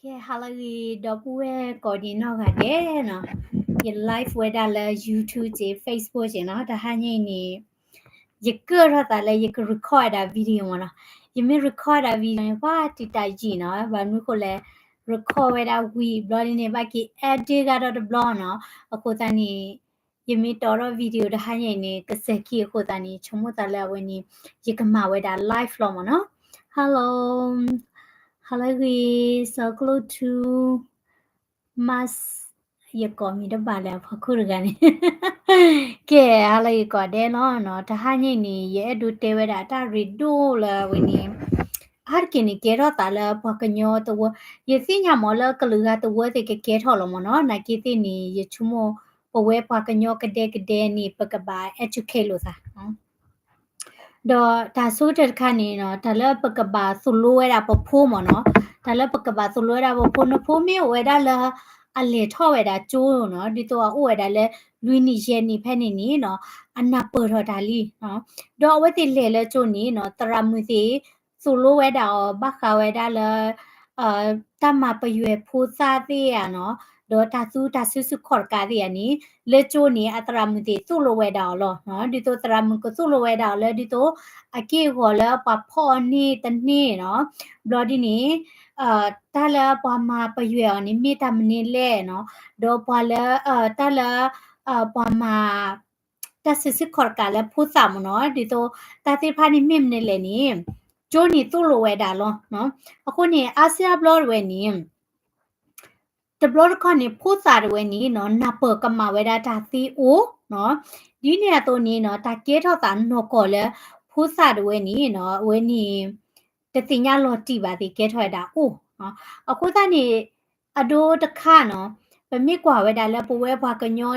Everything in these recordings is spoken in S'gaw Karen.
ကဲ ဟါလၢအဂ့ၤ ဒီပုၢ်ဝဲၢ်ကိးဒံးနီၢ်ဂၤဒဲးနီၤ, ယ live ဝဲဒၣ်လၢ YouTube က့ Facebook က့နီၤ, တဟါညါအံၤန့ၣ် ယကၢၢ်ထီၣ်သးလၢယက record ဝဲဒၣ် video မ့ၢ်နီၤ, ယမ့ၢ် record ဝဲဒၣ် video န့ၣ် ပှၤတံာ်တာ်ယံာ်နီၤ, ဘၣ်မနုၤဃိလဲၣ် record ဝဲဒၣ်ဝံၤဘျီဒ်န့ၣ် ဘၣ်က့ၤ edit ကဒီးတဘျီနီၤ, အဃိသတးန့ၣ် ယမ့ၢ်တီထီၣ် video တဟါညါအံၤန့ၣ် ကစဲးခံအဃိသတးန့ၣ် ဆိကမိၣ်သးလၢအဝဲန့ၣ် ယကမၤဝဲဒၣ် live လီၤမ့ၢ်နီၤ. Hello, ဟါလၢအဂ့ၤ စီၤကျိၣ်ထူ မး ယကိးမံၤတဘၣ်လၢအဖီခိၣ်တဂၤန့ၣ် ကဲ ဟါလၢအဂ့ၤကိးဒဲးလီၤနီၤ, တဟါညါအံၤန့ၣ် ယအဲၣ်ဒိးတဲဝဲဒၣ်တၢ်ရ့ဒိၣ်လၢအဝဲန့ၣ် အါတက့ၢ်န့ၣ် ကဲထီၣ်သးလၢပှၤကညီသဝီ, ယသ့ၣ်ညါမ့ၢ်လၢကလုာ်ဂၤသဝီသ့ၣ်ကကဲထီၣ်လီၤမ့ၢ်နီၤ, နာ်က့သ့ၣ်န့ၣ် ယဆိကမိၣ် ပဝဲပှၤကညီကဒဲကဒဲန့ၣ် ပကဘၣ် educate လိာ်သး ဒီးတၢ်ဆိကတၢၢ်တခါန့ၣ်နီၤ, တၢ်လၢပကဘၣ်သိၣ်လိဝဲဒၣ်ပဖိမ့ၢ်နီၤ, တၢ်လၢပကဘၣ်သိၣ်လိဝဲဒၣ်ပဖိ, နဖိမ့ၢ်အိၣ်ဝဲဒၣ်လၢ အလဲၤထီၣ်ဝဲဒၣ်ကၠိနီၤ, ဒ်သိးအအိၣ်ဝဲဒၣ်လၢ လွံၢ်နံၣ်ယဲၢ်နံၣ်ဖဲန့ၣ်န့ၣ်နီၤ, အနၢ်ပၢၢ်ထီၣ်တၢ်လံ, ဒီးအဝဲသ့ၣ်လဲၤလၢကၠိန့ၣ်နီၤ, သရၣ်မုၣ်သ့ၣ် သိၣ်လိဝဲဒၣ်အီၤ ဘၣ်ဃးဝဲဒၣ်လၢ တၢ်မၤပယွဲၢ်ဖိသၣ်သ့ၣ်ဧါနီၤ, ဒီးတၢ်သူတၢ်စုဆူၣ်ခီၣ်တကးသ့ၣ်ဧါန့ၣ် လၢကၠိန့ၣ် အသရၣ်မုၣ်သ့ၣ်သိၣ်လိဝဲဒၣ်အီၤလီၤ, ဒ်သိးသရၣ်မုၣ်ကသိၣ်လိဝဲဒၣ်အီၤလၢ ဒ်သိးအက့ၢ်အဂီၤလၢပှၤဖီၣ်အီၤန့ၢ်တန့ၢ်နီၤ, ဘျီဒ်န့ၣ် တၢ်လၢပှၤမၤပယွဲၢ်အီၤန့ၣ် မ့ၢ်တၢ်မနုၤလဲၣ်နီၤ, ဒီးပှၤလၢ တၢ်လၢ ပှၤမၤ တၢ်စုဆူၣ်ခီၣ်တကးလၢဖိသၣ်မ့ၢ်နီၤ, ဒ်သိးတၢ်သ့ၣ်တဖၣ်န့ၣ်မ့ၢ်မနုၤလဲၣ်န့ၣ် ကၠိန့ၣ်သိၣ်လိဝဲဒၣ်လီၤ. အဃိန့ၣ် အါစုအါဘျီတဝဲန့ၣ် တဘျီတခီၣ်န့ၣ် ဖိသၣ်တဝဲန့ၣ်နီၤ နၢ်ပၢၢ်ကမၣ်ဝဲဒၣ်တၢ်သ့အိၣ်နီၤ, ဒ်န့ၣ်အသိးန့ၣ်နီၤ တၢ်ကဲထီၣ်သးနီၢ်ကီၢ်လၢ ဖိသၣ်တဝဲန့ၣ်နီၤ အဝဲန့ၣ် တသ့ၣ်ညါလီၤတံၢ်ဘၣ်သ့ၣ် ကဲထီၣ်ဝဲဒၣ်အိၣ်နီၤ. အဃိသတးန့ၣ် အဒိတခါနီၤ ပမ့ၢ်ကွၢ်ဝဲဒၣ်လၢပဝဲပှၤကညီ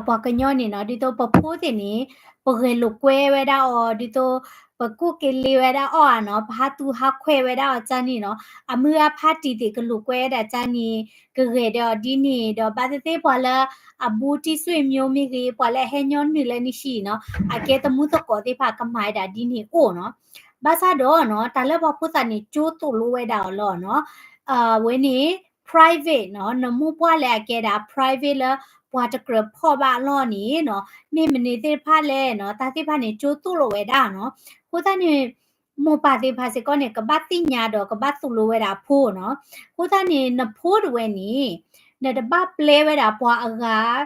ပှၤကညီန့ၣ်နီၤ ဒ်သိးပဖိသ့ၣ်န့ၣ် ပဂဲၤလိာ်ကွဲဝဲဒၣ်အီၤ ဒ်သိး ပကူၣ်က့ၤလ့ဝဲဒၣ်အီၤဧါနီၤ ပဟးသူၣ်ဟးခွဲးဝဲဒၣ်အီၤကၢ်န့ၣ်နီၤ အမုၢ်အဖါတံၢ်သ့ၣ်ကလိာ်ကွဲဝဲဒၣ်ကၢ်န့ၣ် ကဂဲၤဒီးအီၤဒ်န့ၣ် ဒီးဘၣ်သ့ၣ်သ့ၣ်ပှၤလၢ အဘူးတံၢ်ဆွေမျိုးမ့ၢ်ဂ့ၤ ပှၤလၢအဟဲညီနုၢ်လၢနဟံၣ်နီၤ အကဲသမူသကိးသ့ၣ်တဖၣ်ကမၤဝဲဒၣ်ဒ်န့ၣ်အိၣ်နီၤ. ဘၣ်ဆၣ်ဒီးနီၤ တၢ်လၢပှၤဖိသၣ်န့ၣ် ကၠိသိၣ်လိဝဲဒၣ်အီၤလီၤနီၤ အဝဲန့ၣ် private နီၤ နမိၢ်ပှၢ်လၢအကဲဒၣ် private လၢပှၤတကြၢးဖီၣ်ဘၣ်အလီၢ်န့ၣ်နီၤ မ့ၢ်မနုၤသ့ၣ်တဖၣ်လဲၣ်နီၤ တၢ်သ့ၣ်တဖၣ်န့ၣ် ကၠိသိၣ်လိဝဲဒၣ်နီၤ. အဃိသတးန့ၣ် မိၢ်ပၢ်သ့ၣ်တဖၣ်စ့ၢ်ကီးန့ၣ် ကဘၣ်သ့ၣ်ညါဒီးကဘၣ်သိၣ်လိဝဲဒၣ်အဖိနီၤ. အဃိသတးန့ၣ် နဖိတဝဲန့ၣ် နတဘၣ်ပျဲဝဲဒၣ်ပှၤအဂၤ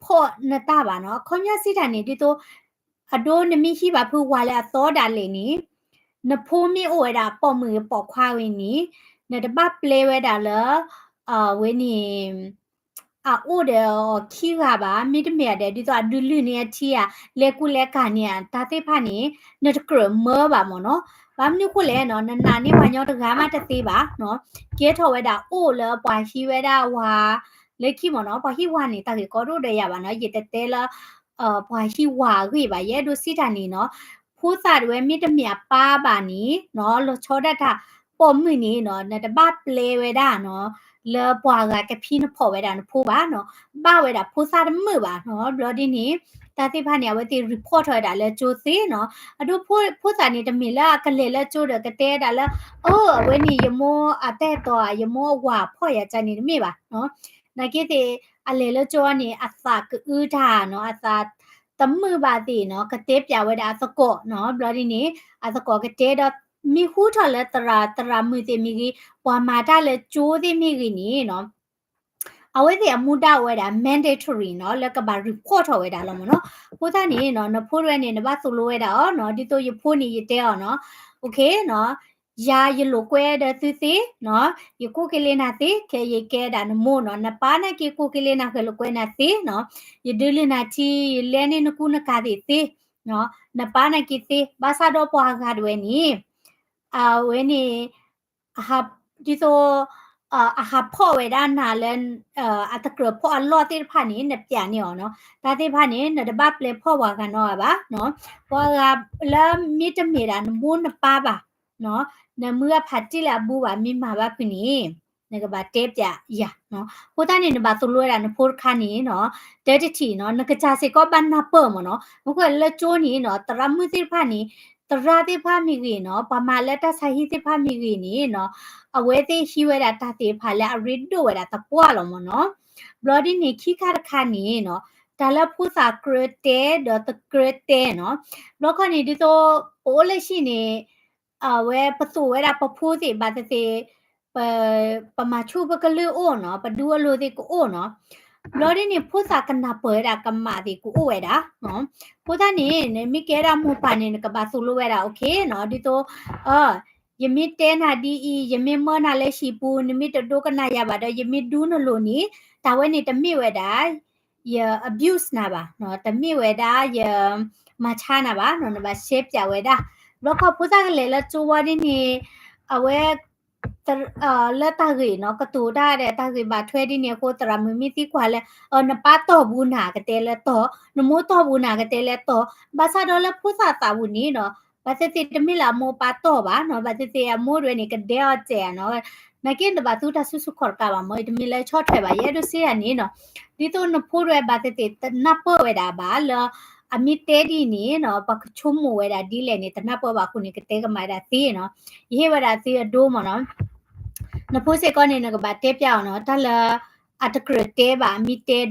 ဖီၣ်နတၢ်ဘၣ်နီၤ. အခီပညီစံးတၢ်န့ၣ် ဒ်သိး အဒိနမ့ၢ်ဟံးဘၣ်ဖုဝၤလၢအသီဒၣ်လဲာ်န့ၣ် နဖိမ့ၢ်အိၣ်ဝဲဒၣ်ပိာ်မုၣ်ဂ့ၤပိာ်ခွါဂ့ၤန့ၣ် နတဘၣ်ပျဲဝဲဒၣ်လၢ အဝဲန့ၣ် အအိၣ်ဒီးအီၤခံဂၤဘၣ် မ့တမ့ၢ်ဒီး ဒ်သိးအဒုးလုၢ်န့ၢ်အထံဧါ လဲၤကူလဲၤကၤန့ၢ်ဧါ တၢ်သ့ၣ်တဖၣ်န့ၣ် နတကြၢးမၢဘၣ်မ့ၢ်နီၤ. ဘၣ်မနုၤဃိလဲၣ်နီၤ နနာ်န့ၢ်ပှၤညီတဂၤမးတသ့ဘၣ်နီၤ. ကဲထီၣ်ဝဲဒၣ်အိၣ်လၢပှၤဟံးဝဲဒၣ်ဝၤ လၢခံမ့ၢ်နီၤ ပှၤဟံးဝၤန့ၣ် တၢ်ဂ့ၢ်ကီဒိၣ်ဒီးယၤဘၣ်နီၤ ယတတဲလၢ ပှၤဟံးဝၤအဂ့ၢ်ဘၣ် ယအဲၣ်ဒိးစံးတၢ်န့ၣ်နီၤ ဖိသၣ်တဝဲမ့တမ့ၢ်အပၢ်ဘၣ်န့ၣ်နီၤ လီၤဆီဒၣ်တၢ်ပိာ်မုၣ်န့ၣ်နီၤ နတဘၣ်ပျဲဝဲဒၣ်နီၤ လၢပှၤဂၤကဖံးနဖီၣ်ဝဲဒၣ်နဖိဘ�11 ဘၣ်နီၤ ဘၣ်ဝဲဒၣ်ဖိသၣ်တမုာ်ဘၣ်နီၤ ဘျီဒ်န့ၣ် တၢ်သ့ၣ်တဖၣ်န့ၣ် အဝဲသ့ၣ် report ထီၣ်ဝဲဒၣ်လၢကၠိသ့နီၤ အဒိဖိသၣ်န့ၣ်တမ့ၢ်လၢအကလဲၤလၢကၠိဒီးကတဲဒၣ်လၢ အၢ အဝဲန့ၣ် ယမိၢ်အတၢ်အဲၣ်တီဧါ ယမိၢ်အဝၤဖီၣ်ယၤကၢ်န့ၣ်တမ့ၢ်ဘၣ်နီၤ နာ်က့သ့ၣ် အလဲၤလၢကၠိန့ၣ် အသးကအုတၢ်နီၤ အသးတမုာ်ဘၣ်သ့ၣ်နီၤ ကတဲပျးဝဲဒၣ်အသကိးနီၤ ဘျီဒ်န့ၣ် အသကိးကတဲဒီး မ့ၢ်ဟူထီၣ်လၢသရၣ် သရၣ်မုၣ်သ့ၣ်မ့ၢ်ဂ့ၤ ပှၤမၤတၢ်လၢကၠိသ့ၣ်မ့ၢ်ဂ့ၤန့ၣ်နီၤ အဝဲသ့ၣ်အမူဒါအိၣ်ဝဲဒၣ် mandatory နီၤ လၢကဘၣ် report ထီၣ်ဝဲဒၣ်လီၤမ့ၢ်နီၤ အဃိသတးန့ၣ်နီၤ နဖိတဝဲန့ၣ် နဘၣ်သိၣ်လိဝဲဒၣ်အီၤနီၤ ဒ်သိးယဖိန့ၣ် ယတဲအီၤနီၤ OK နီၤ ယၤယလိာ်ကွဲဒီးသုသ့နီၤ ယကူၣ်က့ၤလ့နၤသ့ ခဲအံၤယကဲဒၣ်နမိၢ်နီၤ နပၢ်နာ်က့ ကူၣ်က့ၤလ့နၤ ဂဲၤလိာ်ကွဲနၤသ့နီၤ ယဒုးလုၢ်နၤထံ ယလဲန့ၢ်နကူနကၤသ့ၣ်သ့နီၤ နပၢ်နာ်က့သ့ ဘၣ်ဆၣ်ဒီးပှၤဂၤတဝဲန့ၣ် အဝဲန့ၣ် ဒ်သိး အဟးဖီၣ်ဝဲဒၣ်နၤလၢ အတကြၢးဖီၣ်အလီၢ်သ့ၣ်တဖၣ်န့ၣ် နပျးန့ၢ်အီၤနီၤ တၢ်သ့ၣ်တဖၣ်န့ၣ် နတဘၣ်ပျဲဖီၣ်ပှၤဂၤနီတဂၤဘၣ်နီၤ ပှၤဂၤလၢမ့တမ့ၢ်ဒၣ်နမိၢ်နပၢ်ဘၣ်နီၤ နမုၢ်အဖးတံၢ်လၢအဘူးဘၣ် မ့ၢ်မၤဘၣ်ဖုန့ၣ် နကဘၣ်တဲပျးယၤနီၤ အဃိသတးန့ၣ် နဘၣ်သိၣ်လိဝဲဒၣ်နဖိတခါန့ၣ်နီၤ တၢတထံၣ်နီၤ နကစၢ်စ့ၢ်ကီးဘၣ်နၢ်ပၢၢ်မ့ၢ်နီၤ မ့ၢ်လၢကၠိန့ၣ်နီၤ သရၣ်မုၣ်သ့ၣ်တဖၣ်န့ၣ် သရၣ်သ့ၣ်တဖၣ်မ့ၢ်ဂ့ၤနီၤ, ပှၤမၤလၢတၢ်ဆါဟံၣ်သ့ၣ်တဖၣ်မ့ၢ်ဂ့ၤန့ၣ်နီၤ, အဝဲသ့ၣ်ဟံးဝဲဒၣ်တၢ်သ့ၣ်တဖၣ်လၢအရ့ဒိၣ်ဝဲဒၣ်သပှၢ်လီၤမ့ၢ်နီၤ. ဘျီဒ်န့ၣ် ခံခါတခါန့ၣ်နီၤ, တၢ်လၢဖိသၣ်ကြၢးတဲဒီးတကြၢးတဲနီၤ. ဘျီခီန့ၣ် ဒ်သိး ပအိၣ်လၢဟံၣ်န့ၣ် အဝဲပသိၣ်ဝဲဒၣ်ပဖိသ့ၣ်ဘၣ်သ့ၣ်သ့ၣ် ပ ပမၤဆူၣ်ပကလုၢ်အိၣ်နီၤ, ပဒူအလိၤသ့ၣ်ကအိၣ်နီၤ. ဘျီဒ်န့ၣ် ဖိသၣ်ကနၢ်ပၢၢ်ဝဲဒၣ်ကမၣ်သ့ၣ်ကအိၣ်ဝဲဒၣ်. အဃိသတးန့ၣ် နမ့ၢ်ကဲဒၣ်မိၢ်ပၢ်န့ၣ် နကဘၣ်သိၣ်လိဝဲဒၣ် okay နီၤ, ဒ်သိး ယမ့ၢ်တဲနၤဒ်အံၤ, ယမ့ၢ်မၢနၤလၢဟံၣ်ပူၤ, နမ့ၢ်တဒိကနၣ်ယၤဘၣ်ဒီး ယမ့ၢ်ဒူနလိၤန့ၣ် တၢ်ဝဲန့ၣ်တမ့ၢ်ဝဲဒၣ် ယ abuse နၤဘၣ်, တမ့ၢ်ဝဲဒၣ်ယ မၤဆါနၤဘၣ်, နဘၣ်ရှဲပၠးဝဲဒၣ်. ဘျီခီဖိသၣ်ကလဲၤလၢကၠိဝံၤဒ်န့ၣ် အဝဲ လၢတၢ်ဂ့ၢ်နီၤ, ကတိၤတၢ်ဒီးတၢ်ဂ့ၢ်ဘၣ်ထွဲဒ်န့ၣ်အဃိ သရၣ်မုၣ်မ့ၢ်သံကွၢ်လၢ နပၢ်တီၢ်ပူၤနၤကတဲလၢတီၢ်, နမိၢ်တီၢ်ပူၤနၤကတဲလၢတီၢ်, ဘၣ်ဆၣ်ဒီးလၢဖိသၣ်သးပူၤန့ၣ်နီၤ, ဘၣ်သ့ၣ်သ့ၣ်တမ့ၢ်လၢအမိၢ်ပၢ်တီၢ်ဘၣ်နီၤ, ဘၣ်သ့ၣ်သ့ၣ်အမိၢ်ဒၣ်ဝဲန့ၣ် ကဒဲအီၤစဲးဧါနီၤ, နာ်က့နတဘၣ်သူတၢ်စုဆူၣ်ခီၣ်တကးဘၣ်မ့ၢ်, ယတမ့ၢ်လၢဆီၣ်ထွဲဘၣ် ယအဲၣ်ဒိးစံးတၢ်န့ၣ်နီၤ, ဒ်သိးနဖိဒၣ်ဝဲဘၣ်သ့ၣ်သ့ၣ် တနၢ်ပၢၢ်ဝဲဒၣ်ဘၣ်လၢ အမ့ၢ်တဲဒ်န့ၣ်နီၤ, ပှၤကဆိကမိၣ်ဝဲဒၣ်ဒ်လဲၣ်န့ၣ် တနၢ်ပၢၢ်ဘၣ်အဃိန့ၣ် ကတဲကမၣ်ဝဲဒၣ်သ့နီၤ, ယဟ့ၣ်ဝဲဒၣ်သုအဒိမ့ၢ်နီၤ. နဖိစ့ၢ်ကီးန့ၣ် နကဘၣ်တဲပၠးအီၤနီၤ, တၢ်လၢ အတကြၢးတဲဘၣ် အမ့ၢ်တဲဒီး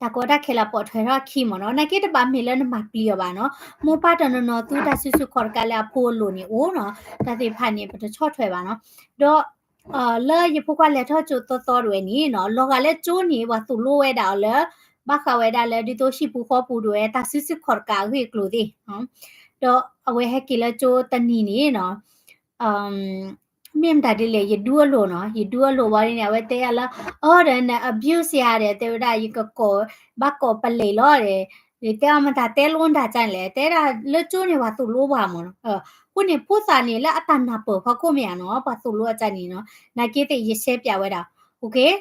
တၢ်ကီတၢ်ခဲလၢာ်ပိာ်ထွဲထီၣ်အခံမ့ၢ်နီၤ, နာ်က့တဘၣ်မ့ၢ်လၢနမၤပျံၤအီၤဘၣ်နီၤ, မိၢ်ပၢ်တနီၤနီၤသူတၢ်စုဆူၣ်ခီၣ်တကးလၢအဖိအလိၤန့ၣ်အိၣ်နီၤ, တၢ်သ့ၣ်တဖၣ်န့ၣ် ပတဆီၣ်ထွဲဘၣ်နီၤ. ဒီး လၢယဖိခွါလဲၤထီၣ်ကၠိသီသီဒၣ်ဝဲန့ၣ်နီၤ, လီၤဂာ်လၢကၠိန့ၣ် ပှၤသိၣ်လိဝဲဒၣ်အီၤလၢ ဘၣ်ဃးဝဲဒၣ်လၢဒ်သိးဟံၣ်ပူၤဃီပူၤဒၣ်ဝဲ တၢ်စုဆူၣ်ခီၣ်တကးအဂ့ၢ်အကျိၤသ့ၣ်, ဒီးအဝဲဟဲက့ၤလၢကၠိတနံၤန့ၣ်နီၤ မ့ၢ်မတၤဒ်လဲၣ် ယဒူအလိၤနီၤ, ယဒူအလိၤဝံၤဒ်န့ၣ် အဝဲတဲယၤလၢ အီဒီးန abuse ယၤဒီး တဲဝဲဒၣ် ယကကိး ဘၣ်ကိးပလံးလီၤဒီး ယတဲအီၤမတၤတဲလိနတၢ်ကါန့ၣ်လဲၣ်, တဲဒၣ်လၢကၠိန့ၣ် ပှၤသိၣ်လိပှၤမ့ၢ်နီၤ, အဃိန့ၣ် ဖိသၣ်န့ၣ် လၢအတၢ်နၢ်ပၢၢ်ဖီခိၣ်မ့ၢ်ဧါနီၤ, ပှၤသိၣ်လိအကါန့ၣ်နီၤ, နာ်က့သ့ၣ်ယရှဲပၠးဝဲဒၣ်, okay,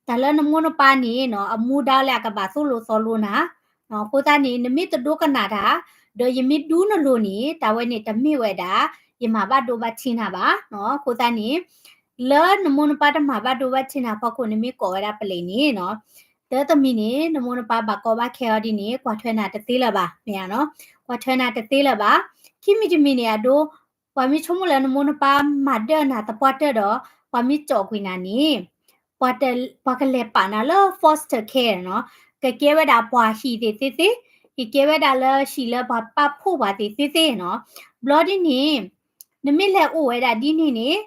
တၢ်လၢနမိၢ်နပၢ်န့ၣ်နီၤ အမူဒါလၢအကဘၣ်သိၣ်လိသီလိနၤ အဃိသတးန့ၣ် နမ့ၢ်တဒိကနၣ်တၢ် ဒီးယမ့ၢ်ဒူနလိၤန့ၣ် တၢ်ဝဲန့ၣ်တမ့ၢ်ဝဲဒၣ် ယမၤဘၣ်ဒိဘၣ်ထံးနၤဘၣ်နီၤ, အဃိသတးန့ၣ် လၢနမိၢ်နပၢ်တမၤဘၣ်ဒိဘၣ်ထံးနၤဖီခိၣ် နမ့ၢ်ကိးဝဲဒၣ်ပလံးန့ၣ်နီၤ, တၢ်တမံၤန့ၣ် နမိၢ်နပၢ်ဘၣ်ကီဘၣ်ခဲအီၤဒ်န့ၣ် ကွၢ်ထွဲနၤတသ့လၢၤဘၣ်, မ့ၢ်ဧါနီၤ, ကွၢ်ထွဲနၤတသ့လၢၤဘၣ်, ခံမံၤတမံၤန့ၣ် အဒိ ပှၤမ့ၢ်ဆိကမိၣ်လၢနမိၢ်နပၢ်မၤဒၢၣ်နၤသပှၢ်တၢၢ်ဒီး ပှၤမ့ၢ်ကၠီၣ်ကွံာ်နၤန့ၣ် ပှၤကလဲၤပာ်နၤလၢ foster care နီၤ, ကကဲဝဲဒၣ်ပှၤဟံၣ်သ့ၣ်သ့ၣ်သ့ၣ်, ကကဲဝဲဒၣ်လၢဟံၣ်လၢပှၤပာ်ဖှိၣ်ပှၤသ့ၣ်သ့ၣ်သ့ၣ်နီၤ, ဘျီဒ်န့ၣ် နမ့ၢ်လဲၤအိၣ်ဝဲဒၣ်ဒ်န့ၣ်န့ၣ်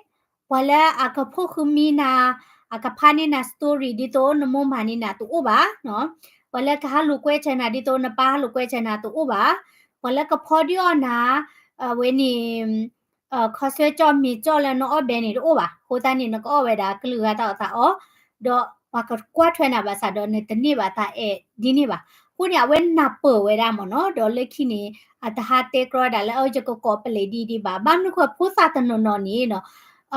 ပှၤလၢအကဖိၣ်ဃုာ်မံနၤ, အကဖးန့ၢ်နၤ story ဒ်သိးနမိၢ်မၤန့ၢ်နၤတအိၣ်ဘၣ်နီၤ, ပှၤလၢကဟးလိာ်ကွဲဆၢနၤဒ်သိးနပၢ်ဟးလိာ်ကွဲဆၢနၤတအိၣ်ဘၣ်, ပှၤလၢကဖီဒုးအီၣ်နၤ အဝဲန့ၣ် ခီဆၢကၠီၣ်မ့ၤကၠီၣ်လၢနအီၣ်ဘဲန့ၣ်တအိၣ်ဘၣ်, အဃိသတးန့ၣ် နကအီၣ်ဝဲဒၣ်ကလုာ်ဂၤတၢ်အီၣ်သးအီ, ဒီးပှၤကကွၢ်ထွဲနၤဘၣ်ဆၣ်ဒီးနတန့ၢ်ဘၣ်တၢ်အဲၣ်ဒ်န့ၣ်ဘၣ်, အဃိန့ၣ် အဝဲနၢ်ပၢၢ်ဝဲဒၣ်မ့ၢ်နီၤ, ဒီးလၢခံန့ၣ် အတဟးတဲကြီဝဲဒၣ်လၢ အၢ ယကကိးပလံးဒ်ဒ်ဘၣ်, ဘၣ်မနုၤဃိဖိသၣ်တနီၤနီၤန့ၣ်နီၤ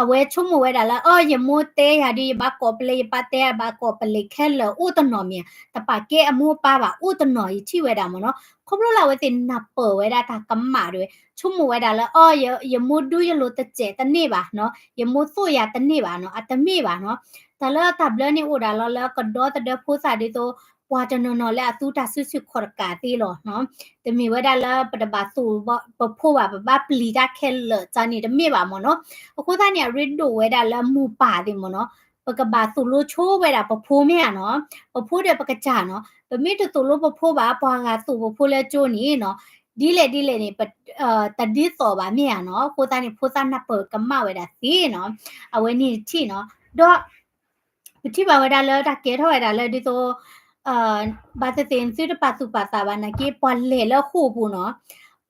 အဝဲဆိကမိၣ်ဝဲဒၣ်လၢ အၢ ယမိၢ်တဲယၤဒ် ယဘၣ်ကိးပလံး ယပၢ်တဲယၤဘၣ်ကိးပလံးခဲလၢာ်အိၣ်တနီၤမ့ၢ်ဧါ, တပာ်ကဲအမိၢ်အပၢ်ဘၣ်အိၣ်တနီၤ ယထံၣ်ဝဲဒၣ်မ့ၢ်နီၤ, ခီဖျိလၢအဝဲသ့ၣ်နၢ်ပၢၢ်ဝဲဒၣ်တၢ်ကမၣ်ဒၣ်ဝဲ ဆိကမိၣ်ဝဲဒၣ်လၢ အၢ ယမိၢ်ဒူယလိၤတစဲးတန့ၢ်ဘၣ်နီၤ, ယမိၢ်သိၣ်ယၤတန့ၢ်ဘၣ်နီၤ, အတမ့ၢ်ဘၣ်နီၤ, တၢ်လၢတၢ်ဘျၢန့ၣ်အိၣ်ဒၣ်လီၤလၢကဒီသဒၢဖိသၣ်ဒ်သိး ပှၤတနီၤနီၤလၢအသူတၢ်စုဆူၣ်ခီၣ်တကးသ့လီၤနီၤ, တမ့ၢ်ဝဲဒၣ်လၢပတဘၣ်သူၣ်ပဖိဘၣ် ပဘၣ်ပျံၤတၢ်ခဲလၢာ်န့ၣ်တမ့ၢ်ဘၣ်မ့ၢ်နီၤ, အဃိသတးန့ၣ် အရ့ဒိၣ်ဝဲဒၣ်လၢမိၢ်ပၢ်သ့ၣ်မ့ၢ်နီၤ, ပကဘၣ်သိၣ်လိဆိဝဲဒၣ်ပဖိမ့ၢ်ဧါနီၤ, ပဖိဒီးပကစၢ်နီၤ, ပမ့ၢ်တသိၣ်လိပဖိဘၣ် ပှၤဂၤသိၣ်ပဖိလၢကၠိန့ၣ်နီၤ, ဒ်လဲၣ်ဒ်လဲၣ်န့ၣ် တဒ်သိးဘၣ်မ့ၢ်ဧါနီၤ, အဃိသတးန့ၣ် ဖိသၣ်နၢ်ပၢၢ်ကမၣ်ဝဲဒၣ်သ့နီၤ, အဝဲန့ၣ်တထံၣ်နီၤ, ဒီး ပထံၣ်ဘၣ်ဝဲဒၣ်လၢတၢ်ကဲထီၣ်ဝဲဒၣ်လၢဒ်သိး ဘၣ်သ့ၣ်သ့ၣ်သုတပာ်သူၣ်ပာ်သးဘၣ်နာ်က့ ပှၤလဲၤလၢဃိာ်ပူၤနီၤ,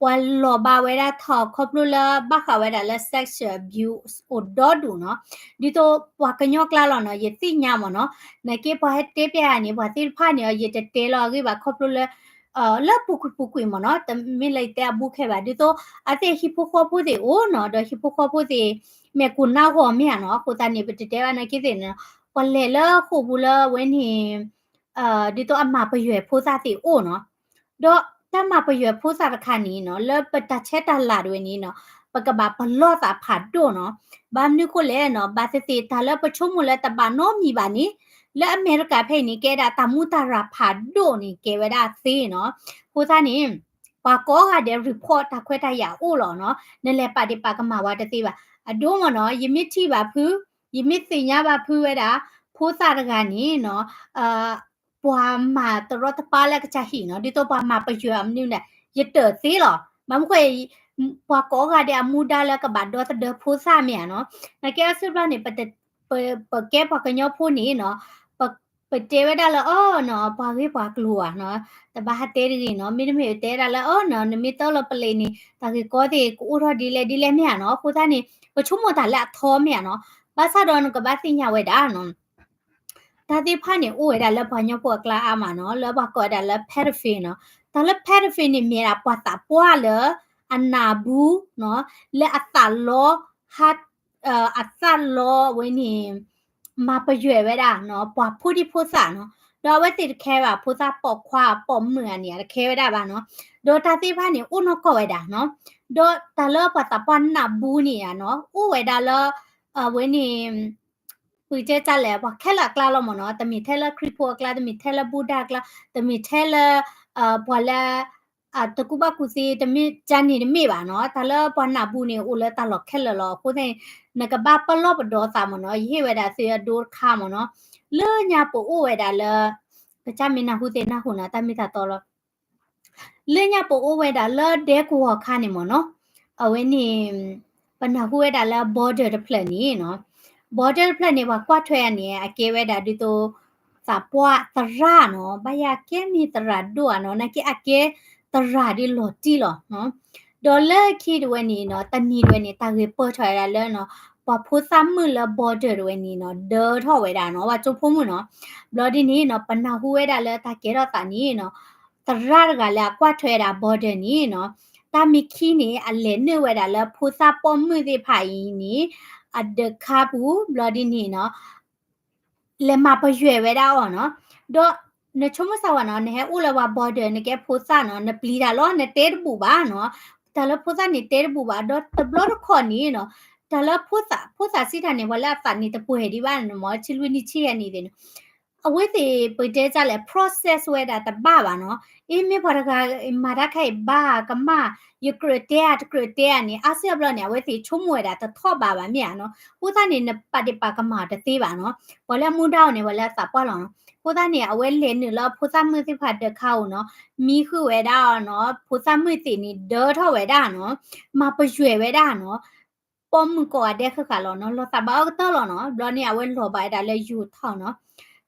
ပှၤလီၤဘၣ်ဝဲဒၣ်ထီၣ်ခီဖျိလၢဘၣ်ဃးဝဲဒၣ်လၢ sexual abuse အိၣ်ဒီဒူၣ်နီၤ, ဒ်သိးပှၤကညီကျါလီၤနီၤ, ယသ့ၣ်ညါမ့ၢ်နီၤ, နာ်က့ပှၤဟဲတဲပျဲယၤန့ၣ် ပှၤသ့ၣ်တဖၣ်န့ၣ် ယတတဲလီၤအဂ့ၢ်ဘၣ်ခီဖျိလၢ လၢပူၤကွံာ်ပူၤကွံာ်မ့ၢ်နီၤ, တမ့ၢ်လၢယတဲအဘူးခဲဘၣ်, ဒ်သိးအသ့ၣ်ဟံၣ်ဖိဃီဖိသ့ၣ်အိၣ်နီၤ, ဒီးဟံၣ်ဖိဃီဖိသ့ၣ် မဲာ်ကူးနါဂီၤမ့ၢ်ဧါနီၤ, အဃိသတးန့ၣ် ပတတဲဘၣ်နာ်က့သ့ၣ်နီၤ, ပှၤလဲၤလၢဃိာ်ပူၤလၢဝဲန့ၣ် ဒ်သိးအမၤပယွဲဖိသၣ်သ့ၣ်အိၣ်နီၤ, ဒီးတၢ်မၤပယွဲဖိသၣ်တခါန့ၣ်နီၤ, လၢပတၢ်ဆဲးတၢ်လၤတဝဲန့ၣ်နီၤ, ပကဘၣ်ပလီၢ်သးဖးဒိၣ်နီၤ, ဘၣ်မနုၤဃိလဲၣ်နီၤ, ဘၣ်သ့ၣ်သ့ၣ်တၢ်လၢပဆိကမိၣ်လၢတဘၣ်နီတမံၤဘၣ်န့ၣ်, လၢအမဲရကၤဖဲအံၤန့ၣ် ကဲဒၣ်တၢ်မူတၢ်ရၢ်ဖးဒိၣ်န့ၣ် ကဲဝဲဒၣ်သ့နီၤ, အဃိသတးန့ၣ် ပှၤကိးဂၤဒဲး report တၢ်ခွဲးတၢ်ယာ်အိၣ်လီၤနီၤ, နလဲၤပာ်ဒံးပာ်ကမၣ်ဝဲတသ့ဘၣ်. အဒိမ့ၢ်နီၤ ယမ့ၢ်ထံၣ်ဘၣ်ဖု, ယမ့ၢ်သ့ၣ်ညါဘၣ်ဖုဝဲဒၣ် ဖိသၣ်တဂၤန့ၣ်နီၤ ပှၤမၤတရီတပါလၢကစၢ်ဟံၣ်နီၤ, ဒ်သိးပှၤမၤပယွဲအမနုၤန့ၣ် ယတၢၢ်သ့လီၤ. မ့ၢ်မ့ၢ်ခွဲး ပှၤကိးဂၤဒဲးအမူဒါလၢကဘၣ်ဒီသဒၢဖိသၣ်မ့ၢ်ဧါနီၤ, နာ်က့အစုဘျီန့ၣ် ပကဲပှၤကညီဖိန့ၣ်နီၤ ပတဲဝဲဒၣ်လၢအီၤနီၤ ပှၤဂ့ၤပှၤကျိၤဧါနီၤ, တဘၣ်ဟးတဲတဂ့ၤနီၤ, မ့တမ့ၢ်တဲဒၣ်လၢအီၤနီၤ နမ့ၢ်တၢလီၤပလံးန့ၣ် တၢ်ဂ့ၢ်ကီသ့ၣ်ကအိၣ်ထီၣ်ဒ်လဲၣ်ဒ်လဲၣ်မ့ၢ်ဧါနီၤ, အဃိသတးန့ၣ် ပဆိကမိၣ်တၢ်လၢအထီမ့ၢ်ဧါနီၤ, ဘၣ်ဆၣ်ဒီးနကဘၣ်သ့ၣ်ညါဝဲဒၣ်နီၤ တၢ်သ့ၣ်တဖၣ်န့ၣ် အိၣ်ဝဲဒၣ်လၢပှၤကညီဖိအကျါအါမးနီၤ, လၢပှၤကိးဝဲဒၣ်လၢ pedophile နီၤ, တၢ်လၢ pedophile န့ၣ်မ့ၢ်ဒၣ်ပှၤသးပှၢ်လၢ အနၢ်ဘူးနီၤ, လၢအသးလီ ဟ အသးလီဝဲန့ၣ် မၤပယွဲဝဲဒၣ်နီၤ ပှၤဖိဒံဖိသၣ်နီၤ, ဒီးအဝဲသ့ၣ်တခဲဘၣ် ဖိသၣ်ပိာ်ခွါပိာ်မုၣ်အန့ၣ် တခဲဝဲဒၣ်ဘၣ်နီၤ, ဒီးတၢ်သ့ၣ်တဖၣ်န့ၣ် အိၣ်နီၢ်ကီၢ်ဝဲဒၣ်နီၤ, ဒီးတၢ်လၢပှၤသးပှၢ်နၢ်ဘူးန့ၣ်ဧါနီၤ အိၣ်ဝဲဒၣ်လၢ အဝဲန့ၣ် ပတဲတၢ်လဲၣ် ပှၤခဲလၢာ်အကျါလီၤမ့ၢ်နီၤ, တမ့ၢ်ထဲလၢခရံာ်ဖိအကျါ, တမ့ၢ်ထဲလၢဘူၣ်ဒါအကျါ, တမ့ၢ်ထဲလၢ ပှၤလၢ တကူၣ်ဘၣ်ကူၣ်သ့ တမ့ၢ်ကန့ၣ်တမ့ၢ်ဘၣ်နီၤ, တၢ်လၢပှၤနၢ်ဘူးန့ၣ် အိၣ်လၢတၢ်လီၢ်ခဲလၢာ်လီၤ. အဃိသတးန့ၣ် နကဘၣ်ပလီၢ်ပဒီသးမ့ၢ်နီၤ, ယဟ့ၣ်ဝဲဒၣ်သုအဒိတခါမ့ၢ်နီၤ, လၢညါပအိၣ်ဝဲဒၣ်လၢ ကစၢ်မ့ၢ်နၢ်ဟူသ့ၣ်နၢ်ဟူနီၤ တၢ်မ့ၢ်တၢ်တီလီၤ လၢညါပအိၣ်ဝဲဒၣ်လၢဒဲကဝီၤခါန့ၣ်မ့ၢ်နီၤ, အဝဲန့ၣ် ပနၢ်ဟူဝဲဒၣ်လၢ border တဖျၢၣ်န့ၣ်နီၤ, border တဖျၢၣ်န့ၣ် ပှၤကွၢ်ထွဲအန့ၣ် အကဲဝဲဒၣ်ဒ်သိး သးပှၢ်သရၣ်နီၤ, ဘၣ်ယၤကဲမ့ၢ်သရၣ်ဒိၣ်ဧါနီၤ, နာ်က့အကဲသရၣ်ဒ်လီၤတံၢ်လီၤ. ဒီးလၢခံတဝဲန့ၣ်နီၤ တနံၤတဝဲန့ၣ် တၢ်ဂ့ၢ်ပၢၢ်ထီၣ်ဝဲဒၣ်လၢနီၤ ပှၤဖိသၣ်မုၣ်လၢ border တဝဲန့ၣ်နီၤ ဒၢထီၣ်ဝဲဒၣ်နီၤ ပှၤကၠိဖိမုၣ်နီၤ, ဘျီဒ်န့ၣ်နီၤ ပနၢ်ဟူဝဲဒၣ်လၢတၢ်ကဲထီၣ်သးန့ၣ်နီၤ သရၣ်တဂၤလၢအကွၢ်ထွဲဝဲဒၣ် border န့ၣ်နီၤ, တၢ်မ့ၢ်ခံန့ၣ် အလဲၤနုာ်ဝဲဒၣ်လၢဖိသၣ်ပိာ်မုၣ်သ့ၣ်တဖၣ်အံၤန့ၣ် အဒၢးခါပူၤ ဘျီဒ်န့ၣ်နီၤ လဲၤမၤပယွဲဝဲဒၣ်အီၤနီၤ, ဒီးနဆိကမိၣ်စၢ်ဝဲနီၤ နဟဲအိၣ်လၢပှၤ border နကဲဖိသၣ်နီၤ နပျံၤတၢ်လီၤ နတဲတဘူၣ်ဘၣ်နီၤ, တၢ်လၢဖိသၣ်န့ၣ်တဲတဘူၣ်ဘၣ် ဒီးတဘျီတခီၣ်န့ၣ်နီၤ တၢ်လၢဖိသၣ် ဖိသၣ်စံးတၢ်န့ၣ် ပှၤလၢအသးန့ၣ်တပှဲၤဒံးဘၣ်န့ၣ်မ့ၢ် ဆံလွံၢ်နံၣ်ဆံယဲၢ်နံၣ်သ့ၣ်န့ၣ် အဝဲသ့ၣ်ပတဲတၢ်လဲၣ် process ဝဲဒၣ်တဘၣ်ဘၣ်နီၤ, အ့ မ့ၢ်ပှၤတဂၤမၤတၢ်ခဲအံၤဘၣ်ကမၣ် ယကြၢးတဲဧါတကြၢးတဲဧါန့ၣ် အါစုအါဘျီန့ၣ် အဝဲသ့ၣ်ဆိကမိၣ်ဝဲဒၣ်တထီၣ်ဘးဘၣ်မ့ၢ်ဧါနီၤ, အဃိသတးန့ၣ် နပာ်ဒ့ၣ်ပာ်ကမၣ်တသ့ဘၣ်နီၤ, ပှၤလၢအမူဒါအီၤန့ၣ် ပှၤလၢအသးပှၢ်လီၤနီၤ, အဃိသတးန့ၣ် အဝဲလဲၤနုာ်လၢဖိသၣ်မုၣ်သ့ၣ်တဖၣ်ဒၢးခါအအိၣ်နီၤ, မံဃုာ်ဝဲဒၣ်အီၤနီၤ, ဖိသၣ်မုၣ်သ့ၣ်န့ၣ် ဒၢထီၣ်ဝဲဒၣ်နီၤ, မၤပယွဲဝဲဒၣ်နီၤ ပိာ်မုၣ်ကိးဂၤဒဲးဃၣ်ဃၣ်လီၤနီၤ, လီၤသးဘၣ်အီၤကတၢၢ်လီၤနီၤ, ဘျီန့ၣ် အဝဲလီၤဘၣ်ဝဲဒၣ်လၢ Utah နီၤ,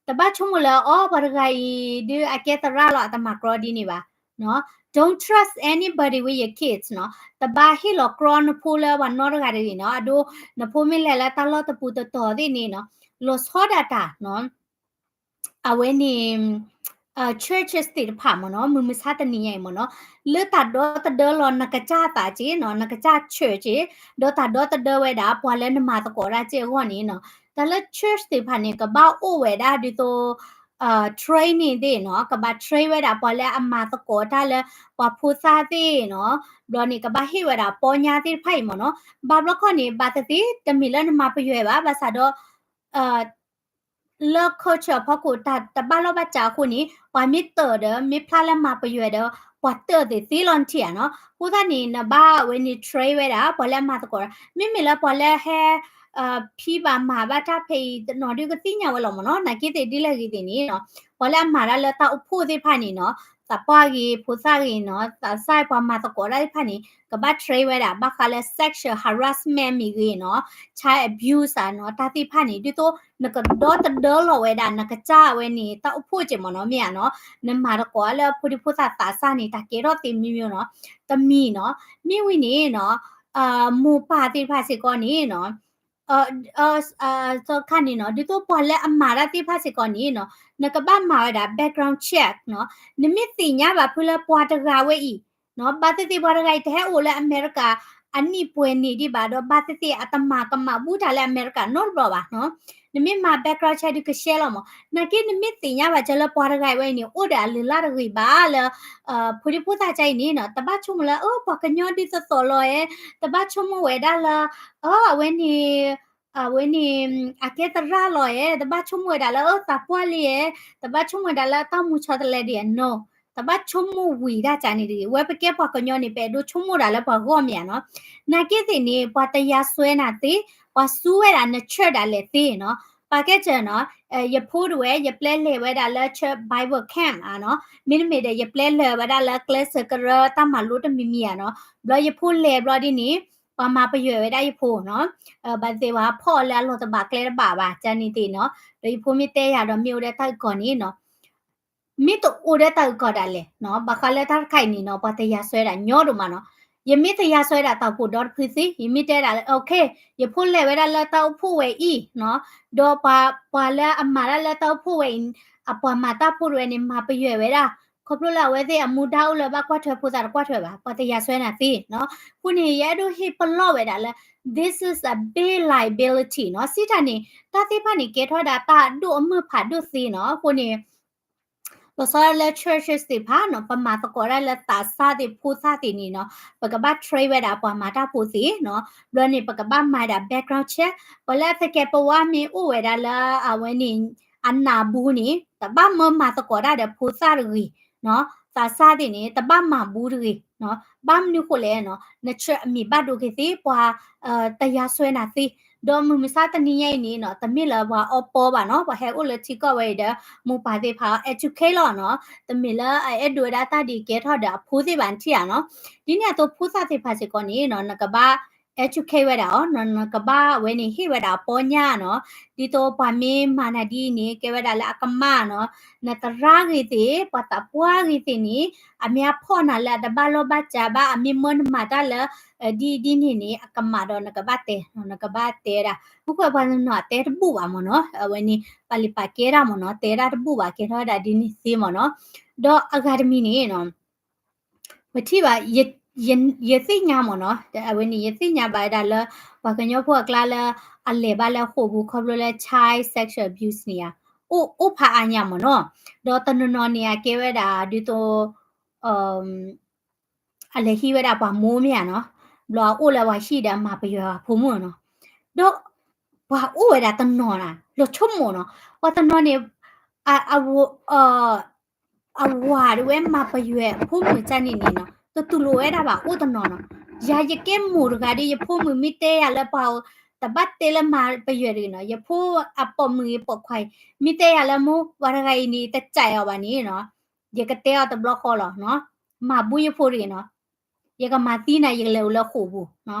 တဘၣ်ဆိကမိၣ်လၢ အီ ပှၤတဂၤအံၤ ဒုးအကဲသရၣ်လီၤ အတမၤကြီဒ်န့ၣ်ဘၣ်နီၤ, don't trust anybody with your kids နီၤ, တဘၣ်ဟ့ၣ်လီၤကြီနဖိလၢပှၤနီတဂၤတဂ့ၤနီၤ, အဒိ နဖိမ့ၢ်လဲၤလၢတၢ်လီၢ်တပူၤတတီၤသ့ၣ်န့ၣ်နီၤ, လီၤဆီဒၣ်တၢ်နီၤ အဝဲန့ၣ် churches သ့ၣ်တဖၣ်မ့ၢ်နီၤ, မုၢ်မဆါတနံၤညါအံၤမ့ၢ်နီၤ, လၢတၢ်ဒီသဒၢလီၤနကစၢ်သးက့နီၤ, နကစၢ် church က့, ဒီးတၢ်ဒီသဒၢဝဲဒၣ် ပှၤလၢနမၤသကိးတၢ်က့အဂီၢ်န့ၣ်နီၤ, တၢ်လၢ church သ့ၣ်တဖၣ်န့ၣ် ကဘၣ်အိၣ်ဝဲဒၣ်ဒ်သိး training သ့ၣ်နီၤ, ကဘၣ် train ဝဲဒၣ်ပှၤလၢအမၤသကိးတၢ်လၢ ပှၤဖိသၣ်သ့ၣ်နီၤ, ဘျီန့ၣ် ကဘၣ်ဟ့ၣ်ဝဲဒၣ်ပီညါသ့ၣ်တဖၣ်အံၤမ့ၢ်နီၤ, ဘၣ်ဘျီခီန့ၣ် ဘၣ်သ့ၣ်သ့ၣ် တမ့ၢ်လၢနမၤပယွဲဘၣ်, ဘၣ်ဆၣ်ဒီး လၢ culture အဖီခိၣ် တၢ်တဘၣ်လီၢ်ဘၣ်စးအဃိန့ၣ် ပှၤမ့ၢ်တၢၢ်ဒီး မ့ၢ်ဖျါလၢမၤပယွဲဒီး ပှၤတၢၢ်သ့ၣ်သ့လီၤနထံၣ်ဧါနီၤ, အဃိသတးန့ၣ် နဘၣ်ဝဲန့ၣ် train ဝဲဒၣ် ပှၤလၢအမၤသကိးဒီး မ့မ့ၢ်လၢပှၤလၢဟဲ ဖံးဘၣ်မၤဘၣ်တၢ်ဖဲအံၤတနီၤဒုးကသ့ၣ်ညါဝဲလီၤမ့ၢ်နီၤ, နာ်က့သ့ၣ်ဒ်လဲၣ်ဂ့ၤသ့ၣ်န့ၣ်နီၤ, ပှၤလၢအမၤတၢ်လၢတၢ်အိၣ်ဖှိၣ်သ့ၣ်တဖၣ်န့ၣ်နီၤ, သးပှၢ်ဂ့ၤ ဖိသၣ်ဂ့ၤနီၤ, သးစၢ်ပှၤမၤသကိးတၢ်သ့ၣ်တဖၣ်န့ၣ် ကဘၣ် train ဝဲဒၣ် ဘၣ်ဃးလၢ sexual harassment မ့ၢ်ဂ့ၤနီၤ, child abuse နီၤ, တၢ်သ့ၣ်တဖၣ်န့ၣ် ဒ်သိးနကဒီသဒၢလီၤဝဲဒၣ် နကစၢ်ဝဲန့ၣ် တၢ်အိၣ်ဖှိၣ်က့မ့ၢ်နီၤ, မ့ၢ်ဧါနီၤ, နမၤသကိးလၢဖိဒံဖိသၣ်သးစၢ်န့ၣ် တၢ်ကဲထီၣ်သ့မံၤမံၤနီၤ, တမံၤနီၤ, မ့ၢ်ဝံၤန့ၣ်နီၤ မိၢ်ပၢ်သ့ၣ်တဖၣ်စ့ၢ်ကီးန့ၣ်နီၤ, တခါန့ၣ်နီၤ, ဒ်သိးပှၤလၢအမၤတၢ်သ့ၣ်တဖၣ်စ့ၢ်ကီးန့ၣ်နီၤ, နကဘၣ်မၤဝဲဒၣ် background check နီၤ, နမ့ၢ်သ့ၣ်ညါဘၣ်ဖုလၢပှၤတဂၤဝဲအံၤနီၤ, ဘၣ်သ့ၣ်သ့ၣ်ပှၤတဂၤအံၤ တဟဲအိၣ်လၢအမဲရကၤ အနံၣ်ပှဲၤနံၣ်ဒံးဘၣ်ဒီး ဘၣ်သ့ၣ်သ့ၣ်အတမၤကမၣ်ဘူၣ်တၢ်လၢအမဲရကၤနီတဘျီဘၣ်နီၤ, နမ့ၢ်မၤ background check ဒုးကရှဲလီၤမး, နာ်က့နမ့ၢ်သ့ၣ်ညါဘၣ်ကၢလၢပှၤတဂၤဝဲအံၤန့ၣ် အိၣ်ဒီးအလုၢ်အလၢ်တဂ့ၤဘၣ်လၢ ဖိဒံဖိသၣ်ကၢအံၤန့ၣ်နီၤ, တဘၣ်ဆိကမိၣ်လၢ အၢ ပှၤကညီဒ်သိးသိးလီၤဧါ, တဘၣ်ဆိကမိၣ်ဝဲဒၣ်လၢ အၢ အဝဲန့ၣ် အဝဲန့ၣ် အကဲသရၣ်လီၤဧါ, တဘၣ်ဆိကမိၣ်ဝဲဒၣ်လၢ အၢ သးပှၢ်လံဧါ, တဘၣ်ဆိကမိၣ်ဝဲဒၣ်လၢတၢ်မူဆီတလဲဒံးဧါနီၤ, တဘၣ်ဆိကမိၣ်ဝံၤတၢ်ကန့ၣ်တဂ့ၤ. ဝဲပကဲပှၤကညီန့ၣ် ပအဲၣ်ဒိးဆိကမိၣ်ဒၣ်လၢပှၤဂီၢ်မ့ၢ်ဧါနီၤ. နာ်က့သ့ၣ်န့ၣ် ပှၤတယၤစွဲနၤသ့, ပှၤစူးဝဲဒၣ်န church ဒၣ်လဲာ်သ့နီၤ. ပာ်ကဲစၢၤနီၤ, ယဖိတဝဲ ယပျဲလဲၤဝဲဒၣ်လၢ church Bible camp ဧါနီၤ, မ့တမ့ၢ်ဒီး ယပျဲလဲၤဝဲဒၣ်လၢကျဲစၢၤကရၢတၢ်မၤလိတမံၤမံၤဧါနီၤ. ဘျီယဖိလဲၤဘျီဒ်န့ၣ် ပှၤမၤပယွဲၢ်ဝဲဒၣ်ယဖိနီၤ. ဘၣ်သ့ၣ်ပှၤဖီၣ်အီၤလၢအလီၢ်တဘၣ်ကျဲတဘၣ်ဘၣ် ကန့ၣ်သ့ၣ်နီၤ. ဒီးယဖိမ့ၢ်တဲယၤဒီး မ့ၢ်အိၣ်ဒီးတၢ်အုၣ်ကီၤန့ၣ်နီၤ, မ့ၢ်တအိၣ်ဒီးတၢ်အုၣ်ကီၤဒၣ်လဲာ်နီၤ. ဘၣ်ဃးလၢတၢ်တခါအံၤန့ၣ်နီၤ ပှၤတယၤစွဲဒၣ်ညီဒိၣ်မးနီၤ. ယမ့ၢ်တယၤစွဲဒၣ်တၢ်အိၣ်ဖှိၣ်ဒီတဖုသ့ ယမ့ၢ်တဲဒၣ်လၢ okay ယဖိလဲၤဝဲဒၣ်လၢတၢ်အိၣ်ဖှိၣ်ဝဲအံၤနီၤ, ဒီးပှၤလၢအမၤတၢ်လၢတၢ်အိၣ်ဖှိၣ်ဝဲအံၤ အပှၤမၤတၢ်ဖိတဝဲန့ၣ် မၤပယွဲၢ်ဝဲဒၣ်, ခီဖျိလၢအဝဲသ့ၣ်အမူဒါအိၣ်လၢဘၣ်ကွၢ်ထွဲဖိသၣ်တကွၢ်ထွဲဘၣ်, ပှၤတယၤစွဲနၤသ့နီၤ. အဃိန့ၣ် ယအဲၣ်ဒိးဟ့ၣ်ပလီၢ်ဝဲဒၣ်လၢ this is a big liability နီၤ. စံးတၢ်န့ၣ် တၢ်သ့ၣ်တဖၣ်န့ၣ် ကဲထီၣ်ဝဲဒၣ်တၢ်အဒိၣ်အမုၢ်ဖးဒိၣ်သ့နီၤ. အဃိန့ၣ် လီၤဆီဒၣ်လၢ churches သ့ၣ်တဖၣ်နီၤ ပမၤသကိးတၢ်လၢသးစၢ်သ့ၣ်ဖိသၣ်သ့ၣ်န့ၣ်နီၤ ပကဘၣ် train ဝဲဒၣ်ပှၤမၤတၢ်ဖိသ့ၣ်နီၤ. ဘျီန့ၣ် ပကဘၣ်မၤဒၣ် background check ပှၤလၢအသကဲးပဝးမ့ၢ်အိၣ်ဝဲဒၣ်လၢအဝဲန့ၣ် အနးဘူးန့ၣ် တဘၣ်မၢမၤသကိးတၢ်ဒီးဖိသၣ်တဂ့ၤနီၤ. သးစၢ်သ့ၣ်န့ၣ် တဘၣ်မၤဘူးတဂ့ၤနီၤ. ဘၣ်မနုၤဃိလဲၣ်နီၤ နချၢၣ်အမံၤဘၣ်ဒိက့ၤသ့ ပှၤတယၤစွဲနၤသ့. ဒီးမုၢ်မဆါတနံၤညါအံၤန့ၣ်နီၤ တမ့ၢ်လၢပှၤအီပီဘၣ်နီၤ, ပှၤဟဲအိၣ်လၢထံကီၢ်ဝဲအံၤဒီး မိၢ်ပၢ်သ့ၣ်တဖၣ် educate လီၤနီၤ. တမ့ၢ်လၢအအဲၣ်ဒိးဝဲဒၣ်တၢ်ဒ်ကဲထီၣ်ဒီးအဖိသ့ၣ်ဘၣ် နထံၣ်ဧါနီၤ. ဒ်န့ၣ်အသိးဖိသၣ်သ့ၣ်တဖၣ်စ့ၢ်ကီးန့ၣ်နီၤ နကဘၣ် educate ဝဲဒၣ်အီၤနီၤ, နကဘၣ်ဝဲန့ၣ်ဟ့ၣ်ဝဲဒၣ်အပီညါနီၤ. ဒ်သိးပှၤမ့ၢ်မၤနၤဒ်အံၤန့ၣ် ကဲဝဲဒၣ်လၢအကမၣ်နီၤ, နသရၣ်ဂ့ၤသ့ၣ် ပှၤသးပှၢ်ဂ့ၤသ့ၣ်န့ၣ် အမ့ၢ်အဖီၣ်နၤလၢအတဘၣ်လီၢ်ဘၣ်စးဘၣ် အမ့ၢ်မၢနမၤတၢ်လၢ ဒ်ဒ်န့ၣ်န့ၣ် အကမၣ်ဒီးနကဘၣ်တဲ နကဘၣ်တဲဒၣ်. မ့ၢ်ကွၢ်ပှၤတနီၤတဲတဘူၣ်ဘၣ်မ့ၢ်နီၤ, အဝဲန့ၣ် ပာ်လုၢ်ပာ်ကဲတၢ်မ့ၢ်နီၤ, တဲဒၣ်တဘူၣ်ဘၣ် ကဲထီၣ်ဝဲဒၣ်ဒ်န့ၣ်သ့မ့ၢ်နီၤ. ဒီးအဂၤတမံၤန့ၣ်နီၤ ပထံၣ်ဘၣ် ယသ့ၣ်ညါမ့ၢ်နီၤ, အဝဲန့ၣ် ယသ့ၣ်ညါဘၣ်ဝဲဒၣ်လၢ ပှၤကညီဖိအကျါလၢ အလဲၤဘၣ်လၢဃိာ်ပူၤ ခီဖျိလၢ child sexual abuse န့ၣ်ဧါ, အိၣ်အိၣ်ဖးအါညါမ့ၢ်နီၤ. ဒီးတနီၤနီၤန့ၣ် အကဲဝဲဒၣ်ဒ်သိး အလဲၤဟံးဝဲဒၣ်ပှၤမိၢ်မ့ၢ်ဧါနီၤ, ဘျီအအိၣ်လၢပှၤဟံၣ်ဒီးအမၤပယွဲၢ်အဖိမုၣ်နီၤ. ဒီးပှၤအိၣ်ဝဲဒၣ်တနီၤနီၤ လီၤဆိကမိၣ်နီၤ, ပှၤတနီၤန့ၣ် အ အဝၤဒၣ်ဝဲမၤပယွဲၢ်အဖိမုၣ်ကန့ၣ်န့ၣ်နီၤ တတူၢ်လိာ်ဝဲဒၣ်ဘၣ် အိၣ်တနီၤနီၤ. ယၤယကဲမိၢ်တဂၤဒီး ယဖိမုၣ်မ့ၢ်တဲယၤလၢပှၤ တဘၣ်တဲလၢမၤပယွဲၢ်တဂ့ၤနီၤ, ယဖိအပိာ်မုၣ်ဂ့ၤပိာ်ခွါအံၤ မ့ၢ်တဲယၤလၢမိၢ် ပှၤတဂၤအံၤန့ၣ် တကးအီၤဘၣ်န့ၣ်နီၤ, ယကတဲအီၤတဘျီဃီလီၤနီၤ, မၤဘူးယဖိတဂ့ၤနီၤ, ယကမၤသံနၤ ယကလဲၤအိၣ်လၢဃိာ်ပူၤ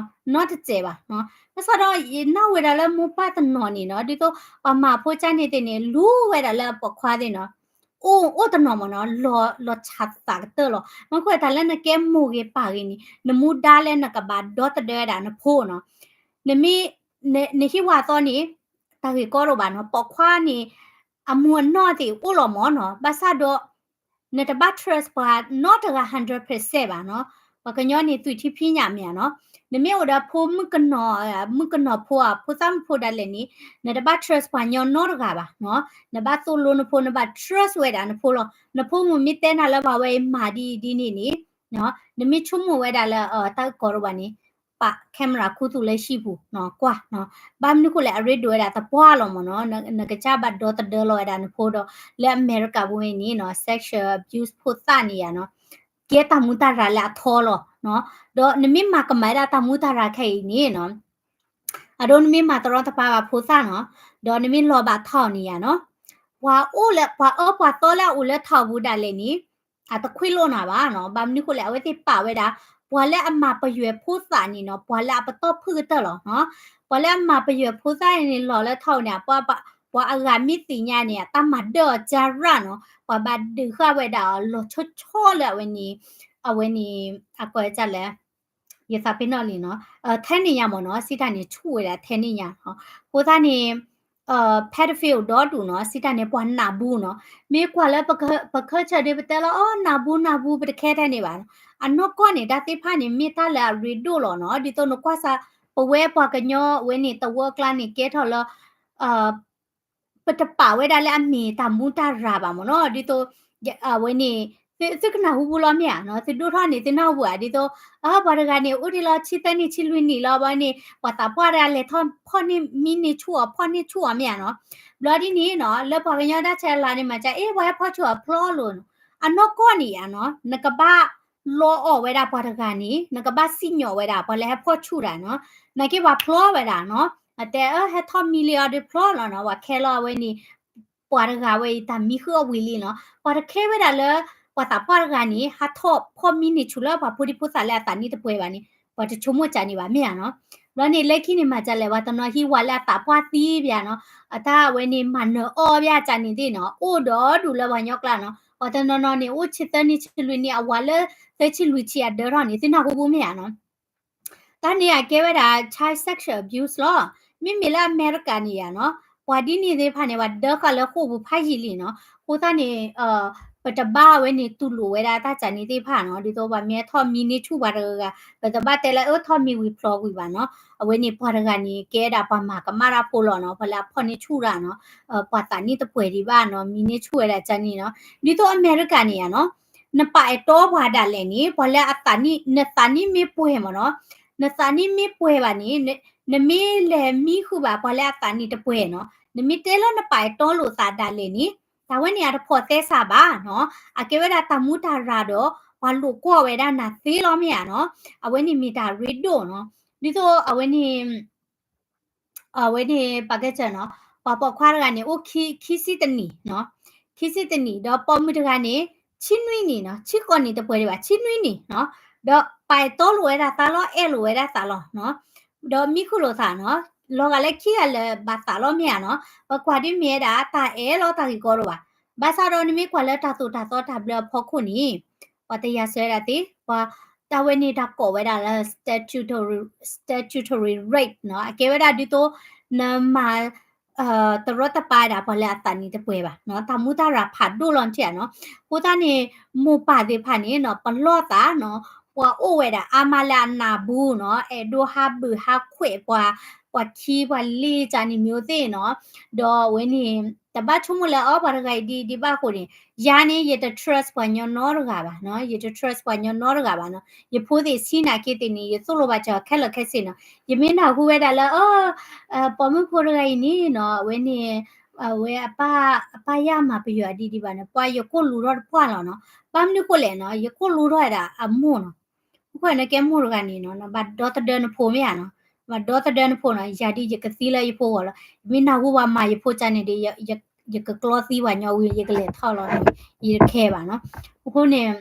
နီတစဲးဘၣ်နီၤ. ဘၣ်ဆၣ်ဒီး ယနၢ်ဝဲဒၣ်လၢမိၢ်ပၢ်တနီၤန့ၣ်နီၤ ဒ်သိးပှၤမၤဖိကန့ၣ်သ့ၣ်န့ၣ် လူဝဲဒၣ်လၢပိာ်ခွါသ့ၣ်နီၤ, အိၣ်အိၣ်တနီၤမ့ၢ်နီၤ လီၤဆးသးကတၢၢ်လီၤ. မ့ၢ်ကွၢ်တၢ်လၢနကဲမိၢ်ဂ့ၤပၢ်ဂ့ၤန့ၣ် နမူဒါလၢနကဘၣ်ဒီသဒၢဝဲဒၣ်နဖိနီၤ, နမ့ၢ် နဟံၣ်ဝၤသီန့ၣ် တၢ်ဂ့ၢ်ကီတအိၣ်ဘၣ်နီၤ, ပိာ်ခွါန့ၣ် အမူအနီၢ်သ့ၣ်အိၣ်လီၤမ့ၢ်နီၤ, ဘၣ်ဆၣ်ဒီး နတဘၣ် trust ပှၤနီတဂၤ hundred percent ဘၣ်နီၤ. ပှၤကညီန့ၣ် သွံၣ်ထံဖံးညၣ်မ့ၢ်ဧါနီၤ, နမ့ၢ်အိၣ်ဒီးဖိမုၣ်ကနီၤ မုၣ်ကနီၤဖိဧါ ဖိသၣ်မုၣ်ဖိဒၣ်လဲာ်န့ၣ် နတဘၣ် trust ပှၤညီနီတဂၤဘၣ်နီၤ. နဘၣ်သိၣ်လိနဖိ နဘၣ် trust ဝဲဒၣ်နဖိလီၤ. နဖိမုၣ်မ့ၢ်တဲနၤလၢပှၤဝဲအံၤမၤဒ်အံၤဒ်န့ၣ်န့ၣ် နမ့ၢ်ဆိကမိၣ်ဝဲဒၣ်လၢ တၢ်ဂ့ၢ်ကီတအိၣ်ဘၣ်န့ၣ် ပာ် camera ခူသူၣ်လၢဟံၣ်ပူၤ ကွၢ်, ဘၣ်မနုၤဃိလဲၣ် အရ့ဒိၣ်ဝဲဒၣ်သပှၢ်လီၤမ့ၢ်နီၤ, နကစၢ်ဘၣ်ဒီသဒၢလီၤဝဲဒၣ်နဖိဒီး လၢအမဲရကၤပူၤန့ၣ်နီၤ sexual abuse ဖိသၣ်န့ၣ်ယါနီၤ, ကဲတၢ်မူတၢ်ရၤလၢအထီလီၤ, ဒီးနမ့ၢ်မၤကမၣ်ဝဲဒၣ်တၢ်မူတၢ်ရၤခဲအံၤန့ၣ်နီၤ အဒိနမ့ၢ်မၤတရီတပါဘၣ်ဖိသၣ်နီၤ, ဒီးနမ့ၢ်လီၤဘၣ်ထီၣ်န့ၣ်ယါနီၤ, ပှၤအိၣ်လၢ ပှၤအၢပှၤသီလၢအအိၣ်လၢထီပူၤဒၣ်လဲာ်န့ၣ် အတခွ့လိာ်နၤဘၣ်နီၤ, ဘၣ်မနုၤဃိလဲၣ် အဝဲသ့ၣ်ပာ်ဝဲဒၣ် ပှၤလၢအမၤပယွဲၢ်ဖိသၣ်န့ၣ်နီၤ ပှၤလၢအပတီၢ်ဖုၣ်ကတၢၢ်လီၤနီၤ, ပှၤလၢအမၤပယွဲၢ်ဖိသၣ်န့ၣ်လီၤလၢထီပူၤန့ၣ် ပှၤအဂၤမ့ၢ်သ့ၣ်ညါန့ၣ် အတၢ်မၤဒၢၣ်အီၤကၢ်ရၣ်နီၤ, ပှၤဘၣ်ဒုးဃာ်ဝဲဒၣ်အီၤလီၤဆီဆီလၢအဝဲန့ၣ်, အဝဲန့ၣ် အကိးဒ်လဲၣ် ယသးပ့ၤနီၣ်လံနီၤ, ထဲန့ၣ်ညါမ့ၢ်နီၤ စံးတၢ်န့ၣ်ဆူၣ်ဝဲဒၣ်ထဲန့ၣ်ညါ, အဃိသတးန့ၣ် pedophile ဒီဒူၣ်နီၤ စံးတၢ်န့ၣ် ပှၤနးဘူးနီၤ, မ့ၢ်ကွၢ်လၢပ culture ဒီးပတဲလီၤ အီ နးဘူးနးဘူး ပတခဲထဲန့ၣ်ဘၣ်, အနီၢ်ကီၢ်န့ၣ် တၢ်သ့ၣ်တဖၣ်န့ၣ် မ့ၢ်တၢ်လၢအရ့ဒိၣ်လီၤနီၤ, ဒ်သိးနကွၢ်စး ပဝဲပှၤကညီဝဲန့ၣ် သဝီကျါန့ၣ် ကဲထီၣ်လၢ ပတပာ်ဝဲဒၣ်လၢအမ့ၢ်တၢ်မူတၢ်ရၤဘၣ်မ့ၢ်နီၤ, ဒ်သိး အဝဲန့ၣ် သုကနၢ်ဟူဘူးလီၤမ့ၢ်ဧါနီၤ, သုဒိၣ်ထီၣ်န့ၣ် သုနၢ်ဟူဘူးဧါ, ဒ်သိး အ ပှၤတဂၤန့ၣ် အိၣ်ဒံးလီၤဆံသၢနံၣ်ဆံလွံၢ်နံၣ်လီၤ, ဘၣ်န့ၣ် ပှၤသးပှၢ်တဂၤလဲၤထီၣ်ဖီၣ်န့ၢ်မံန့ၢ်ဆူၣ်အီၤ ဖီၣ်န့ၢ်ဆူၣ်အီၤမ့ၢ်ဧါနီၤ, ဘျီဒ်န့ၣ်နီၤ လၢပှၤကညီတၢ်ဆဲးအလၤန့ၣ်မၤကၢ် အ့ ပှၤဟဲဖီၣ်ဆူၣ်အီၤဖျီလိာ်နီၤ, အနီၢ်ကီၢ်န့ၣ်ယါနီၤ နကဘၣ်လီအီၣ်ဝဲဒၣ်ပှၤတဂၤန့ၣ် နကဘၣ်စံၣ်ညီၣ်ဝဲဒၣ် ပှၤလၢဟဲဖီၣ်ဆူၣ်တၢ်နီၤ, နာ်က့ပှၤဖျီဝဲဒၣ်နီၤ, အတဲအၢ ဟဲထီၣ်မံလံအီၤဒုးဖျီလီၤနီၤ, ပှၤခဲလီၤအဝဲန့ၣ် ပှၤတဂၤဝဲအံၤတၢ်မံဃုအီၣ်ဝံၤလံနီၤ, ပှၤတခဲဝဲဒၣ်လၢ ပှၤသးပှၢ်တဂၤန့ၣ် ဟးထီၣ်ဖီၣ်မံန့ၢ်ဆူၣ်လၢပှၤဖိဒံဖိသၣ်လၢအသးနံၣ်တပှဲၤဘၣ်န့ၣ် ပှၤတဆိကမိၣ်ကၢ်န့ၣ်ဘၣ်မ့ၢ်ဧါနီၤ. ဘျီန့ၣ်လၢခံန့ၣ်မၤကၢ်လဲၣ် ပှၤတနီၤဟံးဝၤလၢအသးပှၢ်သံဘၣ်နီၤ, အတၢ်ဝဲန့ၣ်မၤနၢၤအီၣ်ဘၣ်ကၢ်န့ၣ်သ့ၣ်နီၤ အိၣ်ဒီးဒူၣ်လၢပှၤကညီကျါနီၤ, ပှၤတနီၤနီၤန့ၣ် အိၣ်ဆံသၢနံၣ်ဆံလွံၢ်နံၣ် အဝၤလၢသၢဆံလွံၢ်ဆံအဒၢထီၣ်န့ၣ် သုနၢ်ဟူပူၤမ့ၢ်ဧါနီၤ. တၢ်န့ၣ်အကဲဝဲဒၣ် child sexual abuse လီၤ. မ့မ့ၢ်လၢအမဲရကၤန့ၣ်ယါနီၤ ပှၤဒ်န့ၣ်သ့ၣ်တဖၣ်န့ၣ် ပှၤဒၢဃာ်လၢဃိာ်ပူၤဖးယံာ်လံနီၤ, အဃိသတးန့ၣ် ပတဘၣ်ဝဲန့ၣ်တူၢ်လိာ်ဝဲဒၣ်တၢ်ကၢ်န့ၣ်သ့ၣ်တဖၣ်နီၤ, ဒ်သိးပှၤမ့ၢ်ထီၣ်မံန့ၢ်ဆူၣ်ပှၤတဂၤဂၤ ပတဘၣ်တဲလၢအၢထီၣ်မံဝံၤဖျီဝံၤဘၣ်နီၤ, အဝဲန့ၣ်ပှၤတဂၤန့ၣ် ကဲဒၣ်ပှၤမၤကမၣ်တၢ်ဖိလီၤနီၤ, ပှၤလၢအဖီၣ်န့ၢ်ဆူၣ်တၢ်နီၤ, ပှၤသးနံၣ်တပှဲၤဒံးဘၣ်နီၤ မံန့ၢ်ဆူၣ်ဝဲဒၣ်ကၢ်န့ၣ်နီၤ, ဒ်သိးအမဲရကၤန့ၣ်ယါနီၤ နပာ်အဲၣ်တီပှၤဒၣ်လဲာ်န့ၣ် ပှၤလၢအသးနံၣ် နသးနံၣ်မ့ၢ်ပှဲၤမ့ၢ်နီၤ, နသးနံၣ်မ့ၢ်ပှဲၤဘၣ်န့ၣ် နမ့ၢ်လဲၤမံဃုာ်ဘၣ်ပှၤလၢအသးနံၣ်တပှဲၤနီၤ, နမ့ၢ်တဲလၢနပာ်အဲၣ်တီလိာ်သးဒၣ်လဲာ်န့ၣ် တၢ်ဝဲန့ၣ်အတဖိးသဲစးဘၣ်နီၤ, အကဲဝဲဒၣ်တၢ်မူတၢ်ရၤဒီး ပှၤလိာ်ကွီၢ်ဝဲဒၣ်နၤသ့လီၤမ့ၢ်ဧါနီၤ, အဝဲန့ၣ်မ့ၢ်တၢ်ရ့ဒိၣ်နီၤ, ဒ်သိးအဝဲန့ၣ် အဝဲန့ၣ် ပကဲစၢနီၤ, ပှၤပိာ်ခွါတဂၤန့ၣ် အိၣ်ခံဆံတနံၣ်, ခံဆံတနံၣ် ဒီးပိာ်မုၣ်တဂၤန့ၣ် ဆံနွံနံၣ်နီၤ, ဆံဃိးနံၣ်တပှဲၤဒံးဘၣ်, ဆံနွံနံၣ်နီၤ, ဒီးပာ်အဲၣ်တီလိာ်ဝဲဒၣ်သးလီၤ, အဲၣ်လိာ်ဝဲဒၣ်သးလီၤ, ဒီးမံဃုာ်လိာ်သးနီၤ, လီၤဂာ်လၢခံဂၤလၢာ်ဘၣ်သးလီၤမ့ၢ်ဧါနီၤ, ပကွၢ်ဒ်မ့ၢ်ဝဲဒၣ် တၢ်အဲၣ်လီၤတၢ်ဂ့ၢ်ကီဒိၣ်ဘၣ်, ဘၣ်ဆၣ်ဒီးနမ့ၢ်ကွၢ်လၢတၢ်သိၣ်တၢ်သီတၢ်ဘျၢအဖီခိၣ်န့ၣ် ပှၤတယၤစၢၤဝဲဒၣ်သ့, ပှၤတၢ်ဝဲန့ၣ်တၢ်ကိးဝဲဒၣ်လၢ statutory, statutory rape နီၤ, အကဲဝဲဒၣ်ဒ်သိး နမၤ တရီတပါဒၣ်ပှၤလၢအသးနံၣ်တပှဲၤဘၣ်နီၤ, တၢ်မူတၢ်ရၤဖးဒိၣ်လီၤထံၣ်ဧါနီၤ, အဃိသတးန့ၣ် မိၢ်ပၢ်သ့ၣ်တဖၣ်န့ၣ်နီၤ ပလီၢ်သးနီၤ, ပှၤအိၣ်ဝဲဒၣ်အါမးလၢအနၢ်ပူၤနီၤ, အဲၣ်ဒိးဟးဘုၣ်ဟးခွဲးပှၤ, ပှၤခံပှၤလ့ၤကၢ်န့ၣ်မ့ၢ်အိၣ်သ့ၣ်နီၤ, ဒီးအဝဲန့ၣ် တဘၣ်ဆိကမိၣ်လၢအီပှၤတဂၤအံၤဒ်အံၤဒံးဘၣ်အဃိန့ၣ်, ယၤန့ၣ် ယတ trust ပှၤညီနီတဂၤဘၣ်နီၤ, ယတ trust ပှၤညီနီတဂၤဘၣ်နီၤ, ယဖိသ့ၣ်ဆံးနာ်က့သ့ၣ်န့ၣ် ယသိၣ်လိဘၣ်စၢၤခဲလၢာ်ခဲဆ့နီၤ, ယမ့ၢ်နၢ်ဟူဝဲဒၣ်လၢ အၢ ပိာ်မုၣ်ဖိတဂၤအံၤန့ၣ်နီၤ အဝဲန့ၣ် အဝဲအပၢ် အပၢ်ယၢ်မၤပယွဲၤဒ်ဒံးဘၣ်န့ၣ် ပှၤယကိၢ်လူၤထီၣ်တပှၢ်လီၤနီၤ, ဘၣ်မနုၤဃိလဲၣ်နီၤ ယကိၢ်လူၤထီၣ်ဝဲဒၣ်အမိၢ်နီၤ, အဃိန့ၣ်ကဲမိၢ်တဂၤန့ၣ်နီၤ ဘၣ်ဒီသဒၢနဖိမ့ၢ်ဧါနီၤ, ဘၣ်ဒီသဒၢနဖိနီၤ, ယၤဒ်ယကသံလၢယဖိဂီၢ်လီၤ, ယမ့ၢ်နၢ်ဟူပှၤမၤယဖိကၢ်န့ၣ်ဒီး ယကကျီသံပှၤညီဝံၤ ယကလဲၤထီၣ်လီၤ, ယတခဲဘၣ်နီၤ, အဃိန့ၣ်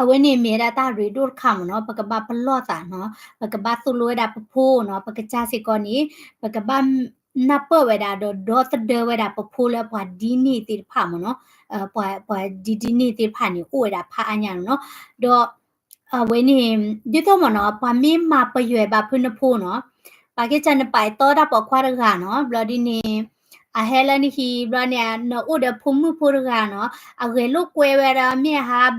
အဝဲန့ၣ်မ့ၢ်ဝဲဒၣ်တၢ်ရ့ဒိၣ်တခါမ့ၢ်နီၤ, ပကဘၣ်ပလီၢ်သးနီၤ, ပကဘၣ်သိၣ်လိဝဲဒၣ်ပဖိနီၤ, ပကစၢ်စ့ၢ်ကီးန့ၣ် ပကဘၣ်နၢ်ပၢၢ်ဝဲဒၣ်ဒီးဒီသဒၢဝဲဒၣ်ပဖိလၢပှၤဒ်န့ၣ်သ့ၣ်တဖၣ်မ့ၢ်နီၤ, ပှၤဒ်ဒ်န့ၣ်သ့ၣ်တဖၣ်န့ၣ် အိၣ်ဝဲဒၣ်ဖးအါညါနီၤ, ဒီး အဝဲန့ၣ် ဒ်သိးမ့ၢ်နီၤ ပှၤမ့ၢ်မၤပယွဲၤဘၣ်ဖုနဖိနီၤ, ပာ်ကဲစၢ်နပာ်အဲၣ်တီတၢ်ပိာ်ခွါတဂၤနီၤ, ဘျီဒ်န့ၣ် အဟဲလၢနဟံၣ်ဘျီန့ၣ် နအိၣ်ဒီးဖိမုၣ်ဖိတဂၤနီၤ, အဂဲၤလိာ်ကွဲဝဲဒၣ် မ့ၢ်အဟး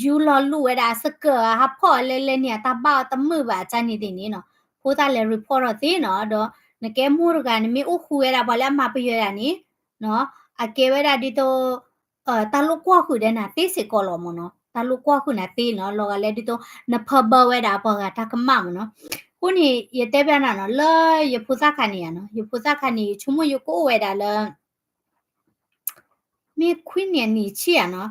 ယူလီၤလူၤဝဲဒၣ်အစကၢၢ် အဟးဖီၣ်အီၤလဲလဲန့ၣ် အတၢ်ဘၣ်အီၤတမုာ်ဘၣ်အကၢ်န့ၣ်သ့ၣ်န့ၣ်နီၤ, အဃိသတးလဲၤ report ထီၣ်သ့နီၤ, ဒီးနကဲမိၢ်တဂၤ နမ့ၢ်အိၣ်ဃူဝဲဒၣ်ပှၤလၢအမၤပယွဲၤဒၣ်န့ၣ် အကဲဝဲဒၣ်ဒ်သိး တၢ်လိၣ်ကွီၢ်ဃုာ်ဒီးနၤသ့စ့ၢ်ကီးလီၤမ့ၢ်နီၤ, တၢ်လိၣ်ကွီၢ်ဃုာ်နၤသ့နီၤ, လီၤဂာ်လၢဒ်သိး နဖၢဘၢဝဲဒၣ်ပှၤဂၤတၢ်ကမၣ်မ့ၢ်နီၤ, အဃိန့ၣ် ယတဲဘၣ်နၤနီၤ လၢယဖိသၣ်ခါန့ၣ်ဧါနီၤ, ယဖိသၣ်ခါန့ၣ် ယဆိကမိၣ်ယကအိၣ်ဝဲဒၣ်လၢ မ့ၢ်ခွံနံၣ်အနံၣ်ဆံးဧါနီၤ,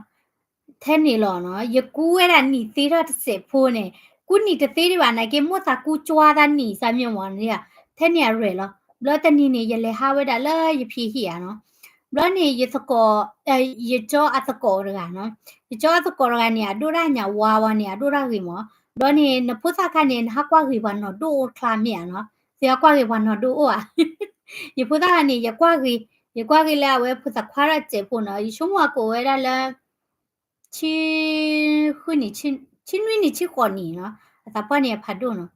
ထဲန့ၣ်လီၤနီၤ, ယကူဝဲဒၣ်နံၣ်သ့ထီၣ်တစဲးဖိန့ၣ်, ကူနံၣ်တသ့ဒံးဘၣ် နာ်က့မိၢ်သးကူကွၢ်သးနံၣ်စၢ်မ့ၢ်မ့ၢ်န့ၣ်, ထဲန့ၣ်အရဲၣ်လီၤ, ဘျီတနံၤန့ၣ် ယလဲၤဟးဝဲဒၣ်လၢယဖံဟံၣ်ဧါနီၤ, ဘျီန့ၣ် ယသကိး ယကၠီအသကိးတဂၤနီၤ, ယကၠီအသကိးတဂၤန့ၣ် အဒိၣ်ဒၣ်ညါဝါဝဲန့ၣ် အဒိၣ်ဒၣ်ဂ့ၤမး, ဘျီန့ၣ် နဖိသၣ်ခါန့ၣ် နဟးကွၢ်ဂ့ၤပှၤနီၢ်ဒိၣ်အိၣ်တခါမ့ၢ်ဧါနီၤ, သုဟးကွၢ်ဂ့ၤပှၤနီၢ်ဒိၣ်အိၣ်ဧါ, ယဖိသၣ်ခါန့ၣ် ယကွၢ်ဂ့ၤ, ယကွၢ်ဂ့ၤလၢအဝဲဖိသၣ်ခွါထီၣ်စဲးဖိနီၤ, ယဆိကမိၣ်အကိးဝဲဒၣ်လၢ ဆံဃုနံၣ်, ဆံနွံနံၣ် ဆံဃိးနံၣ်နီၤ, အသးပှၢ်န့ၣ်အဖးဒိၣ်နီၤ,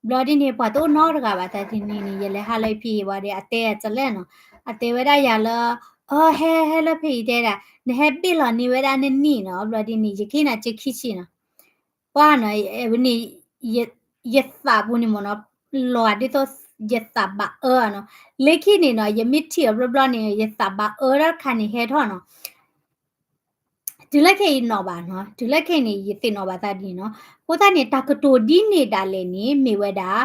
ဘျီဒ်န့ၣ် ပှၤတအိၣ်နီတဂၤဘၣ် တၢ်တနံၤန့ၣ် ယလဲၤဟးလၢဖံအံၤဝဲဒီး အတဲအစလဲၣ်နီၤ, အတဲဝဲဒၣ်ယၤလၢ အၢ ဟဲဟဲလၢဖံအံၤတဲဒၣ် နဟဲဘ့ၣ်လီၤန့ၢ်ဝဲဒၣ်နနံၣ်နီၤ, ဘျီဒ်န့ၣ် ယကဟ့ၣ်နၤစ့ခံဆံနီၤ, ပှၢ်နီၤ, ဝဲန့ၣ် ယသးပူၤန့ၣ်မ့ၢ်နီၤ, လီၤဒ်သိး ယသးဘၣ်အၢနီၤ, လၢခံန့ၣ်နီၤ ယမ့ၢ်ထံၣ်အီၤဘျီဘျီန့ၣ် ယသးဘၣ်အၢတၢ်တခါန့ၣ်ဟဲထီၣ်နီၤ တုၤလၢခဲအံၤနီၤဘၣ်နီၤ, တုၤလၢခဲအံၤန့ၣ် ယသ့ၣ်နီၣ်ဘၣ်သးဒ်န့ၣ်နီၤ, အဃိသတးန့ၣ် တၢ်ကတိၤဒ်န့ၣ်ဒၣ်လဲာ်န့ၣ် မ့ၢ်ဝဲဒၣ်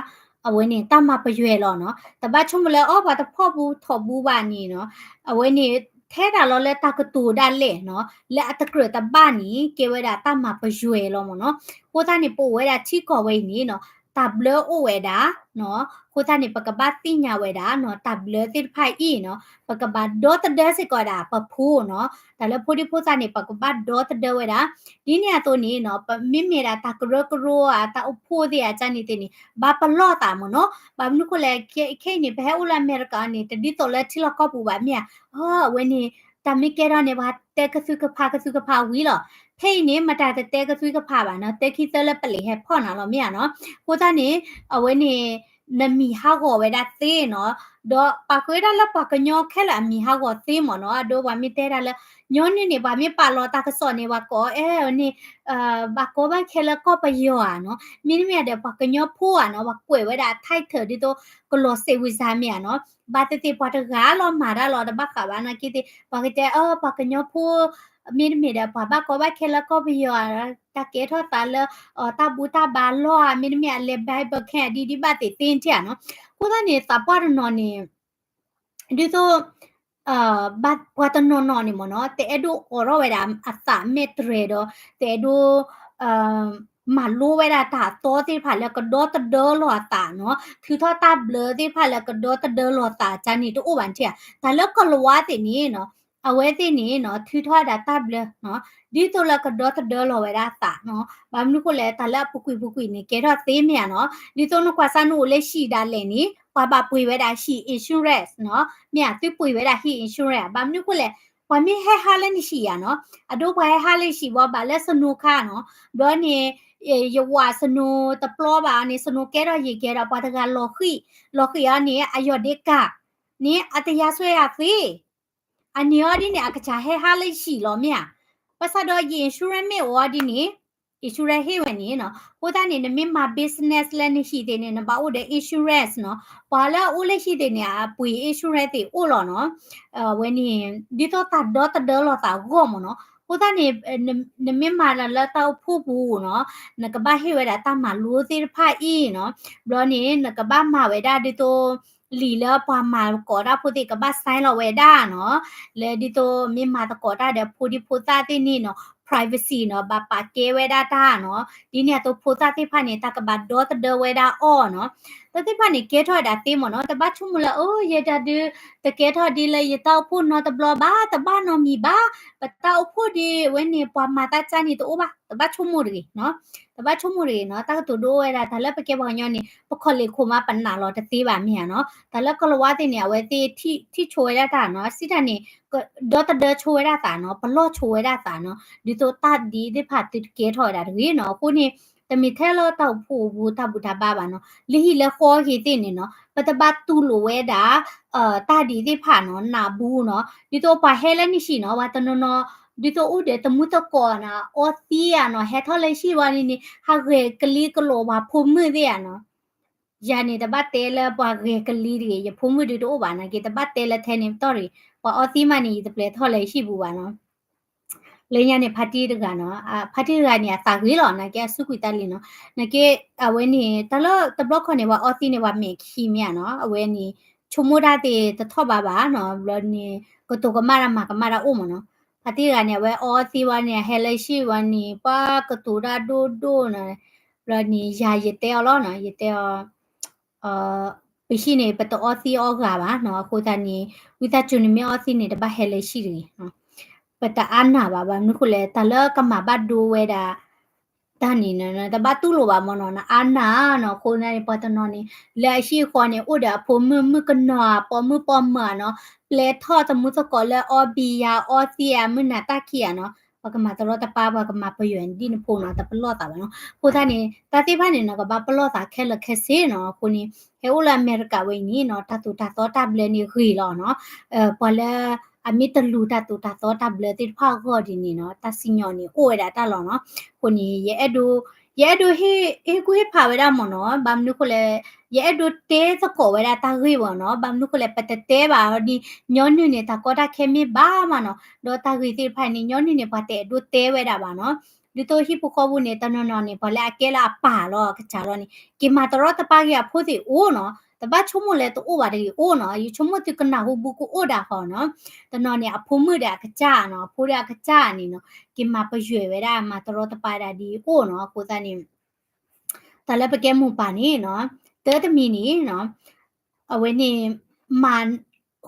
အဝဲန့ၣ် တၢ်မၤပယွဲလီၤနီၤ, တဘၣ်ဆိကမိၣ်လၢ အီ ပှၤတဖီၣ်ဘူးထီၣ်ဘူးဘၣ်န့ၣ်နီၤ, အဝဲန့ၣ် ထဲဒၣ်လီၤလၢတၢ်ကတိၤဒၣ်လဲာ်နီၤ လၢအတကြၢးတဘၣ်န့ၣ် ကဲဝဲဒၣ်တၢ်မၤပယွဲလီၤမ့ၢ်နီၤ. အဃိသတးန့ၣ် ပအိၣ်ဝဲဒၣ်ထံကီၢ်ဝဲအံၤန့ၣ်နီၤ တၢ်ဘျၢအိၣ်ဝဲဒၣ် အဃိသတးန့ၣ် ပကဘၣ်သ့ၣ်ညါဝဲဒၣ်နီၤ တၢ်ဘျၢသ့ၣ်တဖၣ်အံၤနီၤ ပကဘၣ်ဒီသဒၢစ့ၢ်ကီးဝဲဒၣ်ပဖိနီၤ. တၢ်လၢဖိဒံဖိသၣ်န့ၣ် ပကဘၣ်ဒီသဒၢဝဲဒၣ် ဒ်န့ၣ်အသိးန့ၣ်နီၤ ပမ့မ့ၢ်ဒၣ်တၢ်ကရၢကရိဧါ တၢ်အိၣ်ဖှိၣ်သ့ၣ်ဧါ ကန့ၣ်သ့ၣ်န့ၣ် ဘၣ်ပလီၢ်သးမ့ၢ်နီၤ. ဘၣ်မနုၤဃိလဲၣ် ခဲအံၤန့ၣ် ပဟဲအိၣ်လၢအမဲရကၤန့ၣ် တဒ်သိးလၢထံလီၢ်ကီၢ်ပူၤဘၣ်မ့ၢ်ဧါ. အဝဲန့ၣ် တၢ်မ့ၢ်ကဲထီၣ်န့ၣ် ပှၤတဲကသုကဖးကသုကဖးဝံၤလီၤ. ဖဲအံၤန့ၣ် မတၤတတဲကသုကဖးဘၣ်နီၤ တဲခံသၢလၢပလံာ်ဟဲဖီၣ်နၤလီၤမ့ၢ်ဧါနီၤ. အဃိသတးန့ၣ် အဝဲန့ၣ် နမံၤဟးဂီၤဝဲဒၣ်သ့နီၤ. ဒီးပာ်ဃုာ်ဝဲဒၣ်လၢပှၤကညီခဲလၢာ်အမံၤဟးဂီၤသ့မ့ၢ်နီၤ. အဒိပှၤမ့ၢ်တဲဒၣ်လၢ ညီနုၢ်န့ၣ် ပှၤမ့ၢ်ပာ်လီၤတၢ်ကစီၣ်န့ၣ် ပှၤကိးအဲၣ်န့ၣ် ဘၣ်ကီဘၣ်ခဲလၢကီၢ်ပယီၤဧါနီၤ. မ့တမ့ၢ်ဒီးပှၤကညီဖိဧါနီၤ ပှၤကွဲးဝဲဒၣ်အ title ဒ်သိးကလီၤစဲးဝံၤစါမ့ၢ်ဧါနီၤ. ဘၣ်သ့ၣ်သ့ၣ်ပှၤတဂၤလီၤမၤတၢ်လီၤ တဘၣ်ဃးဘၣ်နာ်က့သ့ၣ် ပှၤကတဲအၢ ပှၤကညီဖိ မ့တမ့ၢ်ဒီးပှၤဘၣ်ကီဘၣ်ခဲလၢကီၢ်ပယီၤဧါ တၢ်ကဲထီၣ်သးလၢ တၢ်ဘူၣ်တၢ်ဘါလီၢ်ဧါ မ့တမ့ၢ်အလဲၤ Bible camp ဒ်ဒ်ဘၣ်သ့ၣ်သ့ၣ်ထံၣ်ဧါနီၤ. အဃိသတးန့ၣ် သးပှၢ်တနီၤန့ၣ် ဒ်သိး ပှၤတနီၤနီၤန့ၣ်မ့ၢ်နီၤ တအဲၣ်ဒိးအိးထီၣ်ဝဲဒၣ်အသးမဲာ်တြဲၤဒီး တအဲၣ်ဒိး မၤလိဝဲဒၣ်တၢ်အသီသ့ၣ်တဖၣ်လၢကဒီသဒၢလီၤအသးနီၤ ထုးထီၣ်တၢ်ဘျၢသ့ၣ်တဖၣ်လၢကဒီသဒၢလီၤသးကန့ၣ်တအိၣ်ဘၣ်ထံၣ်ဧါ. တၢ်လၢကီၤလၤဝါသ့ၣ်န့ၣ်နီၤ အဝဲသ့ၣ်န့ၣ်နီၤ ထုးထီၣ်ဝဲဒၣ်တၢ်ဘျၢနီၤ ဒ်သိးလၢကဒီသဒၢလီၤဝဲဒၣ်အသးနီၤ. ဘၣ်မနုၤဃိလဲၣ် တၢ်လၢအပူၤကွံာ်ပူၤကွံာ်န့ၣ် ကဲထီၣ်သ့မ့ၢ်ဧါနီၤ. ဒ်သိးနကွၢ်စၢ်နအိၣ်လၢဟံၣ်ဒၣ်လဲာ်န့ၣ် ပှၤဘၣ်ပှ့ၤဝဲဒၣ်ဟံၣ် insurance နီၤ မ့ၢ်ဧါ သုပှ့ၤဝဲဒၣ်ဟံၣ် insurance ဘၣ်မနုၤဃိလဲၣ် ပှၤမ့ၢ်ဟဲဟးလၢနဟံၣ်ဧါနီၤ အဒိပှၤဟဲဟးလၢဟံၣ်ဘၣ် ဘၣ်လၢစနိခါနီၤ ဘျီန့ၣ် ယဝၤစနိတပျီဘၣ်န့ၣ် စနိကဲထီၣ်ယံာ်ကဲဒီး ပှၤတဂၤလီၤဃံၣ် လီၤဃံၣ်အီၤန့ၣ် အယီၢ်ဒ့ကၢ်န့ၣ် အတယါစွဲယၤသ့ အန့ၣ်အီၤဒ်န့ၣ် အကစၢ်ဟဲဟးလၢယဟံၣ်လီၤမ့ၢ်ဧါ. ဘၣ်ဆၣ်ဒီးယ insurance မ့ၢ်အိၣ်အီၤဒ်န့ၣ် insurance ဟ့ၣ်ဝဲန့ၣ်နီၤ. အဃိသတးန့ၣ် နမ့ၢ်မၤ business လၢနဟံၣ်သ့ၣ်န့ၣ် နဘၣ်အိၣ်ဒီး insurance နီၤ. ပှၤလၢအအိၣ်လၢဟံၣ်သ့ၣ်န့ၣ် အပှ့ၤ insurance သ့ၣ်အိၣ်လီၤနီၤ. ဝဲန့ၣ် ဒ်သိးတၢ်ဒီသဒၢလီၤသးအဂီၢ်မ့ၢ်နီၤ. အဃိသတးန့ၣ် နမ့ၢ်မၤလၢတၢ်အိၣ်ဖှိၣ်ပူၤနီၤ နကဘၣ်ဟ့ၣ်ဝဲဒၣ်တၢ်မၤလိသ့ၣ်တဖၣ်အံၤနီၤ. ဘျီန့ၣ် နကဘၣ်မၤဝဲဒၣ်ဒ်သိး လံာ်လၢပှၤမၤသကိးတၢ်ဖိသ့ၣ်ကဘၣ် sign လီၤဝဲဒၣ်နီၤ. လၢဒ်သိးမ့ၢ်မၤသကိးတၢ်ဒီးဖိဒံဖိသၣ်သ့ၣ်န့ၣ်နီၤ privacy နီၤ ဘၣ်ပာ်ကဲဝဲဒၣ်တၢ်နီၤ. ဒ်န့ၣ်အသိးဖိသၣ်သ့ၣ်တဖၣ်န့ၣ် တၢ်ကဘၣ်ဒီသဒၢဝဲဒၣ်အီၤနီၤ. တၢ်သ့ၣ်တဖၣ်န့ၣ် ကဲထီၣ်ဝဲဒၣ်သ့မ့ၢ်နီၤ. တဘၣ်ဆိကမိၣ်လၢ အိ ယဲဒၣ်ဒုး တကဲထီၣ်ဒ်လၢယတၢ်အိၣ်ဖှိၣ်နီတဘျီဘၣ် တဘၣ်နီတမံၤဘၣ် ပတၢ်အိၣ်ဖှိၣ်ဒ်ဝဲန့ၣ် ပှၤမၤတၢ်ကၢ်န့ၣ်တအိၣ်ဘၣ် တဘၣ်ဆိကမိၣ်တဂ့ၤနီၤ. တဘၣ်ဆိကမိၣ်တဂ့ၤနီၤ. တၢ်ကတိၤဒိအိၣ်ဝဲဒၣ် တၢ်လၢပကဲပှၤကညီန့ၣ် ပခီၣ်လ့ၣ်ခိၣ်မး ပနာ်လီၤတသ့ဘၣ်မ့ၢ်ဧါနီၤ. တၢ်လၢကီၤလၤဝါသ့ၣ်န့ၣ် အဝဲသ့ၣ်ထံၣ်ဆိဝဲဒၣ်တၢ်နီၤ စံးတၢ်န့ၣ် ဒီသဒၢဆိဝဲဒၣ်သးနီၤ ပလီၢ်ဆိဝဲဒၣ်သးနီၤ ဒ်သိးတၢ်ဒ်သ့ၣ်တဖၣ်သုတကဲထီၣ်ဝဲဒၣ်တဂ့ၤနီၤ. အဃိန့ၣ် တမ့ၢ်ထဲလၢတၢ်အိၣ်ဖှိၣ်ပူၤတၢ်ဘူၣ်တၢ်ဘါဘၣ်နီၤ လၢဟံၣ်လၢဃီဂ့ၤသ့ၣ်န့ၣ်နီၤ ပတဘၣ်တူၢ်လိာ်ဝဲဒၣ် တၢ်ဒ်သ့ၣ်တဖၣ်နီၤ နးဘူးနီၤ ဒ်သိးပှၤဟဲလၢနဟံၣ်နီၤ ပှၤတနီၤနီၤ ဒ်သိးအိၣ်ဒီးတမူသကိးနီၤ အီသံးဧါနီၤ ဟဲထီၣ်လၢဟံၣ်ဝဲန့ၣ်န့ၣ် ဟးဂဲၤကလံကလိာ်ပှၤဖိမုၣ်သ့ၣ်ဧါနီၤ. ယၤန့ၣ် တဘၣ်တဲလၢပှၤဂဲၤကလံတဂ့ၤ ယဖိမုၣ်ဒုးတအိၣ်ဘၣ်နာ်က့ တဘၣ်တဲလၢထဲန့ၣ်ပတီၢ်တဂ့ၤ ပှၤအီသံးမးန့ၣ် ယတပျဲထီၣ်လၢယဟံၣ်ပူၤဘၣ်နီၤ. လၢညါန့ၣ် ဖါတံၢ်တဂၤနီၤ ဖါတံၢ်တဂၤန့ၣ် အသးဂ့ၤလီၤ နာ်က့အစူးကွံာ်တၢ်လံနီၤ နာ်က့ အဝဲန့ၣ် တၢ်လၢတဘျီခီန့ၣ် ပှၤအီသံးန့ၣ် ပှၤမဲာ်ခံမ့ၢ်ဧါနီၤ အဝဲန့ၣ် ဆိကမိၣ်တၢ်သ့ၣ်တထီၣ်ဘးဘၣ်နီၤ ဘျီန့ၣ် ကတိၤကမၣ်တၢ်မၤကမၣ်တၢ်အိၣ်မ့ၢ်နီၤ ဖါတံၢ်တဂၤန့ၣ် အဝဲအီသံးဝဲန့ၣ် အဟဲလၢဟံၣ်ဝဲန့ၣ် ပှၤကတိၤတၢ်ဒိၣ်ဒိၣ်နီၤ ဘျီန့ၣ် ယၤယတဲအီၤလီၤနီၤ ယတဲအီၤ ပဟံၣ်န့ၣ် ပတအီသံးအီဂၤဘၣ်နီၤ အဃိသတးန့ၣ် ဝံသးစူၤနမ့ၢ်အီသံးန့ၣ် တဘၣ်ဟဲလၢဟံၣ်တဂ့ၤ ပတအါနၢ်ဘၣ် ဘၣ်မနုၤဃိလဲၣ် တၢ်လၢကမၤဘၣ်ဒိဝဲဒၣ် တၢ်န့ၣ် တဘၣ်တူၢ်လိာ်ဘၣ်မ့ၢ်နီၤ နအါနၢ်နီၤ အဃိသတးန့ၣ် ပှၤတနီၤန့ၣ် လၢအဟံၣ်အဃီန့ၣ် အိၣ်ဒီးအဖိမုၣ် မုၣ်ကနီၤ ပိာ်မုၣ်ပိာ်မၢၤနီၤ ပျဲထီၣ်တမူသကိးလၢအီဘံယၤအီသံးဧါ မုၢ်နၤတၢ်ခံးဧါနီၤ ပှၤကမၤတရီတပါ ပှၤကမၤပယွဲၤဒ်နဖိနီၤ တပလီၢ်သးဘၣ်နီၤ အဃိသတးန့ၣ် တၢ်သ့ၣ်တဖၣ်န့ၣ်နီၤ ကဘၣ်ပလီၢ်သးခဲလၢာ်ခဲဆ့နီၤ အဃိန့ၣ် ဟဲအိၣ်လၢအမဲရကၤဝဲအံၤန့ၣ်နီၤ တၢ်သိၣ်တၢ်သီတၢ်ဘျၢန့ၣ်ဂ့ၤလီၤနီၤ ပှၤလၢအမ့ၢ်တလူၤတၢ်သိၣ်တၢ်သီတၢ်ဘျၢသ့ၣ်တဖၣ်အဂီၢ်ဒ်န့ၣ်နီၤ တၢ်စံၣ်ညီၣ်န့ၣ်အိၣ်ဝဲဒၣ်တၢ်လီၤနီၤ အဃိန့ၣ် ယအဲၣ်ဒိး ယအဲၣ်ဒိးဟ့ၣ် ဟ့ၣ်ကူၣ်ဟ့ၣ်ဖးဝဲဒၣ်မ့ၢ်နီၤ ဘၣ်မနုၤဃိလဲၣ် ယအဲၣ်ဒိးတဲသကိးဝဲဒၣ်တၢ်ဂ့ၢ်ဝဲနီၤ ဘၣ်မနုၤဃိလဲၣ် ပတတဲဘၣ်ဒီး ညီနုၢ်န့ၣ် တၢ်ကီတၢ်ခဲမ့ၢ်ဘၣ်မးနီၤ ဒီးတၢ်ဂ့ၢ်သ့ၣ်တဖၣ်န့ၣ် ညီနုၢ်န့ၣ် ပှၤတအဲၣ်ဒိးတဲဝဲဒၣ်ဘၣ်နီၤ ဒ်သိးဟံၣ်ဖိဃီဖိန့ၣ် တနီၤနီၤန့ၣ် ပှၤလၢအကဲလၢအပၢ်လီၤ အကစၢ်လီၤန့ၣ် က့ၤမၤတရီတပါက့ၤအဖိသ့ၣ်အိၣ်နီၤ တဘၣ်ဆိကမိၣ်လၢတအိၣ်ဘၣ်တဂ့ၤအိၣ်နီၤ, ယဆိကမိၣ်သုကနၢ်ဟူဘူးကအိၣ်ဒၣ်ဃီနီၤ. တနီၤန့ၣ် အဖိမုၣ်ဒီးအကစၢ်နီၤ, အဖိဒီးအကစၢ်န့ၣ်နီၤ, က့ၤမၤပယွဲၢ်ဝဲဒၣ် မၤတရီတပါဒၣ်ဒ်အအိၣ်နီၤ. အဃိသတးန့ၣ် တၢ်လၢပကဲမိၢ်ပၢ်န့ၣ်နီၤ, တၢ်တမံၤန့ၣ်နီၤ, အဝဲန့ၣ် မၤ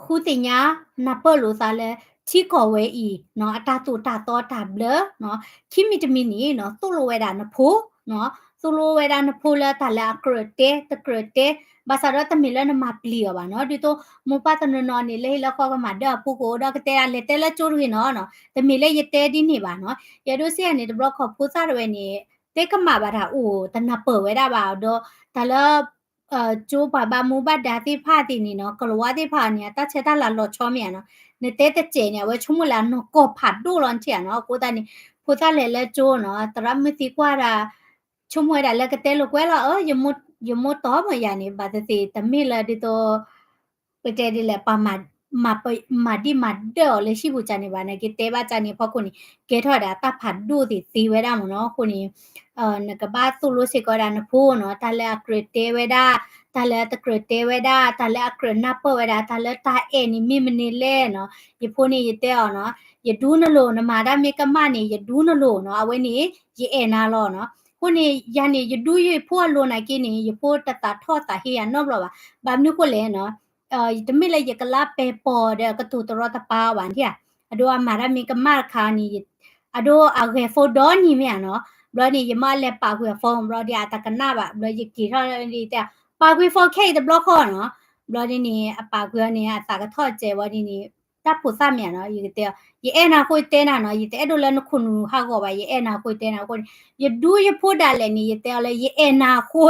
ဃုသ့ၣ်ညါ နၢ်ပၢၢ်လိာ်သးလၢ ထံကီၢ်ဝဲအံၤနီၤ, အတၢ်သိၣ်တၢ်သီတၢ်ဘျၢနီၤ, ခံမံၤတမံၤန့ၣ်နီၤ, သိၣ်လိဝဲဒၣ်နဖိနီၤ, သိၣ်လိဝဲဒၣ်နဖိလၢတၢ်လၢအကြၢးတဲ တကြၢးတဲ, ဘၣ်ဆၣ်ဒီးတမ့ၢ်လၢနမၤပျံၤအီၤဘၣ်နီၤ. ဒ်သိးမိၢ်ပၢ်တနီၤနီၤန့ၣ် လၢဟံၣ်လၢဃီကမၤဒၢအဖိကအိၣ်ဒီးကတဲဒၣ်လဲၤတဲလၢကၠိတဂ့ၤနီၤနီၤ, တမ့ၢ်လၢယတဲဒ်န့ၣ်ဘၣ်နီၤ. ယအဲၣ်ဒိးစံးယၤန့ၣ် တဘျီခီၣ်ဖိသၣ်တဝဲန့ၣ် တဲကမၣ်ဘၣ်တၢ်အိၣ် တနၢ်ပၢၢ်ဝဲဒၣ်ဘၣ်ဒီး တၢ်လၢ ကၠိပှၤဘၣ်မူဘၣ်ဒါသ့ၣ်တဖၣ်သ့ၣ်န့ၣ်နီၤ, ကလၤဝါသ့ၣ်တဖၣ်န့ၣ် အတၢ်ဆဲးတၢ်လၤလီၤဆီမ့ၢ်ဧါနီၤ. နတဲတစဲးန့ၣ် အဝဲဆိကမိၣ်လၢအနီၢ်ကီၢ်ဖးဒိၣ်လီၤထံၣ်ဧါနီၤ. အဃိသတးန့ၣ် ဖိသၣ်လဲၤလၢကၠိနီၤ, သရၣ်မုၣ်သံကွၢ်ဒၣ် ဆိကမိၣ်ဝဲဒၣ်လၢကတဲလိာ်ကွဲလီၤ, အၢ ယမိၢ်တီမ့ၢ်ယၤန့ၣ် ဘၣ်သ့ၣ်သ့ၣ်တမ့ၢ်လၢဒ်သိး ပတဲဒ်လဲၣ် ပှၤမၤဒံးမၤဒၢၣ်အီၤလၢဟံၣ်ပူၤကၢ်န့ၣ်ဘၣ်, နာ်က့တဲဘၣ်ကၢ်န့ၣ်အဖီခိၣ်န့ၣ် ကဲထီၣ်ဝဲဒၣ်တၢ်ဖးဒိၣ်သ့ၣ်သ့ဝဲဒၣ်မ့ၢ်နီၤ. အဃိန့ၣ် နကဘၣ်သိၣ်လိစ့ၢ်ကီးဝဲဒၣ်နဖိနီၤ, တၢ်လၢအကြၢးတဲဝဲဒၣ်, တၢ်လၢအတကြၢးတဲဝဲဒၣ်, တၢ်လၢအကြၢးနၢ်ပၢၢ်ဝဲဒၣ်, တၢ်လၢတၢ်အဲၣ်န့ၣ်မ့ၢ်မနုၤလဲၣ်နီၤ. ယဖိန့ၣ်ယတဲအီၤနီၤ, ယဒူနလိၤ, နမၤတၢ်မ့ၢ်ကမၣ်န့ၣ် ယဒူနလိၤနီၤ, အဝဲန့ၣ် ယအဲၣ်နၤလီၤနီၤ. အဃိန့ၣ် ယၤန့ၣ် ယဒူယဖိအလိၤနာ်က့န့ၣ် ယဖိတသးထီၣ်သးဟ့ယၤနီတဘျီဘၣ်. ဘၣ်မနုၤဃိလဲၣ်နီၤ, တမ့ၢ်လၢယကလါပဲာ်ပီၤဒီးကတိၤတရီတပါအီၤဘၣ်န့ၣ်ဧါ, အဒိအမၤတၢ်မ့ၢ်ကမၣ်တခါန့ၣ် အဒိအဂဲၤ phone ဒီနံၤမ့ၢ်ဧါနီၤ, ဘျီန့ၣ် ယမၢအလဲၤပာ်ကွံာ်အ phone ဘျီဒီးအတကနၣ်ဘၣ်, ဘျီယက့ၤထီၣ်ဒီးတဲ ပာ်ကွံာ် phone ခဲအံၤတဘျီဃီနီၤ, ဘျီဒ်န့ၣ် အပာ်ကွံာ်အီၤန့ၣ် အသးကထီၣ်စဲးဝံၤဒ်န့ၣ် တၢ်ဖိသၣ်မ့ၢ်ဧါနီၤ, ယကတဲအီၤ ယအဲၣ်နၤအဃိယတဲနၤနီၤ, ယတအဲၣ်ဒိးလၢနခိၣ်နူာ်ဟးဂီၤဘၣ်, ယအဲၣ်နၤအဃိယတဲနၤအဃိန့ၣ် ယဒူယဖိဒၣ်လဲာ်န့ၣ် ယတဲအီၤလၢ ယအဲၣ်နၤအဃိ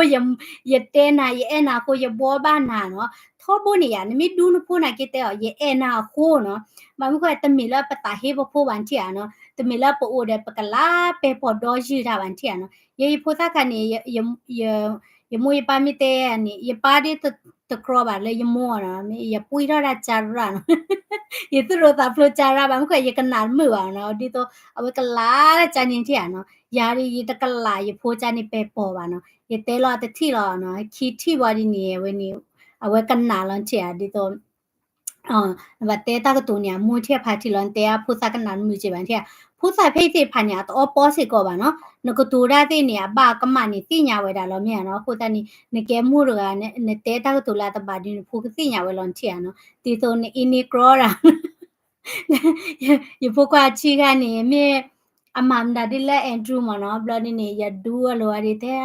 ယတဲနၤ, ယအဲၣ်နၤအဃိ ယဘှီဘၣ်နၤနီၤ, ထီဘိန့ၣ်ယၤ နမ့ၢ်ဒူနဖိနာ်က့တဲအီၤ ယအဲၣ်နၤအဃိနီၤ, ဘၣ်မနုၤဃိတမ့ၢ်လၢပသးဟ့ပဖိဘၣ်န့ၣ်ဧါနီၤ, တမ့ၢ်လၢပအိၣ်ဒီးပကလါပဲာ်ပီၤဒီယုၢ်တၢ်ဘၣ်န့ၣ်ဧါနီၤ, ယဲယဖိသၣ်ခါန့ၣ် ယမိၢ်ယပၢ်မ့ၢ်တဲန့ၣ် ယပၢ်ဒ်တကြၢးဘၣ်လၢယမိၢ်နီၤ, ယပှံၢ်ထီၣ်တၢ်ကၢရၣ်နီၤ, ယသူၣ်ဒိၣ်သးဖျိးကၢရၣ်ဘၣ်မနုၤဃိ ယကနၣ်တမုာ်ဘၣ်နီၤ, ဒ်သိး အဝဲကလါတၢ်ကၢန့ၣ်ဧါနီၤ, ယၤဒ်ယတကလးယဖိကၢန့ၣ်ပဲာ်ပီၤဘၣ်နီၤ, ယတဲလီၤတထံၣ်လီၤနီၤ, ခံထံၣ်ဝံၤဒ်န့ၣ် အဝဲန့ၣ် အဝဲကနၣ်လီၤန့ၣ်ဧါ, ဒ်သိး နဘၣ်တဲတၢ်ကတိၤန့ၣ် အမိၢ်ထံၣ်ဖါထံၣ်လီၤ, နတဲအဖိသၣ်ကနၣ်တမုာ်က့ဘၣ်န့ၣ်ဧါ, ဖိသၣ်ဖဲအံၤသ့ၣ်တဖၣ်န့ၣ် အတအီပီစ့ၢ်ကီးဘၣ်နီၤ, နကတိၤတၢ်သ့ၣ်န့ၣ် အဘၣ်အကမၣ်န့ၣ် သ့ၣ်ညါဝဲဒၣ်လီၤမ့ၢ်ဧါနီၤ, အဃိသတးန့ၣ် နကဲမိၢ်တဂၤ နတဲတၢ်ကတိၤလၢအတဘၣ်ဒ်နဖိကသ့ၣ်ညါဝဲလီၤန့ၣ်ဧါနီၤ, ဒ်သိးနအ့န့ၢ်ကြီတၢ် ယဖိခွါအဆံးခါန့ၣ် မ့ၢ်အမၤမတၤဒ်လၢ Andrew မ့ၢ်နီၤ, ဘျီဒ်န့ၣ် ယဒူအလိၤအဒ်တဲ,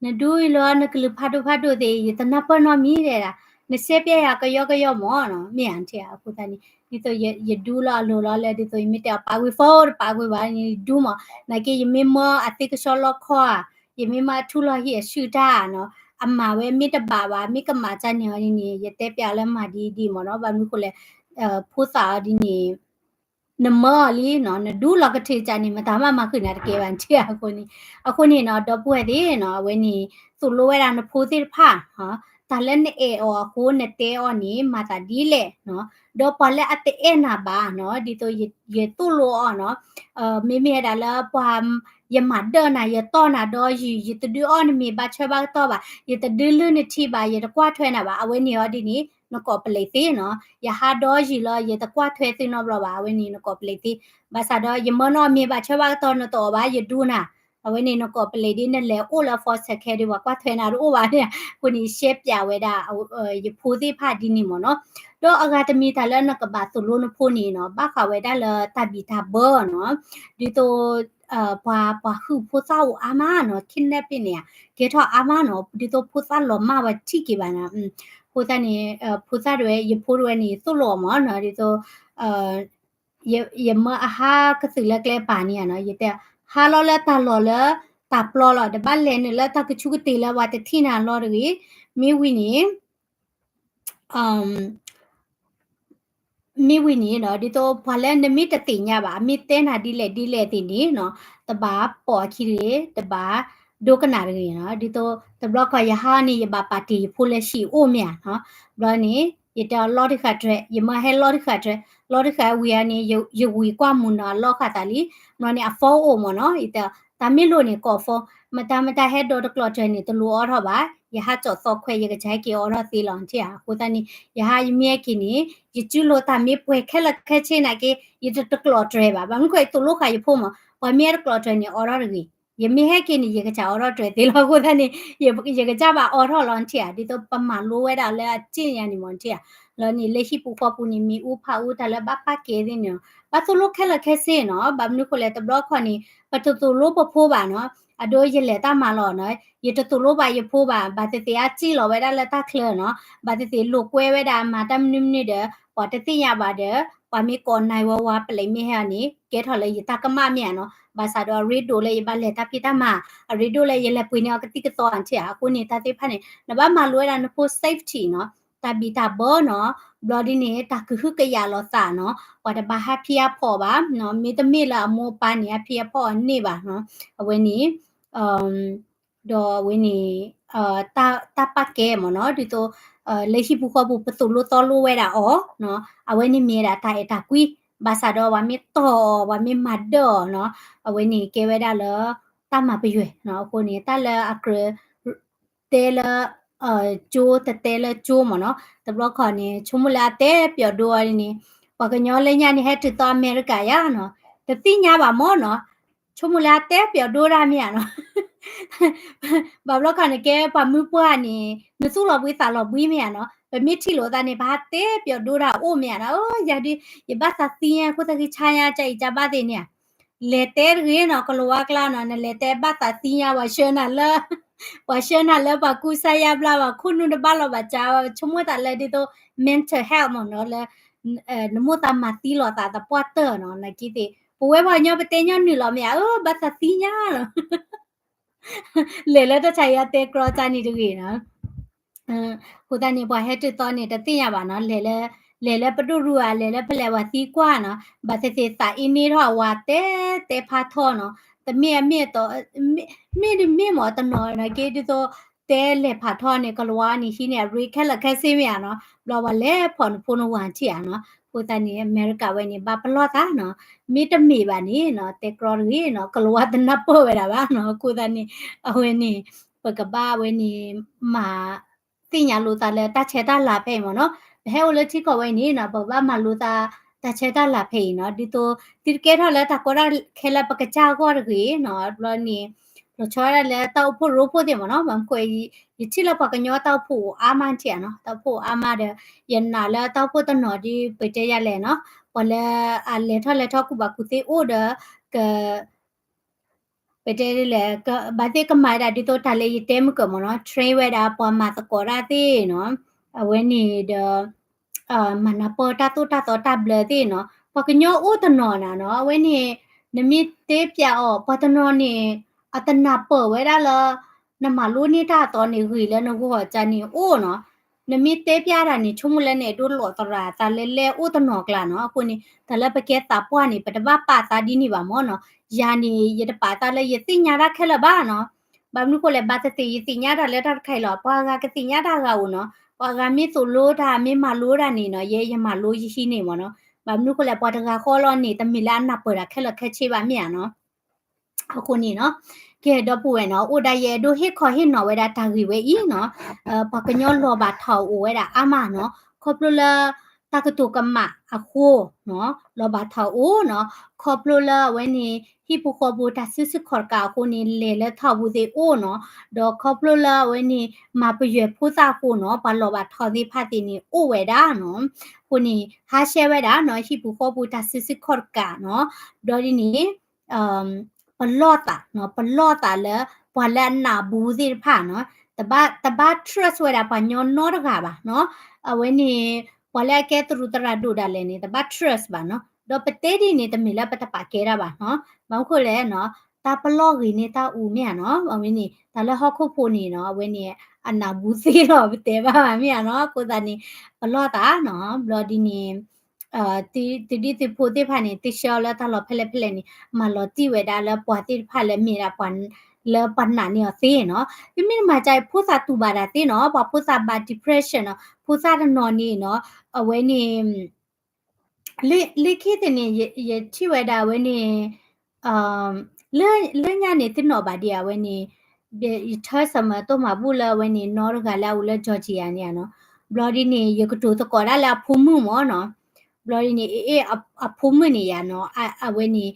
နဒူအလိၤ နကလုၢ်ဖးဒိၣ်ဖးဒိၣ်သ့ၣ် ယတနၢ်ပၢၢ်နီတမံၤဒဲးဒၣ်, နရှဲပျဲယၤကယီကယီမ့ၢ်နီၤ, မ့ၢ်ဧါန့ၣ်ဧါ, အဃိသတးန့ၣ် ဒ်သိးယဒူလီၤအလိၤလီၤလၢ ဒ်သိးယမ့ၢ်တဲအီၤပာ်ကွံာ် phone တပာ်ကွံာ်ဘၣ်န့ၣ် ယဒူမ့ၢ်, နာ်က့ယမ့ၢ်မၢအသ့ကဆှီလီခီဧါ, ယမ့ၢ်မၢအထူလီၤဟံၣ်အဆူၣ်တၢ်နီၤ, အမၤဝဲမ့ၢ်တဘၣ်ဘၣ် မ့ၢ်ကမၣ်ကၢန့ၣ်အီၤဒ်န့ၣ် ယတဲပျးလၢမၤဒ်ဒ်မ့ၢ်နီၤ, ဘၣ်မနုၤဃိလဲၣ် ဖိသၣ်အီၤဒ်န့ၣ် နမၢအီၤလံနီၤ, နဒူလီၤကထၢၣ်ကၢန့ၣ် မတၤမးမၤဃုာ်နၤတကဲဘၣ်န့ၣ်ဧါ, အဃိန့ၣ်, အဃိန့ၣ်နီၤ ဒီပုၢ်ဝဲၢ်သ့ၣ်နီၤ အဝဲန့ၣ် သိၣ်လိဝဲဒၣ်နဖိသ့ၣ်တဖၣ်, တၢ်လၢနအဲၣ်အီၤအဃိ နတဲအီၤန့ၣ် မၤသးဒ်လဲၣ်နီၤ, ဒီးပှၤလၢအတအဲၣ်နၤဘၣ်နီၤ ဒ်သိးယသိၣ်လိအီၤနီၤ, မ့မ့ၢ်ဝဲဒၣ်လၢပှၤ ယမၤဒၢၣ်နၤ ယတီၢ်နၤဒီးယုၢ် ယတဒုးအီၣ်နမ့ၤဘၣ်ဆၢဘၣ်ကတီၢ်ဘၣ် ယတဒုးလုၢ်နထံဘၣ် ယတကွၢ်ထွဲနၤဘၣ် အဝဲန့ၣ်အီၤဒ်န့ၣ် နကိးပလံးသ့နီၤ, ယဟးဒီယုၢ်လီၤ ယတကွၢ်ထွဲသုနီတဘျီဘၣ် အဝဲန့ၣ်နကိးပလံးသ့, ဘၣ်ဆၣ်ဒီးယမၢနအီၣ်မ့ၤဘၣ်ဆၢဘၣ်ကတီၢ်နတအီၣ်ဘၣ် ယဒူနၤ, အဝဲန့ၣ်နကိးပလံးဒ်နလဲၤအိၣ်လၢ foster care ဒီးပှၤကွၢ်ထွဲနၤတအိၣ်ဘၣ်န့ၣ်, အဃိန့ၣ် ရှဲပျးဝဲဒၣ် ယဖိသ့ၣ်တဖၣ်ဒ်န့ၣ်မ့ၢ်နီၤ, ဒီးအဂၤတမံၤတၢ်လၢနကဘၣ်သိၣ်လိနဖိန့ၣ်နီၤ ဘၣ်ဃးဝဲဒၣ်လၢတၢ်ဘံၣ်တၢ်ဘၢနီၤ, ဒ်သိး ပှၤ ပှၤဟုၣ်ဖိသၣ်အိၣ်အါမးနီၤ kidnapping န့ၣ် ကဲထီၣ်အါမးနီၤ ဒ်သိးဖိသၣ်လီၤမၢ်ဝဲထံၣ်က့ၤဘၣ်နီၤ, ဖိသၣ်န့ၣ် ဖိသၣ်တဝဲ ယဖိတဝဲန့ၣ် သိၣ်လိအီၤမ့ၢ်နီၤ ဒ်သိး ယမၢအဟးကသုၣ်လၢကျဲပာ်န့ၣ်နီၤ ယတဲ ဟးလီၤလၢတၢ်လီၢ်လၢ တၢ်ပျီလီၤ တဘၣ်လဲၤနုာ်လၢတၢ်ကဆူးကတ့ၢ်လၢပှၤတထံၣ်နၤလီၤတဂ့ၤ, မ့ၢ်ဝံၤန့ၣ် မ့ၢ်ဝံၤန့ၣ်နီၤ ဒ်သိးပှၤလၢနမ့ၢ်တသ့ၣ်ညါဘၣ် အမ့ၢ်တဲနၤဒ်လဲၣ်ဒ်လဲၣ်သ့ၣ်န့ၣ်နီၤ တဘၣ်ပိာ်အခံတဂ့ၤ တဘၣ်ဒိကနၣ်တဂ့ၤနီၤ ဒ်သိးတဘျီခီယဟးန့ၣ် ယဘၣ်ပာ်တ့ၢ်ယဖိလၢဟံၣ်အိၣ်မ့ၢ်ဧါနီၤ, ဘျီန့ၣ် ယတဲအီၤလီၤတဃာ်တြဲၤ ယမၢဟဲလီၤတဃာ်တြဲၤ လီၤတဃာ်ဝံၤအန့ၣ် ယဝံၤကွၢ်မုၢ်နီၤအလီၤဃာ်သးလံ, ဘျီန့ၣ် အ phone အိၣ်မ့ၢ်နီၤ ယတဲ တၢ်မ့ၢ်လိၣ်န့ၣ် ကိး phone, မတၤမတၤဟဲဒိးတကျိးတြဲၤန့ၣ် တလိၤအိးထီၣ်ဘၣ်, ယဟးကၠီၣ်သီခွဲး ယကစၢ်ဟဲက့ၤအိးထီၣ်သ့လီၤ နထံၣ်ဧါ. အဃိသတးန့ၣ် ယဟးယမ့ၢ်ဟဲက့ၤန့ၣ် ယစုလိာ်တၢ်မ့ၢ်ပှဲၤခဲလၢာ်ခဲဆ့နာ်က့ ယတတကျိးတြဲၤဘၣ်, ဘၣ်မနုၤဃိ ယသိၣ်လိဃာ်ယဖိမး, ပှၤမ့ၢ်ဟဲတကျိးတြဲၤန့ၣ် အိးထီၣ်တဂ့ၤ, ယမ့ၢ်ဟဲက့ၤန့ၣ် ယကစၢ်အိးထီၣ်တြဲၤသ့လီၤ. အဃိသတးန့ၣ် ယကစၢ်ဘၣ်အိးထီၣ်လီၤ နထံၣ်ဧါ, ဒ်သိးပမၤလိဝဲဒၣ်လၢအစ့ၣ်ညါန့ၣ်မး နထံၣ်ဧါ. လီၤန့ၣ် လၢဟံၣ်ပူၤဃီပူၤန့ၣ် မ့ၣ်အူဖးအူ တၢ်လၢဘၣ်ပာ်ကဲသ့ၣ်န့ၣ် ဘၣ်သိၣ်လိခဲလၢာ်ခဲဆ့နီၤ, ဘၣ်မနုၤဃိလဲၣ် တဘျီခီန့ၣ် ပတသိၣ်လိပဖိဘၣ်နီၤ, အဒိယလဲၤတၢ်မၤလီၤနီၤ, ယတသိၣ်လိဘၣ်ယဖိဘၣ်, ဘၣ်သ့ၣ်သ့ၣ်အစ့ၣ်လီၤဝဲဒၣ်လၢတၢ်ချၢနီၤ, ဘၣ်သ့ၣ်သ့ၣ်လိာ်ကွဲဝဲဒၣ်မၤတၢ်မနုၤမနုၤဒီး ပှၤတသ့ၣ်ညါဘၣ်ဒီး ပှၤမ့ၢ်ကိး nine one one ပလဲၤမ့ၢ်ဟဲအီၤန့ၣ် ကဲထီၣ်လၢယတၢ်ကမၣ်မ့ၢ်ဧါနီၤ, ဘၣ်ဆၣ်ဒီးအရ့ဒိၣ်လၢယဘၣ်လဲၤတၢ်ဖံးတၢ်မၤ, အရ့ဒိၣ်လၢယလဲၤပှ့ၤန့ၢ်အီၤကသံၣ်ကသီ နထံၣ်ဧါ. အဃိန့ၣ် တၢ်သ့ၣ်တဖၣ်န့ၣ် နဘၣ်မၤလိဝဲဒၣ်နဖိ safety နီၤ, တၢ်ဘံၣ်တၢ်ဘၢနီၤ, ဘျီဒ်န့ၣ် တၢ်ကဟုကယာ်လိာ်သးနီၤ, ပှၤတဘၣ်ဟးဖံးဟးဖီၣ်ဘၣ်နီၤ, မ့တမ့ၢ်လၢအမိၢ်အပၢ်န့ၣ် ဟးဖံးဟးဖီၣ်အီၤန့ၢ်ဘၣ်နီၤ, အဝဲန့ၣ် ဒီးအဝဲန့ၣ် တၢ်ပာ်ကဲမ့ၢ်နီၤ, ဒ်သိး လၢဟံၣ်ပူၤဃီပူၤ ပသိၣ်လိသီလိဝဲဒၣ်အီၤ, အဝဲန့ၣ်မ့ၢ်ဒၣ်တၢ်အဲၣ်တၢ်ကွံ, ဘၣ်ဆၣ်ဒီးပှၤမ့ၢ်တီၢ်အီၤ ပှၤမ့ၢ်မၤဒၢၣ်အီၤနီၤ, အဝဲန့ၣ်ကဲဝဲဒၣ်လၢ တၢ်မၤပယွဲၢ်နီၤ, အဃိန့ၣ် တၢ်လၢအကြၢး တဲလၢ ကၠိတတဲလၢကၠိမ့ၢ်နီၤ, တဘျီခီန့ၣ် ဆိကမိၣ်လၢအတဲပျီဒိအီၤန့ၣ်, ပှၤကညီလၢညါန့ၣ် ဟဲတုၤသီအမဲရကၤယါနီၤ, တသ့ၣ်ညါဘၣ်မ့ၢ်နီၤ, ဆိကမိၣ်လၢအတဲပျီဒိတၢ်မ့ၢ်ဧါနီၤ, ဘၣ်ဘျီခီန့ၣ်ကဲပှၤမုၢ်ပှၢ်န့ၣ် နသူၣ်လီၤဘှံးသးလီၤဘှံးမ့ၢ်ဧါနီၤ, ပမ့ၢ်ထံၣ်လိာ်သးန့ၣ် ပဟးတဲပျီဒိတၢ်အိၣ်မ့ၢ်ဧါနီၤ, ယၤဒုး ယဘၣ်သးသံညါ ခိၣ်သဃံဆါညါ ကၢ်အံၤကၢ်ဘၣ်သ့ၣ်န့ၣ်ဧါ လဲၤတဲတဂ့ၤနီၤ ကလၤဝါကျါနီၤ, နလဲၤတဲဘၣ်သးသံညါ ပှၤဆှၢနၤလၢ ပှၤဆှၢနၤလၢပှၤကူစါယါဘျါဘၣ် ခိၣ်နူာ်တဘၣ်လီၤဘၣ်ကၢ် ဆိကမိၣ်သးလၢဒ်သိး mental health မ့ၢ်နီၤ လၢ နမိၢ်သးမၤသံလိာ်သးသပှၢ်တၢၢ်နီၤ, နာ်က့သ့ၣ် ပဝဲပှၤကညီပတဲညီနုၢ်လီၤမ့ၢ်ဧါ, ဘၣ်သးသံညါနီၤ လဲၤလၢတၢ်ဆါယါတဲကြီကၢ်န့ၣ်တဂ့ၤနီၤ အဃိသတးန့ၣ် ပှၤဟဲတုၤသီန့ၣ် တသ့ၣ်ညါဘၣ်နီၤ, လဲၤလၢ လဲၤလၢပဒိၣ်ရူဧါ လဲၤလၢပလဲၤဝၤသံကွၢ်နီၤ, ဘၣ်သ့ၣ်သ့ၣ်သးအ့န့ထီၣ်အဝၤတဲ တဲဖးထီနီၤ, တမ့ၢ်အမ့ၢ်အတီ မ့ၢ်ဒ်မ့ၢ်မ့ၢ်တနီၤနာ်က့ ဒ်သိး တဲလဲၤဖးထီန့ၣ် ကလၤဝါန့ၣ် ဟံးန့ၢ်အရ့ခဲလၢာ်ခဲဆ့မ့ၢ်ဧါနီၤ, ဘျီပှၤလဲၤဖီၣ်နဖိနဝၤထံၣ်ဧါနီၤ, အဃိသတးန့ၣ် အမဲရကၤဝဲန့ၣ် ဘၣ်ပလီၢ်သးနီၤ, မ့တမ့ၢ်ဘၣ်န့ၣ်နီၤ တဲကြီတဂ့ၤနီၤ, ကလၤဝါတနၢ်ပၢၢ်ဝဲဒၣ်ဘၣ်နီၤ, အဃိသတးန့ၣ် အဝဲန့ၣ် ပကဘၣ်ဝဲန့ၣ် မၤ သ့ၣ်ညါလိာ်သးလၢတၢ်ဆဲးတၢ်လၤဖဲအံၤမ့ၢ်နီၤ, ပဟဲအိၣ်လၢထံကီၢ်ဝဲအံၤန့ၣ်နီၤ ပကဘၣ်မၤလိသး တၢ်ဆဲးတၢ်လၤဖဲအံၤနီၤ, ဒ်သိး သုတကဲထီၣ်လၢတၢ်ကီတၢ်ခဲလၢပကစၢ်အဂီၢ်တဂ့ၤနီၤ, ဘျီန့ၣ် လီၤဆီဝဲဒၣ်လၢတၢ်အိၣ်ဖှိၣ်ရိဖှိၣ်သ့ၣ်မ့ၢ်နီၤ, ဘၣ်မနုၤဃိ ယထံၣ်လၢပှၤကညီတၢ်အိၣ်ဖှိၣ်အိၣ်အါမးထံၣ်ဧါနီၤ, တၢ်အိၣ်ဖှိၣ်အိၣ်အါမးဒီး ယနာ်လၢတၢ်အိၣ်ဖှိၣ်တနီၤဒ်ပတဲယၤလဲၣ်နီၤ, ပှၤလၢအလဲၤထီၣ်လဲၤထီကူၣ်ဘၣ်ကူၣ်သ့အိၣ်ဒီး က ပတဲဒ်လဲၣ် ဘၣ်သ့ၣ်ကမၤဝဲဒၣ်ဒ်သိးတၢ်လၢယတဲမုၢ်ကၢၢ်မ့ၢ်နီၤ, train ဝဲဒၣ်ပှၤမၤသကိးတၢ်သ့ၣ်နီၤ, အဝဲန့ၣ်ဒီး မၤနၢ်ပၢၢ်တၢ်သိၣ်တၢ်သီတၢ်ဘျၢသ့ၣ်နီၤ, ပှၤကညီအိၣ်တနီၤနၤနီၤ, အဝဲန့ၣ် နမ့ၢ်တဲပျးအီၤ ပှၤတနီၤန့ၣ် အတနၢ်ပၢၢ်ဝဲဒၣ်လၢ နမၤလိန့ၢ်တၢ်အသီန့ၣ်ဂ့ၤလၢနဂီၢ်ကန့ၣ်အိၣ်နီၤ, နမ့ၢ်တဲပျးတၢ်န့ၣ် ဆိကမိၣ်လၢနအဲၣ်ဒိးလိးသရၣ်သးလဲလဲအိၣ်တနီၤကျါနီၤ, အဃိန့ၣ် တၢ်လၢပကဲသးပှၢ်န့ၣ် ပတဘၣ်ပာ်သးဒ်န့ၣ်ဘၣ်မ့ၢ်နီၤ, ယၤန့ၣ် ယတပာ်သးလၢယသ့ၣ်ညါတၢ်ခဲလၢာ်ဘၣ်နီၤ, ဘၣ်မနုၤဃိလဲၣ် ဘၣ်သ့ၣ်သ့ၣ်ယသ့ၣ်ညါတၢ်လၢတၢ်တခါအံၤလီၤ, ပှၤဂၤကသ့ၣ်ညါတၢ်ဂၤဧိၤနီၤ, ပှၤဂၤမ့ၢ်သိၣ်လိတၢ်မ့ၢ်မၤလိတၢ်န့ၣ်နီၤ, ယဲယမၤလိယဟံးန့ၢ်မ့ၢ်နီၤ, ဘၣ်မနုၤဃိလဲၣ် ပှၤတဂၤဃီလီၤန့ၣ် တမ့ၢ်လၢအနၢ်ပၢၢ်တၢ်ခဲလၢာ်ခဲဆ့ဘၣ်မ့ၢ်ဧါနီၤ အဃိန့ၣ်နီၤ, ကဲဒီပုၢ်ဝဲၢ်နီၤ, အိၣ်ဒၣ်ယအဲၣ်ဒိးဟ့ၣ်ခီဟ့ၣ်နီၤဝဲဒၣ်တၢ်ဂ့ၢ်ဝဲအံၤနီၤ, ပှၤကညီလီၤဘၣ်ထီၣ်အိၣ်ဝဲဒၣ်အါမးနီၤ, ခီဖျိလၢ တၢ်ကတိၤကမၣ်အဃိနီၤ, လီၤဘၣ်ထီၣ်အိၣ်နီၤ, ခီဖျိလၢအဝဲန့ၣ် ဟံၣ်ပူၤဃီပူၤတၢ်စုဆူၣ်ခီၣ်တကးအဃိန့ၣ် လဲၤလၢထီၣ်ပူၤသ့ၣ်အိၣ်နီၤ, ဒီးခီဖျိလၢအဝဲန့ၣ် မၤပယွဲၢ်ဖိသၣ်အဃိနီၤ, ပှၤလီၤဘၣ်ထီၣ်သ့ၣ်တဖၣ်သ့ၣ်န့ၣ်အိၣ်ဝဲဒၣ်နီၤ, အဃိန့ၣ် ဟါရှဲဝဲဒၣ်နီၤ, ဟံၣ်ပူၤဃီပူၤတၢ်စုဆူၣ်ခီၣ်တကးနီၤ, ဒီးဒ်န့ၣ် ပလီၢ်သးနီၤ, ပလီၢ်သးလၢ ပှၤလၢအနၢ်ဘူးသ့ၣ်တဖၣ်နီၤ, တဘၣ် တဘၣ် trust ဝဲဒၣ်ပှၤကညီနီတဂၤဘၣ်နီၤ, အဝဲန့ၣ် ပှၤလၢအကဲသရူးသရၣ်ဒိၣ်ဒၣ်လဲာ်န့ၣ် တဘၣ် trust ဘၣ်နီၤ, ဒီးပတဲဒ်န့ၣ် တမ့ၢ်လၢပတပာ်ကဲတၢ်ဘၣ်နီၤ, ဘၣ်မနုၤဃိလဲၣ်နီၤ, တၢ်ပလီၢ်ဂ့ၤန့ၢ်တၢ်အူမ့ၢ်ဧါနီၤ, အဝဲန့ၣ် တၢ်လၢဟီၣ်ခိၣ်ဖိန့ၣ်နီၤ, အဝဲန့ၣ် အနၢ်ဘူးသ့လီၤ ပတဲဘၣ်မ့ၢ်ဧါနီၤ, အဃိသတးန့ၣ် ပလီၢ်သးနီၤ, ဘျီဒ်န့ၣ် သုဒံသုဖိသ့ၣ်တဖၣ်န့ၣ် သုဆှၢအီၤလၢတၢ်လီၢ်ဖဲလဲၣ်ဖဲလဲၣ်န့ၣ် မၤလီၤတံၢ်ဝဲဒၣ်လၢပှၤသ့ၣ်တဖၣ်လၢမ့ၢ်ဒၣ်ပှၤ လၢပှၤနာ်န့ၢ်အီၤသ့နီၤ, သုမ့ၢ်တမၤကၢ်အံၤ ဖိသၣ်တူၢ်ဘၣ်တၢ်သ့နီၤ, ပှၤဖိသၣ်ဘၣ် depression နီၤ, ဖိသၣ်တနီၤန့ၣ်နီၤ, အဝဲန့ၣ် လၢခံသ့ၣ်န့ၣ် ယထံၣ်ဝဲဒၣ်အဝဲန့ၣ် လၢညါန့ၣ် သုနီၣ်ဘၣ်ဒံးအဝဲန့ၣ်, ယထၢစၢၤမၢတိၢ်မၤဘူၣ်လၢအဝဲန့ၣ် နီတဂၤလၢအအိၣ်လၢ Georgia န့ၣ်နီၤ, ဘျီဒ်န့ၣ် ယကတိၤသကိးဒၣ်လၢအဖိမုၣ်မၢ်နီၤ, ဘျီဒ်န့ၣ် အ့ၣ် အဖိမုၣ်န့ၣ်ယၤနီၤ, အဝဲန့ၣ်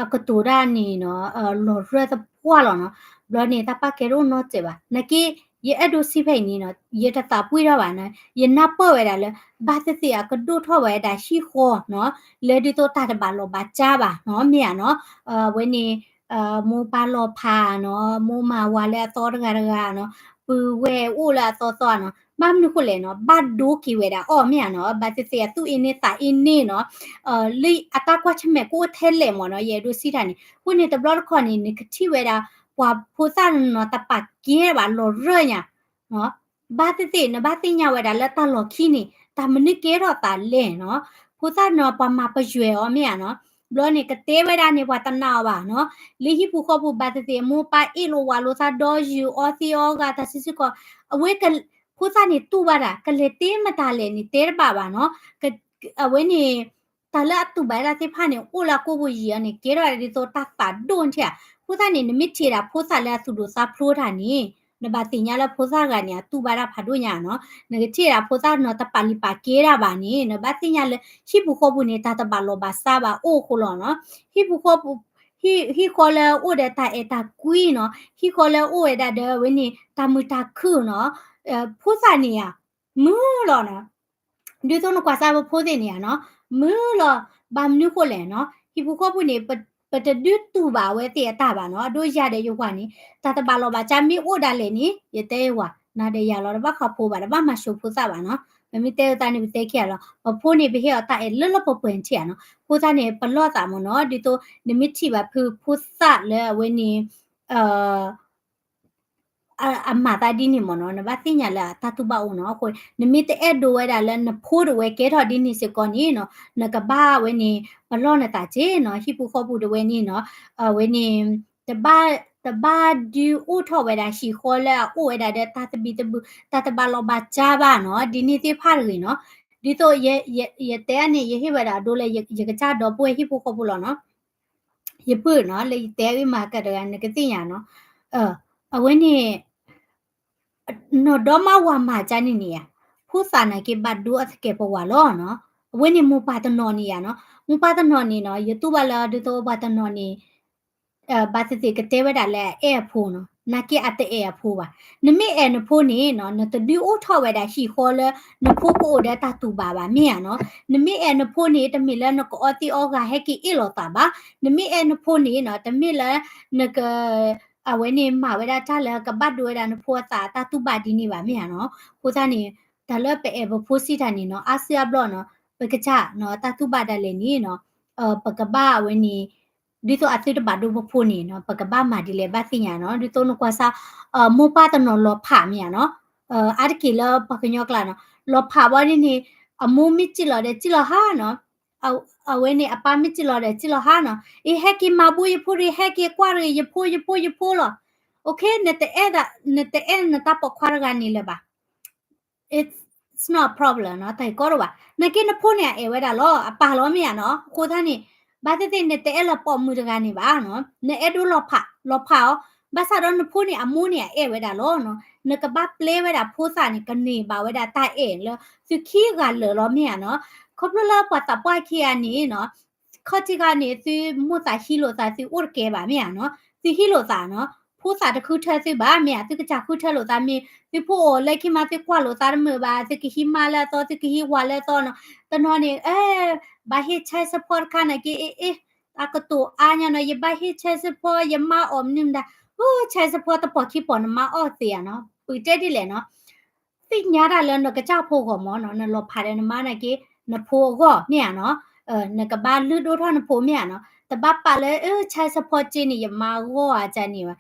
အကတိၤတၢ်န့ၣ်နီၤ, လီၤရၢၢ်သပှၢ်လီၤနီၤ, ဘျီန့ၣ် တၢ်ပာ်ကဲတအိၣ်နီတစဲးဘၣ်, နာ်က့ ယအဲၣ်ဒိးစံးဖဲအံၤန့ၣ်နီၤ, ယတသးပှံၢ်ထီၣ်ဘၣ်နီၤ, ယနၢ်ပၢၢ်ဝဲဒၣ်လၢ ဘၣ်သ့ၣ်သ့ၣ်အကဒိၣ်ထီၣ်ဝဲဒၣ်ဟံၣ်ဃီနီၤ, လၢဒ်သိးတၢ်တဘၣ်လီၤဘၣ်စၢ်ဘၣ်နီၤ, မ့ၢ်ဧါနီၤ, အဝဲန့ၣ် မိၢ်ပၢ်လီၤဖးနီၤ, မိၢ်မၤဝၤလၢအသီတဂၤတဂၤနီၤ, ပုၢ်ဝဲၢ်အိၣ်လၢအသီသီနီၤ, ဘၣ်မနုၤဃိလဲၣ်နီၤ, ဘၣ်ဒိက့ၤဝဲဒၣ်အီၤမ့ၢ်ဧါနီၤ, ဘၣ်သ့ၣ်သ့ၣ်အသူၣ်အ့န့သးအ့န့နီၤ, လၢအတၢ်ကွၢ်ဆၢၣ်မဲာ်ကအိၣ်ထဲလဲၣ်မၢ်နီၤ, ယအဲၣ်ဒိးစံးတၢ်န့ၣ်, အဃိန့ၣ်တဘျီတခီၣ်န့ၣ် နကထံၣ်ဝဲဒၣ် ပှၤဖိသၣ်နီၤ တပာ်ကဲဘၣ်လီၤရၢၢ်ညါ ဘၣ်သ့ၣ်သ့ၣ် နဘၣ်သ့ၣ်ညါဝဲဒၣ်လၢတၢ်လီၢ်ခံန့ၣ် တၢ်မနုၤကဲထီၣ်သးလဲၣ်နီၤ, ဖိသၣ်နီၤ ပှၤမၤပယွဲအီၤမ့ၢ်ဧါနီၤ, ဘျီန့ၣ် ကတဲဝဲဒၣ်န့ၣ် ပှၤတနာ်အီၤဘၣ်နီၤ, လၢဟံၣ်ပူၤဃီပူၤ ဘၣ်သ့ၣ်သ့ၣ် မိၢ်ပၢ်အ့ၣ်လိာ်ဝးလိာ်သးဒီးယုာ်အီသံးအီဂၤ တၢ်စုဆူၣ်ခီၣ်, အဝဲ ဖိသၣ်န့ၣ်တူၢ်ဘၣ်တၢ် ကလဲၤတ့မတၤလဲၣ်န့ၣ် တဲတဘၣ်ဘၣ်နီၤ, အဝဲန့ၣ် တၢ်လၢအတူၢ်ဘၣ်ဒၣ်သ့ၣ်တဖၣ်န့ၣ် အိၣ်လၢအကိာ်ပူၤယံာ်အီၤန့ၣ် ကဲထီၣ်ဒ်သိးတၢ်သးဒိၣ်ထံၣ်ဧါ, ဖိသၣ်န့ၣ် နမ့ၢ်ထံၣ်ဒၣ်ဖိသၣ်လၢအသူၣ်ဒိၣ်သးဖျိးတၢ်န့ၣ် နဘၣ်သ့ၣ်ညါလၢဖိသၣ်တဂၤန့ၣ် အတူၢ်ဘၣ်ဒၣ်ဖးဒိၣ်ညါနီၤ, နကထံၣ်ဒၣ်ဖိသၣ်နီၤ တပာ်လုၢ်ပာ်ကဲဒၣ်ဘၣ်န့ၣ် နဘၣ်သ့ၣ်ညါလၢ ဟံၣ်ပူၤဃီပူၤန့ၣ် တၢ်တဘၣ်လီၢ်ဘၣ်စးဘၣ်အိၣ်အဃိလီၤနီၤ, ဟံၣ်ပူၤဃီပူၤ ဟံၣ်ဃီလၢအိၣ်ဒီးတၢ်အဲၣ်တၢ်ကွံနီၤ, ဟံၣ်ဃီလၢအိၣ်ဝဲဒၣ်ဒီးအဝဲန့ၣ် တၢ်မုာ်တၢ်ခုၣ်နီၤ, ဖိသၣ်န့ၣ်ဧါ မုာ်လီၤနီၤ, ဒ်သိးနကွၢ်စၢ်ဖိသ့ၣ်န့ၣ်ဧါနီၤ, မုာ်လီၤ, ဘၣ်မနုၤဃိလဲၣ်နီၤ, ဟံၣ်ပူၤဃီပူၤန့ၣ် ပတဒုးတူၢ်ဘၣ်အဝဲသ့ၣ်အတၢ်ဘၣ်နီၤ, အဒိယၤဒီးယဝၤန့ၣ် တၢ်တဘၣ်လီၢ်ဘၣ်စးမ့ၢ်အိၣ်ဒၣ်လဲာ်န့ၣ် ယတဲယဝၤ နၤဒီးယၤလီၤ တဘၣ်ဃးဖိဘၣ် တဘၣ်မၤၡိဖိသၣ်ဘၣ်နီၤ, ပမ့ၢ်တဲအသးန့ၣ် ပတဲခံဂၤလီၤ, ပဖိန့ၣ် ပဟ့ၣ်အီၤတၢ်အဲၣ်လၢလၢပှဲၤပှဲၤထံၣ်ဧါနီၤ, ဖိသၣ်န့ၣ် ပလီၢ်သးမ့ၢ်နီၤ, ဒ်သိးနမ့ၢ်ထံၣ်ဘၣ်ဖုဖိသၣ်လၢအဝဲန့ၣ် အမၤသးဒ်န့ၣ်မ့ၢ်နီၤ, နဘၣ်သ့ၣ်ညါလၢအတၢ်တူၢ်ဘၣ်အိၣ်နီၤ, အဃိ နမ့ၢ်တအဲၣ်ဒိးဝဲဒၣ်လၢနဖိတဝဲကဲထီၣ်ဒ်န့ၣ်စ့ၢ်ကီးန့ၣ်နီၤ, နကဘၣ်ဝဲန့ၣ် ပလီၢ်နသးစ့ၢ်နီၤ, ဟံၣ်ပူၤဃီပူၤတဝဲန့ၣ်နီၤ, အဝဲန့ၣ် တဘၣ် တဘၣ်ဒုးအိၣ်ထီၣ်ဝဲဒၣ်ဟံၣ်ဃီလၢအအိၣ်ဝဲဒၣ်ဒီး တၢ်သဘံၣ်သဘုၣ် တၢ်တဘၣ်လီၢ်ဘၣ်စးဘၣ်နီၤ, ဒ်န့ၣ်သ့ၣ်တဖၣ်တဂ့ၤနီၤ, ဒ်သိး ယတဲန့ၣ် ယဟ့ၣ်ဝဲဒၣ်အဒိလၢယကစၢ်ဒီပုၢ်ဝဲၢ်ဟံၣ်ဖိဃီဖိလီၤနီၤ, ယပုၢ်နီၤ လၢယတဲအုၣ်မၤကတဂၤ နကသ့ၣ်ညါနီၤ, အဝဲန့ၣ် နီၢ်ဒီမါဝၤမၤကၢ်န့ၣ်န့ၣ်ဧါ, ဖိသၣ်နာ်က့ဘၣ်ဒိအသကဲးပဝးလီၤနီၤ, အဝဲန့ၣ်မိၢ်ပၢ်တနီၤန့ၣ်ဧါနီၤ, မိၢ်ပၢ်တနီၤန့ၣ်နီၤ ယတူၢ်ဘၣ်လၢဒ်သိးပှၤတနီၤန့ၣ် ဘၣ်သ့ၣ်သ့ၣ်ကတဲဝဲဒၣ်လၢအအဲၣ်အဖိနီၤ, နာ်က့အတအဲၣ်အဖိဘၣ်, နမ့ၢ်အဲၣ်နဖိန့ၣ်နီၤ နတဒုးအိၣ်ထီၣ်ဝဲဒၣ်ဟံၣ်ဃီလၢ နဖိကအိၣ်ဒီးတၢ်တူၢ်ဘၣ်ဘၣ်မ့ၢ်ဧါနီၤ, နမ့ၢ်အဲၣ်နဖိန့ၣ် တမ့ၢ်လၢနကအီသံးအီဂၤဟဲက့ၤအ့ၣ်လိာ်သးဘၣ်, နမ့ၢ်အဲၣ်နဖိန့ၣ်နီၤ တမ့ၢ်လၢ နက အဝဲန့ၣ်မၤဝဲဒၣ်တၢ်လၢကဘၣ်ဒိဝဲဒၣ်နဖိအသးအတၢ်တူၢ်ဘၣ်ဒ်န့ၣ်ဘၣ်မ့ၢ်ဧါနီၤ, အဃိသတးန့ၣ် တၢ်လၢပအဲၣ်ပဖိစံးတၢ်န့ၣ်နီၤ အါစုအါဘျီနီၤ ပကစၢ်နီၤ တၢ်တူၢ်ဘၣ်ဒၣ်လဲာ်န့ၣ်နီၤ ပကဘၣ်အဝဲန့ၣ် ဒ်သိးအသုတဘၣ်ဒိပဖိန့ၣ်နီၤ ပကဘၣ်မၤဒ်လဲၣ်ဘၣ်သ့ၣ်ညါနီၤ ဒ်သိးနကွၢ်စၢ် မိၢ်ပၢ်တနီၤလီၤဖးမ့ၢ်ဧါနီၤ, အါတက့ၢ်လၢပှၤကညီကျါနီၤ လီၤဖးဘၣ်ဒ်န့ၣ် အမိၢ်မ့ၢ်စံၣ်လီၤဒီးစံၣ်လီၤဟါနီၤ အဝဲန့ၣ် အပၢ်မ့ၢ်စံၣ်လီၤဒီးစံၣ်လီၤဟါနီၤ, အ့ ဟဲက့ၤမၤဘူယဖိတဂ့ၤ ဟဲက့ၤကွၢ်တဂ့ၤ ယဖိ ယဖိ ယဖိလီၤ, OK နတအဲၣ် နတအဲၣ်နတၢ်ပိာ်ခွါတဂၤန့ၣ်လၢၤဘၣ်, it's not a problem နီၤ တၢ်ဂ့ၢ်ကီတအိၣ်ဘၣ်, နာ်က့နဖိန့ၣ်အအဲၣ်ဝဲဒၣ်လီၤ အပၢ်လီၤမ့ၢ်ဧါနီၤ, အဃိသတးန့ၣ် ဘၣ်သ့ၣ်သ့ၣ်နတအဲၣ်လၢပိာ်မုၣ်တဂၤန့ၣ်ဘၣ်နီၤ, နအဲၣ်ဒိးလီၤဖး လီၤဖးအီၤ, ဘၣ်ဆၣ်ဒီးနဖိန့ၣ်အမိၢ်န့ၣ်အအဲၣ်ဝဲဒၣ်လီၤနီၤ, နကဘၣ်ပျဲဝဲဒၣ်ဖိသၣ်န့ၣ် ကန့ၢ်ဘၣ်ဝဲဒၣ်တၢ်အဲၣ်လၢ သုခံဂၤလၢာ်လီၤမ့ၢ်ဧါနီၤ, ခီဖျိလၢပှၤသးပှၢ်ခံဂၤန့ၣ်နီၤ ခီၣ်ထံးခါန့ၣ် သုမိၢ်သးဟံးလိာ်သးသုအိၣ်တကဲဘၣ်မ့ၢ်ဧါနီၤ, သုဟံးလိာ်သးနီၤ, ဖိသၣ်တဃုထၢသုဘၣ်မ့ၢ်ဧါ, သုကစၢ်ဃုထၢလိာ်သးမ့ၢ် သုဖိအိၣ်လၢခံမး သုကွၢ်လိာ်သးတမုာ်ဘၣ်, သုကဟံးမါလၢအသီ သုကဟံးဝၤလၢအသီနီၤ, တနီၤန့ၣ် အဲ ဘၣ်ဟ့ၣ် child support တခါနာ်က့ အ့ အ့ အကတိၤအါညါနီၤ, ယဘၣ်ဟ့ၣ် child support ယမါအီၣ်မနုၤမတၤ, အိၣ် child support တပီၢ်ခံပီၢ်နမါအီၣ်သ့ဧါနီၤ, ပတဲဒ်လဲၣ်နီၤ သ့ၣ်ညါတၢ်လၢနကစၢ်ဖိဂီၢ်မၢ်နီၤ, နလီၤဖးဒီးနမါနာ်က့ နဖိအဂီၢ်မ့ၢ်ဧါနီၤ, နကဘၣ်လုၢ်ဒိၣ်ထီၣ်နဖိမ့ၢ်ဧါနီၤ, တဘၣ်ပာ်လၢ အၢ child support က့န့ၣ် ယမါအဂီၢ်ဧါကန့ၣ်ဘၣ်,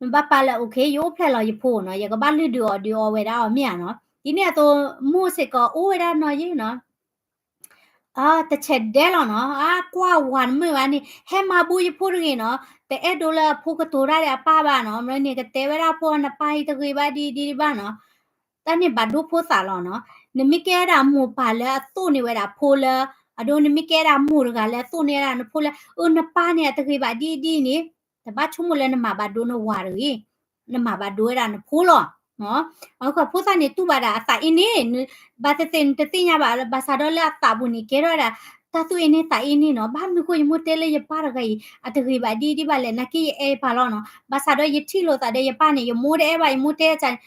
နဘၣ်ပာ်လၢ OK ယအိၣ်ဖျဲၣ်လီၤယဖိနီၤ, ယကဘၣ်လုၢ်ဒုးအီၣ်ဒုးအီဝဲဒၣ်အီၤမ့ၢ်ဧါနီၤ, ဒ်န့ၣ်အသိး မိၢ်စ့ၢ်ကီးအိၣ်ဝဲဒၣ်နီၤယဲနီၤ တဆဲးဒဲးလီၤနီၤ, အကွၢ်ဝၤတမုာ်ဘၣ်န့ၣ် ဟဲမၤဘူယဖိတဂ့ၤနီၤ, တအဲၣ်ဒိးလၢအဖိကတိၤတၢ်ဒီးအပၢ်ဘၣ်နီၤ, မ့ၢ်န့ၣ် ကတဲဝဲဒၣ်ဖိနပၢ်အံၤတဂ့ၤဘၣ်ဒ်ဒ်ဘၣ်နီၤ, တၢ်န့ၣ်ဘၣ်ဒိဖိသၣ်လီၤနီၤ, နမ့ၢ်ကဲဝဲဒၣ်မိၢ်ပၢ်လၢအသိၣ်န့ၢ်ဝဲဒၣ်ဖိလၢ အဒိနမ့ၢ်ကဲဒၣ်မိၢ်တဂၤလၢအသိၣ်န့ၢ်ဒၣ်နဖိလၢ အၢ နပၢ်န့ၣ်အတဂ့ၤဘၣ်ဒ်အံၤဒ်အံၤန့ၣ်, တဘၣ်ဆိကမိၣ်လၢနမၤဘၣ်ဒိနဝၤတဂ့ၤ, နမၤဘၣ်ဒိဝဲဒၣ်နဖိလီၤ. အဃိဖိသၣ်န့ၣ်တူၢ်ဘၣ်ဒၣ်အသးအ့န့ၢ်, ဘၣ်သ့ၣ်သ့ၣ်နတသ့ၣ်ညါဘၣ်လၢ ဘၣ်ဆၣ်ဒီးလၢအသးပူၤန့ၣ် ကဲထီၣ်ဝဲဒၣ် တၢ်သူၣ်အ့န့ၢ်သးအ့န့ၢ်နီၤ. ဘၣ်မနုၤဃိယမိၢ်တဲလၢယပၢ်တဂၤအံၤ အတဂ့ၤဘၣ်ဒ်အံၤဒ်ဘၣ်လဲၣ်, နာ်က့ယအဲၣ်ယပၢ်လီၤနီၤ. ဘၣ်ဆၣ်ဒီးယထံၣ်လိာ်သးဒီးယပၢ်န့ၣ် ယမိၢ်တအဲၣ်ဘၣ်, ယမိၢ်တဲအီၤန့ၣ်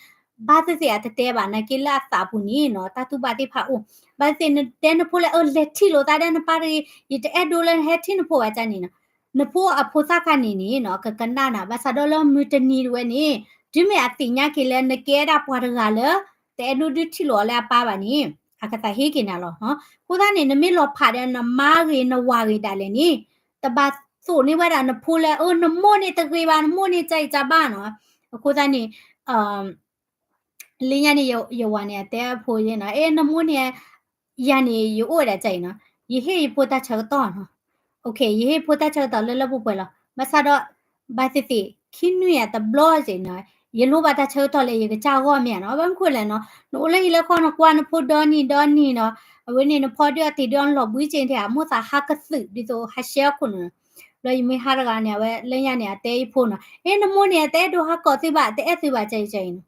ဘၣ်သ့ၣ်သ့ၣ်အတတဲဘၣ်, နာ်က့လၢအသးပူၤန့ၣ်နီၤ တၢ်တူၢ်ဘၣ်သ့ၣ်တဖၣ်အိၣ်. ဘၣ်သ့ၣ်သ့ၣ်နတဲနဖိလၢ အၢ လဲၤထံၣ်လိာ်သးဒီးနပၢ်တဂ့ၤ, ယတအဲၣ်ဒိးလၢနဟဲထံၣ်နဖိဘၣ်န့ၣ်နီၤ. နဖိအဖိသၣ်ခါန့ၣ်န့ၣ်နီၤ ကကနၣ်နၤ, ဘၣ်ဆၣ်ဒီးလၢမုၢ်တနံၤတဝဲန့ၣ် တုၤမ့ၢ်အသ့ၣ်ညါက့ၤလၢနကဲဒၣ်ပှၤတဂၤလၢ တအဲၣ်ဒိးဒုးထံၣ်လိာ်အီၤလၢအပၢ်ဘၣ်န့ၣ် အကသးဟ့က့ၤနၤလီၤ. အဃိသတးန့ၣ် နမ့ၢ်လီၤဖးဒီးနမါဂ့ၤနဝၤဂ့ၤဒၣ်လဲာ်န့ၣ် တဘၣ်သိၣ်န့ၢ်ဝဲဒၣ်နဖိလၢ အၢ နမိၢ်န့ၣ်တဂ့ၤဘၣ်, နမိၢ်န့ၣ်ကၢ်အံၤကၢ်ဘၣ်နီၤ. အဃိသတးန့ၣ် လၢညါန့ၣ် ယဝၤန့ၣ် အတဲအဖိယဲနီၤ, အဲ နမိၢ်န့ၣ် ယၤန့ၣ် ယအိၣ်ဝဲဒၣ်ကၢ်အံၤနီၤ, ယဟ့ၣ်ယဖိတၢ်ဆၢကတီၢ်နီၤ. ယဟ့ၣ်ဖိတၢ်ဆၢကတီၢ်လၢလၢပှဲၤပှဲၤလီၤ. ဘၣ်ဆၣ်ဒီး ဘၣ်သ့ၣ်သ့ၣ် ခံနွံအတဘျီကၢ်အံၤနီၤ, ယလိၣ်ဘၣ်တၢ်ဆၢကတီၢ်လၢယကစၢ်ဂီၢ်မ့ၢ်ဧါနီၤ. ဘၣ်မနုၤဃိလဲၣ်နီၤ, နအိၣ်လၢဟံၣ်လၢဃီ နကွၢ်နဖိဒီနံၤဒီနံၤနီၤ, အဝဲန့ၣ် နဖီဒုၣ်အတ့ၢ်ဒုၣ်အလီၤဘှံးကၢ်အံၤ အမိၢ်သးဟးကသုးဒ်သိးဟးရှဲအခိၣ်နူာ်နီၤ. ဘျီယမ့ၢ်ဟါတဂၤန့ၣ် အဝဲလၢညါန့ၣ် အတဲယဖိနီၤ, အဲ နမိၢ်န့ၣ် တအဲၣ်ဒိးဟးကိးသုဘၣ်, တအဲၣ်သုဘၣ် ကၢ်အံၤ ကၢ်အံၤနီၤ.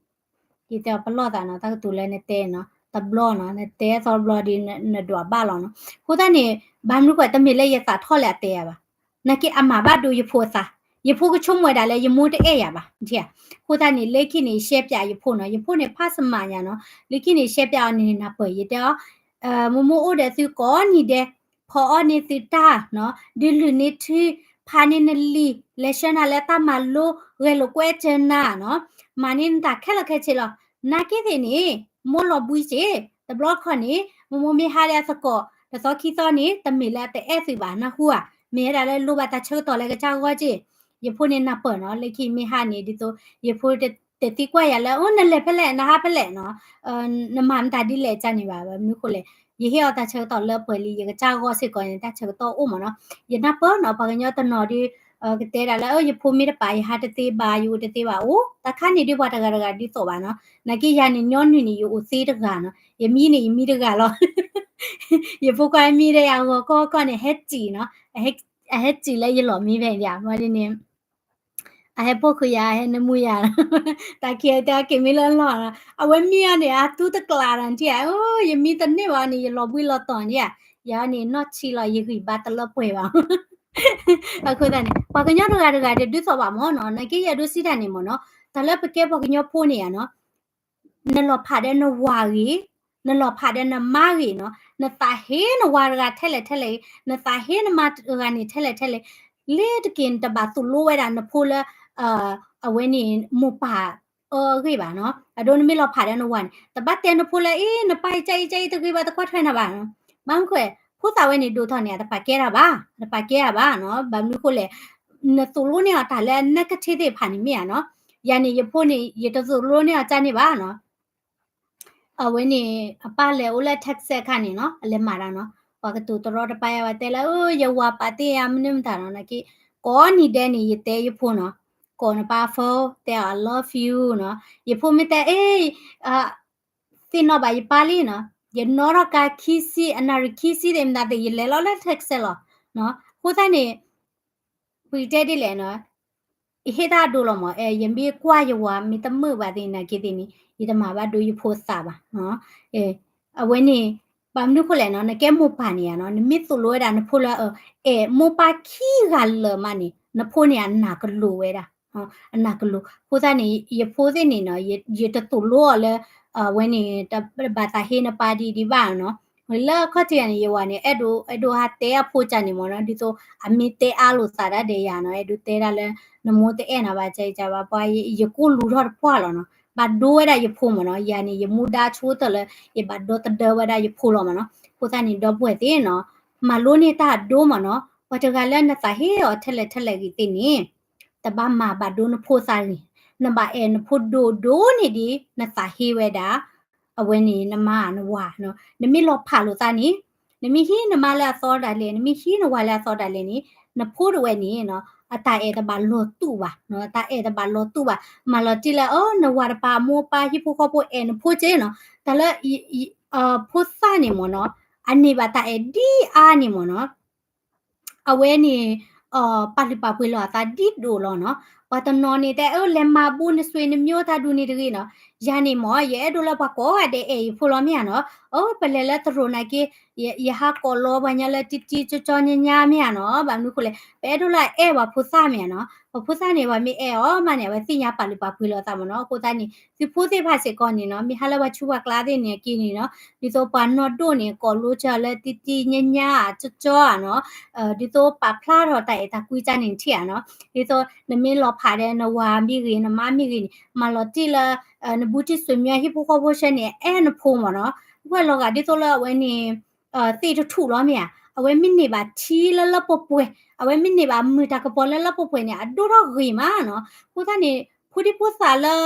ယတဲအီၤပလီၢ်သးနီၤ, တၢ်ကတိၤလၢနတဲနီၤ တဘျီနီၤ, နတဲသီတဘျီဒီး နဒွးဘၣ်လီၤနီၤ. အဃိသတးန့ၣ် ဘၣ်မနုၤဃိ တမ့ၢ်လၢယသးထီၣ်လၢအတဲယၤဘၣ်, နာ်က့အမၤဘၣ်ဒိယဖိအသး, ယဖိကဆိကမိၣ်ဝဲဒၣ်လၢယမိၢ်တအဲၣ်ယၤဘၣ်. အဃိသတးန့ၣ် လၢခံန့ၣ် ယရှဲပၠးယဖိနီၤ, ယဖိန့ၣ်ဖးစမးညါနီၤ. လၢခံန့ၣ် ရှဲပၠးအီၤန့ၣ် နၢ်ပၢၢ် ယတဲအီၤ မိၢ်မိၢ်အိၣ်ဒီးသုကိးနံၤဒဲး, ဖီအီၣ်န့ၢ်သုတၢ်နီၤ, ဒုးလုၢ်န့ၢ်ထံ, ဖးန့ၢ်နလံာ်, လဲၤဆှၢနၤလၢတၢ်မၤလိ, ဂဲၤလိာ်ကွဲစၢၤနၤနီၤ, မၤန့ၢ်နတၢ်ခဲလၢာ်ခဲဆ့လီၤ. နာ်က့သ့ၣ်န့ၣ် မိၢ်လီၤဘှံးကၢ်, တဘျီတခီၣ်န့ၣ် မိၢ်မိၢ်မ့ၢ်ဟါဒီးအသကိး တသီခံသီန့ၣ် တမ့ၢ်လၢအတအဲၣ်သုဘၣ်, နၢ်ဟူဧါ, မ့ၢ်ဝဲဒၣ်လၢလိၣ်ဘၣ်တၢ်ဆၢကတီၢ်လၢကစၢ်ဂီၢ်ကၢ်. ယဖိန့ၣ်နၢ်ပၢၢ်နီၤ, လၢခံမ့ၢ်ဟါန့ၣ် ဒ်သိး ယဖိတသံကွၢ်ယၤလၢ အိ နလဲၤဖဲလဲၣ် နဟါဖဲလဲၣ်နီၤ, နမၤမတၤဒ်လဲၣ်ကၢ်န့ၣ်ဘၣ်. ဘၣ်မနုၤဃိလဲၣ်, ယဟ့ၣ်အီၤတၢ်ဆၢကတီၢ်လၢပှဲၤလံ, ယကစၢ်ဂီၢ်စ့ၢ်ကီးန့ၣ် တၢ်ဆၢကတီၢ်အိၣ်မးနီၤ. ယနၢ်ပၢၢ်နီၤ ပှၤကညီတနီၤဒီး ကတဲဒၣ်လၢ အၢ ယဖိမ့ၢ်တပာ် ယဟါတသ့ဘၣ်, ယအိၣ်တသ့ဘၣ်. အိၣ် တၢ်ခါန့ၣ်ဒ်ပှၤတဂၤတဂၤဒ်သိးဘၣ်နီၤ. နာ်က့ယၤန့ၣ် ညီနုၢ်န့ၣ် ယအိၣ်သ့တဂၤနီၤ, ယမံန့ၣ် ယမံတဂၤလီၤ. ယဖိခွါမံဒီးယၤဂီၤကီၢ်ကီၢ်န့ၣ် ဟဲစံၣ်နီၤ, အဟဲစံၣ်လၢယလီၢ်မံဖဲန့ၣ်, ဘၣ်ဒ်န့ၣ် အဟဲဖီၣ်ဃုာ်ယၤ အဟဲနၢမူယၤ, တၢ်ခံဂၤတဲအီၤက့ၤမံလၢလီၢ်နီၤ, အဝဲမံအီၤန့ၣ် အသူတကျးဒီး နထံၣ်ဧါ, အိ ယမံတန့ၢ်ဘၣ်န့ၣ် ယလီၤဘှံးလီၤတီၤန့ၣ်ဧါ, ယၤန့ၣ် နီၢ်ဆံလီၤ ယဂံၢ်ဘါတလၢပှဲၤဘၣ်. အဃိသတးန့ၣ် ပှၤကညီတဂၤတဂၤဒီး ဒ်သိးဘၣ်မးနီၤ, နာ်က့ယအဲၣ်ဒိးစံးတၢ်န့ၣ်မးနီၤ, တၢ်လၢပကဲပှၤကညီဖိန့ၣ်ဧါနီၤ, နလီၤဖးဒီးနဝၤဂ့ၤ, နလီၤဖးဒီးနမါဂ့ၤနီၤ, နသးဟ့နဝၤတဂၤထဲလဲၣ်ထဲလဲၣ်ဂ့ၤ, နသးဟ့နမါတဂၤန့ၣ်ထဲလဲၣ်ထဲလဲၣ်, လၢတက့ၢ်နတဘၣ်သိၣ်လိဝဲဒၣ်နဖိလၢ အဝဲန့ၣ်မိၢ်ပၢ်အဂ့ၢ်ဘၣ်နီၤ. အဒိနမ့ၢ်လီၤဖးဒီးနဝၤန့ၣ် တဘၣ်တဲနဖိလၢ အ့ နပၢ်အံၤကၢ်အံၤကၢ်အံၤတဂ့ၤဘၣ် တကွၢ်ထွဲနၤဘၣ်နီၤ. ဘၣ်မနုၤဃိ ဖိသၣ်ဝဲန့ၣ်ဒိၣ်ထီၣ်န့ၣ် အတပာ်ကဲတၢ်ဘၣ်, အတပာ်ကဲတၢ်ဘၣ်နီၤ. ဘၣ်မနုၤဃိလဲၣ်, နသိၣ်လိန့ၢ်အီၤတၢ်လၢအ negative သ့ၣ်တဖၣ်န့ၣ်မ့ၢ်ဧါနီၤ. ယၤန့ၣ် ယဖိန့ၣ် ယတသိၣ်လိန့ၢ်အီၤကၢ်န့ၣ်ဘၣ်နီၤ. အဝဲန့ၣ် အပၢ်လဲၤအိၣ်လၢ Texas ခါန့ၣ်နီၤ အလဲၤမၤတၢ်နီၤ. ပှၤကတိၤတရီတပါယၤ ပှၤတဲလၢ အၢ ယဝၤပာ်တ့ၢ်ယၤမနုၤမတၤနီၤ နာ်က့ ကိးနံၤဒဲးန့ၣ် ယတဲယဖိနီၤ, ကိးနပၢ် phone တဲအီၤ I love you နီၤ. ယဖိမ့ၢ်တဲ အ့ သ့ၣ်နီၣ်ဘၣ်ယပၢ်လံနီၤ, ယနီၣ်ထီၣ်ကါခံဆံ အနၣ်ရံၣ်ခံဆံသ့ၣ်မတၤသ့ၣ် ယလဲၤလီၤလၢ Texas လီၤနီၤ. အဃိသတးန့ၣ် ပကတဲဒ်လဲၣ်နီၤ, ယဟ့ၣ်တၢ်ဒိလီၤမး, အဲ ယမ့ၢ်ကွၢ်ယဝၤမ့ၢ်တမုာ်ဘၣ်သ့ၣ်နာ်က့သ့ၣ်န့ၣ် ယတမၤဘၣ်ဒိယဖိသးဘၣ်နီၤ. အဝဲန့ၣ် ဘၣ်မနုၤဃိလဲၣ်နီၤ, နကဲမိၢ်ပၢ်န့ၣ်ဧါနီၤ, နမ့ၢ်သိၣ်လိဝဲဒၣ်နဖိလၢ အဲ အဲ မိၢ်ပၢ်ခံဂၤလၢာ်မးန့ၣ် နဖိန့ၣ်အနၢ်ကလိၤဝဲဒၣ်, အနၢ်ကလိၤ. အဃိသတးန့ၣ် ယဖိသ့ၣ်န့ၣ်နီၤ ယတသိၣ်လိအီၤလၢ အဝဲန့ၣ် တဘၣ်သးဟ့နပၢ်ဒ်ဒံးဘၣ်နီၤ. လၢအခီၣ်ထံးဂၤန့ၣ် ယဝၤန့ၣ် အဲၣ်ဒိး အဲၣ်ဒိးဟးတဲအဖိကၢ်န့ၣ်မးနီၤ, ဒ်သိးအမ့ၢ်တဲအါလိာ်သးဒၣ်ဒီးယၤနီၤ, အဲၣ်ဒိးတဲဒၣ်လၢ နမိၢ်တအဲၣ်နၤဘၣ် ကၢ်အံၤကၢ်ဘၣ်, ပှၤယကိၢ်လူၤထီၣ်တပှၢ်လီၤနီၤ. ဘၣ်ဒိဝဲဒၣ်ယဖိမးနီၤ, ယၤန့ၣ် ယမူဒါဆိကတၢၢ်လၢ ယဘၣ်ဒီသဒၢဝဲဒၣ်ယဖိလီၤမးနီၤ. အဃိသတးန့ၣ် ဒီပုၢ်ဝဲၢ်သ့ၣ်နီၤ, မၤလိန့ၢ်တၢ်အဒိမးနီၤ, ပှၤတဂၤလၢနသးဟ့အီၤထဲလဲၣ်ထဲလဲၣ်ဂ့ၤသ့ၣ်န့ၣ် တဘၣ်မၤဘၣ်ဒိနဖိသးဂ့ၤ, နဘၣ်အဲၣ်နဖိဒိၣ်ဒိၣ်န့ၣ်ဒီး နသးဟ့ဝဲဒၣ် အဝဲန့ၣ် နမါနဝၤနီၤ. နမ့ၢ်လီၤဖးလိာ်သးန့ၣ်, နမ့ၢ်ဟံးနမါလၢအသီဒၣ်လဲာ်, နမ့ၢ်ဟံးနဝၤလၢအသီဒၣ်လဲာ်န့ၣ်, နဖိတဝဲန့ၣ်နီၤ အတၢ်အဲၣ်တဘၣ်လီၤတူာ်ဘၣ်နီၤ, တၢ်အဲၣ်တဘၣ်လီၤတူာ်ဘၣ်. မၤလီၤတံၢ်လၢ အၢ နဝၤတပၤအမိၢ်အပၢ်ဟံၣ်ဖိဃီဖိအဲၣ်နဖိကၢ်နီၤ, တၢ်လၢ ဖိသၣ်န့ၣ်မးနီၤ, အန့ၢ်ဘၣ်တၢ်အဲၣ်ဒ်အါန့ၣ်မ့ၢ်နီၤ အဝဲန့ၣ် ပာ်လုၢ်ပာ်ပှ့ၤလီၤအသးဒ်ဒိၣ်လီၤနီၤ. ပှၤတနီၤန့ၣ်တဲအၢ လဲၤမၤဘူၣ်နစွ့နမျိုးတၢ်ဒူၣ်န့ၣ်တဂ့ၤနီၤ. ယၤန့ၣ်မ့ၢ် ယအဲၣ်ဒိးလၢပှၤကိးဂၤဒဲးအဲၣ်ယဖိလီၤမ့ၢ်ဧါနီၤ. အိ ပလဲၤလၢသရိာ်နာ်က့ ယဟးကိးလီပှၤညီလၢတံတံကၠီကၠီညါညါမ့ၢ်ဧါနီၤ. ဘၣ်မနုၤဃိလဲၣ် ပအဲၣ်ဒိးလၢအအဲၣ်ပှၤဖိသၣ်မ့ၢ်ဧါနီၤ. ပှၤဖိသၣ်န့ၣ် ပှၤမ့ၢ်အဲၣ်အီၤမးန့ၣ် အဝဲသ့ၣ်ညါပာ်လုၢ်ပာ်ပှ့ၤလီၤအသးမ့ၢ်နီၤ. အဃိသတးန့ၣ် သုးဖိသ့ၣ်တဖၣ်စ့ၢ်ကီးန့ၣ်နီၤ မ့ၢ်ဟါလၢပှၤဆူးပှၤကျါသ့ၣ်န့ၣ်အက့န့ၣ်နီၤ ဒ်သိးပှၤနီၢ်ဒိၣ်န့ၣ် ကိးလိစၢၤလၢတံတံညါညါ ကၠီကၠီဧါနီၤ. ဒ်သိးပာ်ဖျါထီၣ်တၢ်အဲၣ်တၢ်ကွံကၢန့ၣ်ထံၣ်ဧါနီၤ. ဒ်သိးနမ့ၢ်လီၤဖးဒီးနဝၤမ့ၢ်ဂ့ၤ နမါမ့ၢ်ဂ့ၤန့ၣ် မၤလီၤတံၢ်လၢ နဘူးတံၢ်ဆွေမျိုးဟံၣ်ဖိဃီဖိဆှၢန့ၣ် အဲၣ်နဖိမ့ၢ်နီၤ. ဝဲလီၤဂာ်ဒ်သိးလၢအဝဲန့ၣ် သ့ၣ်တထူၣ်လီၤမ့ၢ်ဧါ. အဝဲမ့ၢ်န့ၢ်ဘၣ်ထံလၢလၢပှဲၤပှဲၤ အဝဲမ့ၢ်န့ၢ်ဘၣ်မုာ်တၢ်ကပီၤလၢလၢပှဲၤပှဲၤန့ၣ် အဒိၣ်ထီၣ်ဂ့ၤမးနီၤ. အဃိသတးန့ၣ် ဖိဒံဖိသၣ်လၢ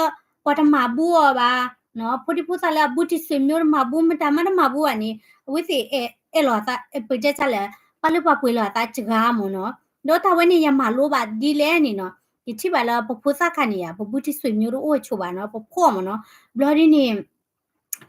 ပှၤတမၤဘူၣ်အီၤဘၣ် ဖိဒံဖိသၣ်လၢအဘူးတံၢ်ဆွေမျိုးတမၤဘူၣ် မတၤမးတမၤဘူၣ်ဘၣ်န့ၣ် အဝဲသ့ၣ်အဲၣ်လီၤအသး ပတဲတၢ်လဲၣ် ပာ်လုၢ်ပာ်ပှ့ၤလီၤအသးစှၤမ့ၢ်နီၤ. ဒီးတၢ်ဝဲန့ၣ် ယမၤလိဘၣ်ဒ်လဲၣ်န့ၣ်နီၤ ယထံၣ်ဘၣ်လၢပဖိသၣ်ခါန့ၣ်ယါ ပဘူးတံၢ်ဆွေမျိုးတအိၣ်ဆိးဘၣ်နီၤ ပဖှီၣ်မ့ၢ်နီၤ. ဘျီဒ်န့ၣ်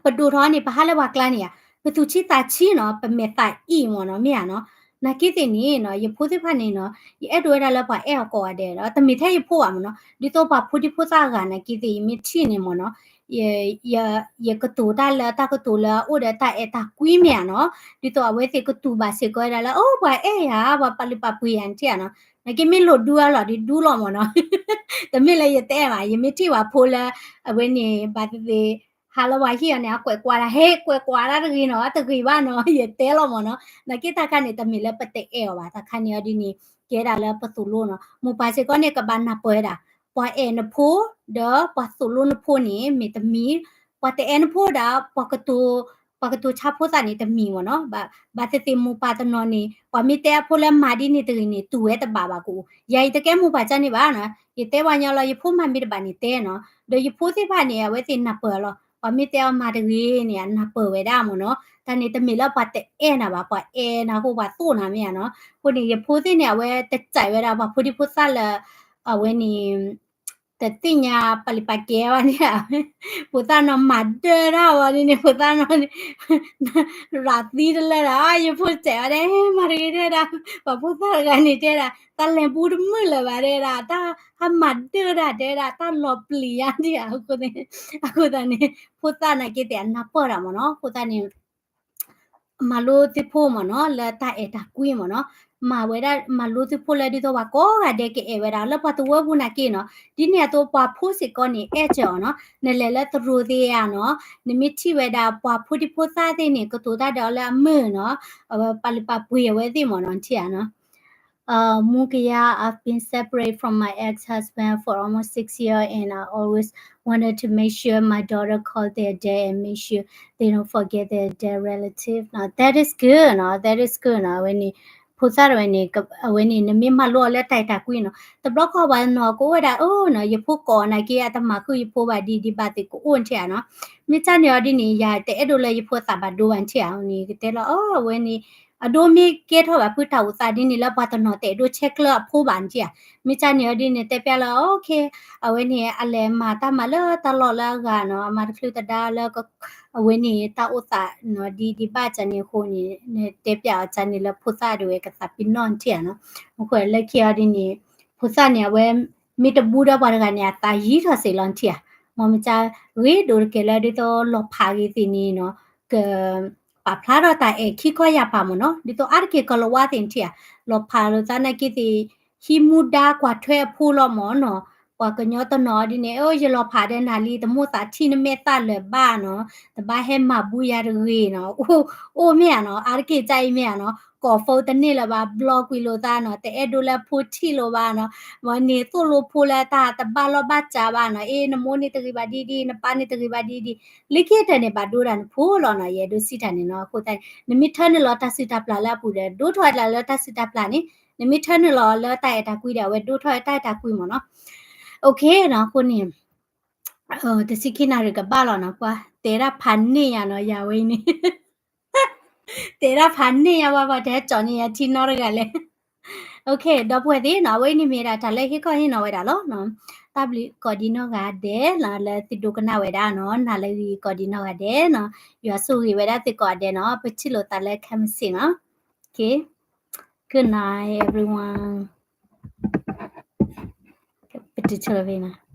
ပဒိၣ်ထီၣ်န့ၣ် ပဟါလၢပှၤကျါန့ၣ်ယါ ပသူၣ်ဆံးသးဆံးနီၤ ပမဲာ်သၣ်အံၣ်မ့ၢ်နီၤ မ့ၢ်ဧါနီၤ. နာ်က့သ့ၣ်န့ၣ်နီၤ ယဖိသ့ၣ်တဖၣ်န့ၣ်နီၤ ယအဲၣ်ဒိးဝဲဒၣ်လၢပှၤအဲၣ်အီၤကိးဂၤဒဲးဒီး တမ့ၢ်ထဲယဖိဘၣ်မ့ၢ်နီၤ ဒ်သိးပှၤဖိဒံဖိသၣ်အဂၤနာ်က့သ့ၣ် ယမ့ၢ်ထံၣ်န့ၣ်မ့ၢ်နီၤ ယကတိၤတၢ်လၢတၢ်ကတိၤလၢအအိၣ်ဒီးတၢ်အဲၣ်တၢ်ကွံမ့ၢ်ဧါနီၤ. ဒ်သိးအဝဲသ့ၣ်ကတူၢ်ဘၣ်စ့ၢ်ကီးဝဲဒၣ်လၢ အိ ပှၤအဲၣ်ယၤ ပှၤပာ်လုၢ်ပာ်ပှ့ၤယၤန့ၣ်ထံၣ်ဧါနီၤ. နာ်က့မ့ၢ်လိၣ်ဒူအါလီၤဒ်ဒူလီၤမ့ၢ်နီၤ တမ့ၢ်လၢယတအဲၣ်ဘၣ် ယမ့ၢ်ထံၣ်ပှၤဖိလၢ အဝဲန့ၣ် ဘၣ်သ့ၣ်သ့ၣ် ဟါလၢပှၤဟံၣ်အီၤန့ၣ် အကွဲးကွၢ်ဒၣ် ဟဲကွဲးကွၢ်ဒၣ်တဂ့ၤနီၤ တဂ့ၤဘၣ်နီၤ ယတဲလီၤမ့ၢ်နီၤ. နာ်က့တၢ်ခါန့ၣ် တမ့ၢ်လၢပတအဲၣ်အီၤဘၣ် တၢ်ခါန့ၣ်အီၤဒ်န့ၣ် ကဲဒၣ်လၢပသိၣ်လိနီၤ မိၢ်ပၢ်စ့ၢ်ကီးန့ၣ် ကဘၣ်နၢ်ပၢၢ်ဝဲဒၣ် ပှၤအဲၣ်နဖိ ဒီးပှၤသိၣ်လိနဖိန့ၣ် မ့ၢ်တမံၤ ပှၤတအဲၣ်နဖိဒီး ပှၤကတိၤ ပှၤကတိၤဆါဖိသၣ်န့ၣ်တမံၤမ့ၢ်နီၤ. ဘၣ်သ့ၣ်သ့ၣ်မိၢ်ပၢ်တနီၤန့ၣ် ပှၤမ့ၢ်တဲအဖိလၢမၤဒ်န့ၣ်တဂ့ၤန့ၣ် တူၢ်ဝဲတဘၣ်ဘၣ်ကအိၣ်. ယၤအံၤတကဲမိၢ်ပၢ်ကၢန့ၣ်ဘၣ်နီၤ ယတဲပှၤညီလီၤ ယဖိမၤမ့ၢ်တဘၣ်န့ၣ်တဲနီၤ. ဒီးယဖိသ့ၣ်တဖၣ်န့ၣ် အဝဲသ့ၣ်နၢ်ပၢၢ်လီၤ ပှၤမ့ၢ်တဲအီၤမၤတဂ့ၤန့ၣ် အနၢ်ပၢၢ်ဝဲဒၣ်မ့ၢ်နီၤ. တၢ်န့ၣ်တမ့ၢ်လၢပှၤတအဲၣ်နၤဘၣ် ပှၤအဲၣ်နၤအဃိပှၤသိၣ်နၤမ့ၢ်ဧါနီၤ. အဃိန့ၣ် ယဖိသ့ၣ်န့ၣ် အဝဲတစဲးဝဲဒၣ်ပှၤဖိဒံဖိသၣ်လၢ အဝဲန့ၣ် တသ့ၣ်ညါပာ်လုၢ်ပာ်ကဲဘၣ်န့ၣ် ဖိသၣ်နီၤမၤဒၢၣ်ဒၣ်ဝဲန့ၣ် ဖိသၣ်နီၤန့ၣ် ရၤသံတလၢဒၣ် ယဖိစဲးဝဲဒၣ် မၤတဂ့ၤတဲဒၣ် ပှၤဖိသၣ်တဂၤန့ၣ်တဲဒၣ် တၢ်လဲၤဘူးတမုာ်လၢၤဘၣ်တဲဒၣ် တၢ်ဟးမၤဒၢၣ်ဒၣ်တဲဒၣ် တၢ်လီၤပျံၤယါဒၣ် အဃိသတးန့ၣ် ဖိသၣ်နာ်က့သ့ၣ်အနၢ်ပၢၢ်တၢ်မ့ၢ်နီၤ အဃိသတးန့ၣ် မၤလိသုဖိမ့ၢ်နီၤ လၢတၢ်အဲၣ်တၢ်ကွံမ့ၢ်နီၤ မၤဝဲဒၣ် မၤလိသုဖိလၢဒ်သိးပှၤကိးဂၤဒဲးကအဲၣ်ဝဲဒၣ် လၢပှၤသဝီပူၤနာ်က့နီၤ ဒ်န့ၣ်အသိးပှၤဖိစ့ၢ်ကီးန့ၣ် အဲၣ်စၢၤအီၤနီၤ နလဲၤလၢသရိာ်သ့ၣ်ဧါနီၤ နမ့ၢ်ထံၣ်ဝဲဒၣ်ပှၤဖိဒံဖိသၣ်သ့ၣ်န့ၣ် ကတိၤတၢ်ဒီးလၢအမုာ်နီၤ အဝဲပာ်လုၢ်ပာ်ပှ့ၤအဝဲသ့ၣ်မ့ၢ်နီၤ ထံၣ်ဧါနီၤ Uh, Mungkaya, I've been separate from my ex-husband for almost six years, and I always wanted to make sure my daughter call their dad and make sure they don't forget their dad relative. No, that is good. No, that is good. No, အဝဲန့ၣ် ဖိသၣ်တဝဲန့ၣ် အဝဲန့ၣ် နမ့ၢ်မၤလိအီၤလၢတၢ်အဲၣ်တၢ်ကွံနီၤ တဘျီဃီပှၤနီၤကအိၣ်ဝဲဒၣ် အိၣ်နီၤ ယဖိကိးနၤက့ အတမၤဃုာ်ယဖိဘၣ်ဒ်ဒ်ဘၣ်သ့ၣ်ကအိၣ်ထံၣ်ဧါနီၤ မ့ၢ်တၢ်န့ၣ်အီၤဒ်န့ၣ် ယတအဲၣ်ဒိးလၢယဖိသးဘၣ်ဒိဘၣ်ထံၣ်ဧါန့ၣ် ကတဲလီၤ အဝဲန့ၣ် အဒိမ့ၢ်ကဲထီၣ်ဘၣ်ဖုတၢ်အိၣ်သးဒ်န့ၣ်လၢပှၤတနီၤတအဲၣ်ဒိးဆဲးကျၢအဖိဘၣ်န့ၣ်ဧါ မ့ၢ်တၢ်န့ၣ်အီၤဒ်န့ၣ် တဲပျးလၢ okay အဝဲန့ၣ် အလဲၤမၤတၢ်မၤလၢတၢ်လီၢ်လၢအဂၤနီၤ အမၤတချုးတဒါလၢ အဝဲန့ၣ် တၢ်အိၣ်သးနီၤ ဒ်ဒ်ဘၣ်ကၢန့ၣ်အဃိန့ၣ် တဲပျးအီၤကၢန့ၣ်လၢဖိသၣ်ဒၣ်ဝဲကသးပ့ၤနီၣ်န့ၣ်ဧါနီၤ အဃိလၢခံအီၤဒ်န့ၣ် ဖိသၣ်န့ၣ် အဝဲ မ့ၢ်တဘူးဒီးပှၤတဂၤန့ၣ် အသးယံၤထီၣ်စ့ၢ်လီၤန့ၣ်ဧါ မ်မ့ၢ်ကၢ ဂ့ၤဒိၣ်တကဲလၢဒ်သိးလီၤဖးဂ့ၤသ့ၣ်န့ၣ်နီၤ က ပာ်ဖျါထီၣ်တၢ်အဲၣ်ခံခီယာ်ဖးမ့ၢ်နီၤ ဒ်သိးအါတက့ၢ်ကလီၤဝါသ့ၣ်န့ၣ်ဧါ လီၤဖးလိာ်သးနာ်က့သ့ၣ် ဟံးမူဒါကွၢ်ထွဲအဖိလီၤမ့ၢ်နီၤ ပှၤကညီတနီၤဒ်န့ၣ် အိ ယလီၤဖးဒီးနၤလံ တမိၣ်သးထံၣ်နမဲာ်သၣ်လၢၤဘၣ်နီၤ တဘၣ်ဟဲမၤဘူးယၤတဂ့ၤနီၤ အိၣ်မ့ၢ်ဧါနီၤ အါတက့ၢ်ကအံၤမ့ၢ်ဧါနီၤ ကိး phone တန့ၢ်လၢၤဘၣ် block ကွံာ်လိာ်သးနီၤ တအဲၣ်ဒိးလၢဖိထံၣ်လိာ်ဘၣ်နီၤ ဝဲန့ၣ်သိၣ်လိဖိလၢတၢ်တဘၣ်လီၢ်ဘၣ်စးဘၣ်နီၤ အ့ နမိၢ်န့ၣ်တဂ့ၤဘၣ်ဒ်ဒ် နပၢ်န့ၣ်တဂ့ၤဘၣ်ဒ်ဒ် လၢခံကတၢၢ်န့ၣ် ဘၣ်ဒိဒၣ်နဖိလီၤနီၤ ယအဲၣ်ဒိးစံးတၢ်န့ၣ်နီၤ အဃိသတးန့ၣ် နမ့ၢ်ထၢနုာ်လီၤတၢ်စုၣ်တၢ်ပျၢ်လၢအပူၤဒီး ဒိၣ်ထီၣ်ဝဲဒၣ်လၢတၢ်စုၣ်တၢ်ပျၢ်န့ၣ် နမ့ၢ်ထၢနုာ်လီၤလၢတၢ်အဲၣ်တၢ်ကွံဒီး အဝဲဒိၣ်ထီၣ်ဝဲတၢ်အဲၣ်တၢ်ကွံမ့ၢ်နီၤ okay နီၤ အဃိန့ၣ် တဆံခံနၣ်ရံၣ်ကဘၣ်လီၤနီၤ ပှၤတဲဒၣ်ဖးန့ၢ်ယၤနီၤ ယၤဝဲအံၤန့ၣ် တဲဒၣ်ဖးန့ၢ်ယၤဝဲ ပှၤတဲကၠီၤန့ၢ်ယၤထံနီတဂၤလဲၣ် okay ဒီပုၢ်ဝဲၢ်သ့ၣ်နီၤ အဝဲအံၤန့ၣ်မ့ၢ်ဒၣ်တၢ်လၢဟ့ၣ်ခီဟ့ၣ်နီၤဝဲဒၣ်လီၤနီၤ တၢ်ဘျုးကိးဒံနီၢ်ဂၤဒဲးနီၤ လၢသုဒိကနၣ်ဝဲဒၣ်နီၤ, နၤလၢအဂ့ၤကိးဒံနီၢ်ဂၤဒဲးနီၤ, ယွၤဆိၣ်ဂ့ၤဝဲဒၣ်သုကိးဂၤဒဲးနီၤ, ပထံၣ်လိာ်သးလၢခဲမုၢ်ဆ့ၣ်နီၤ. Okay, good night everyone. ပတုၤဆိလီၤဖဲနီၤ.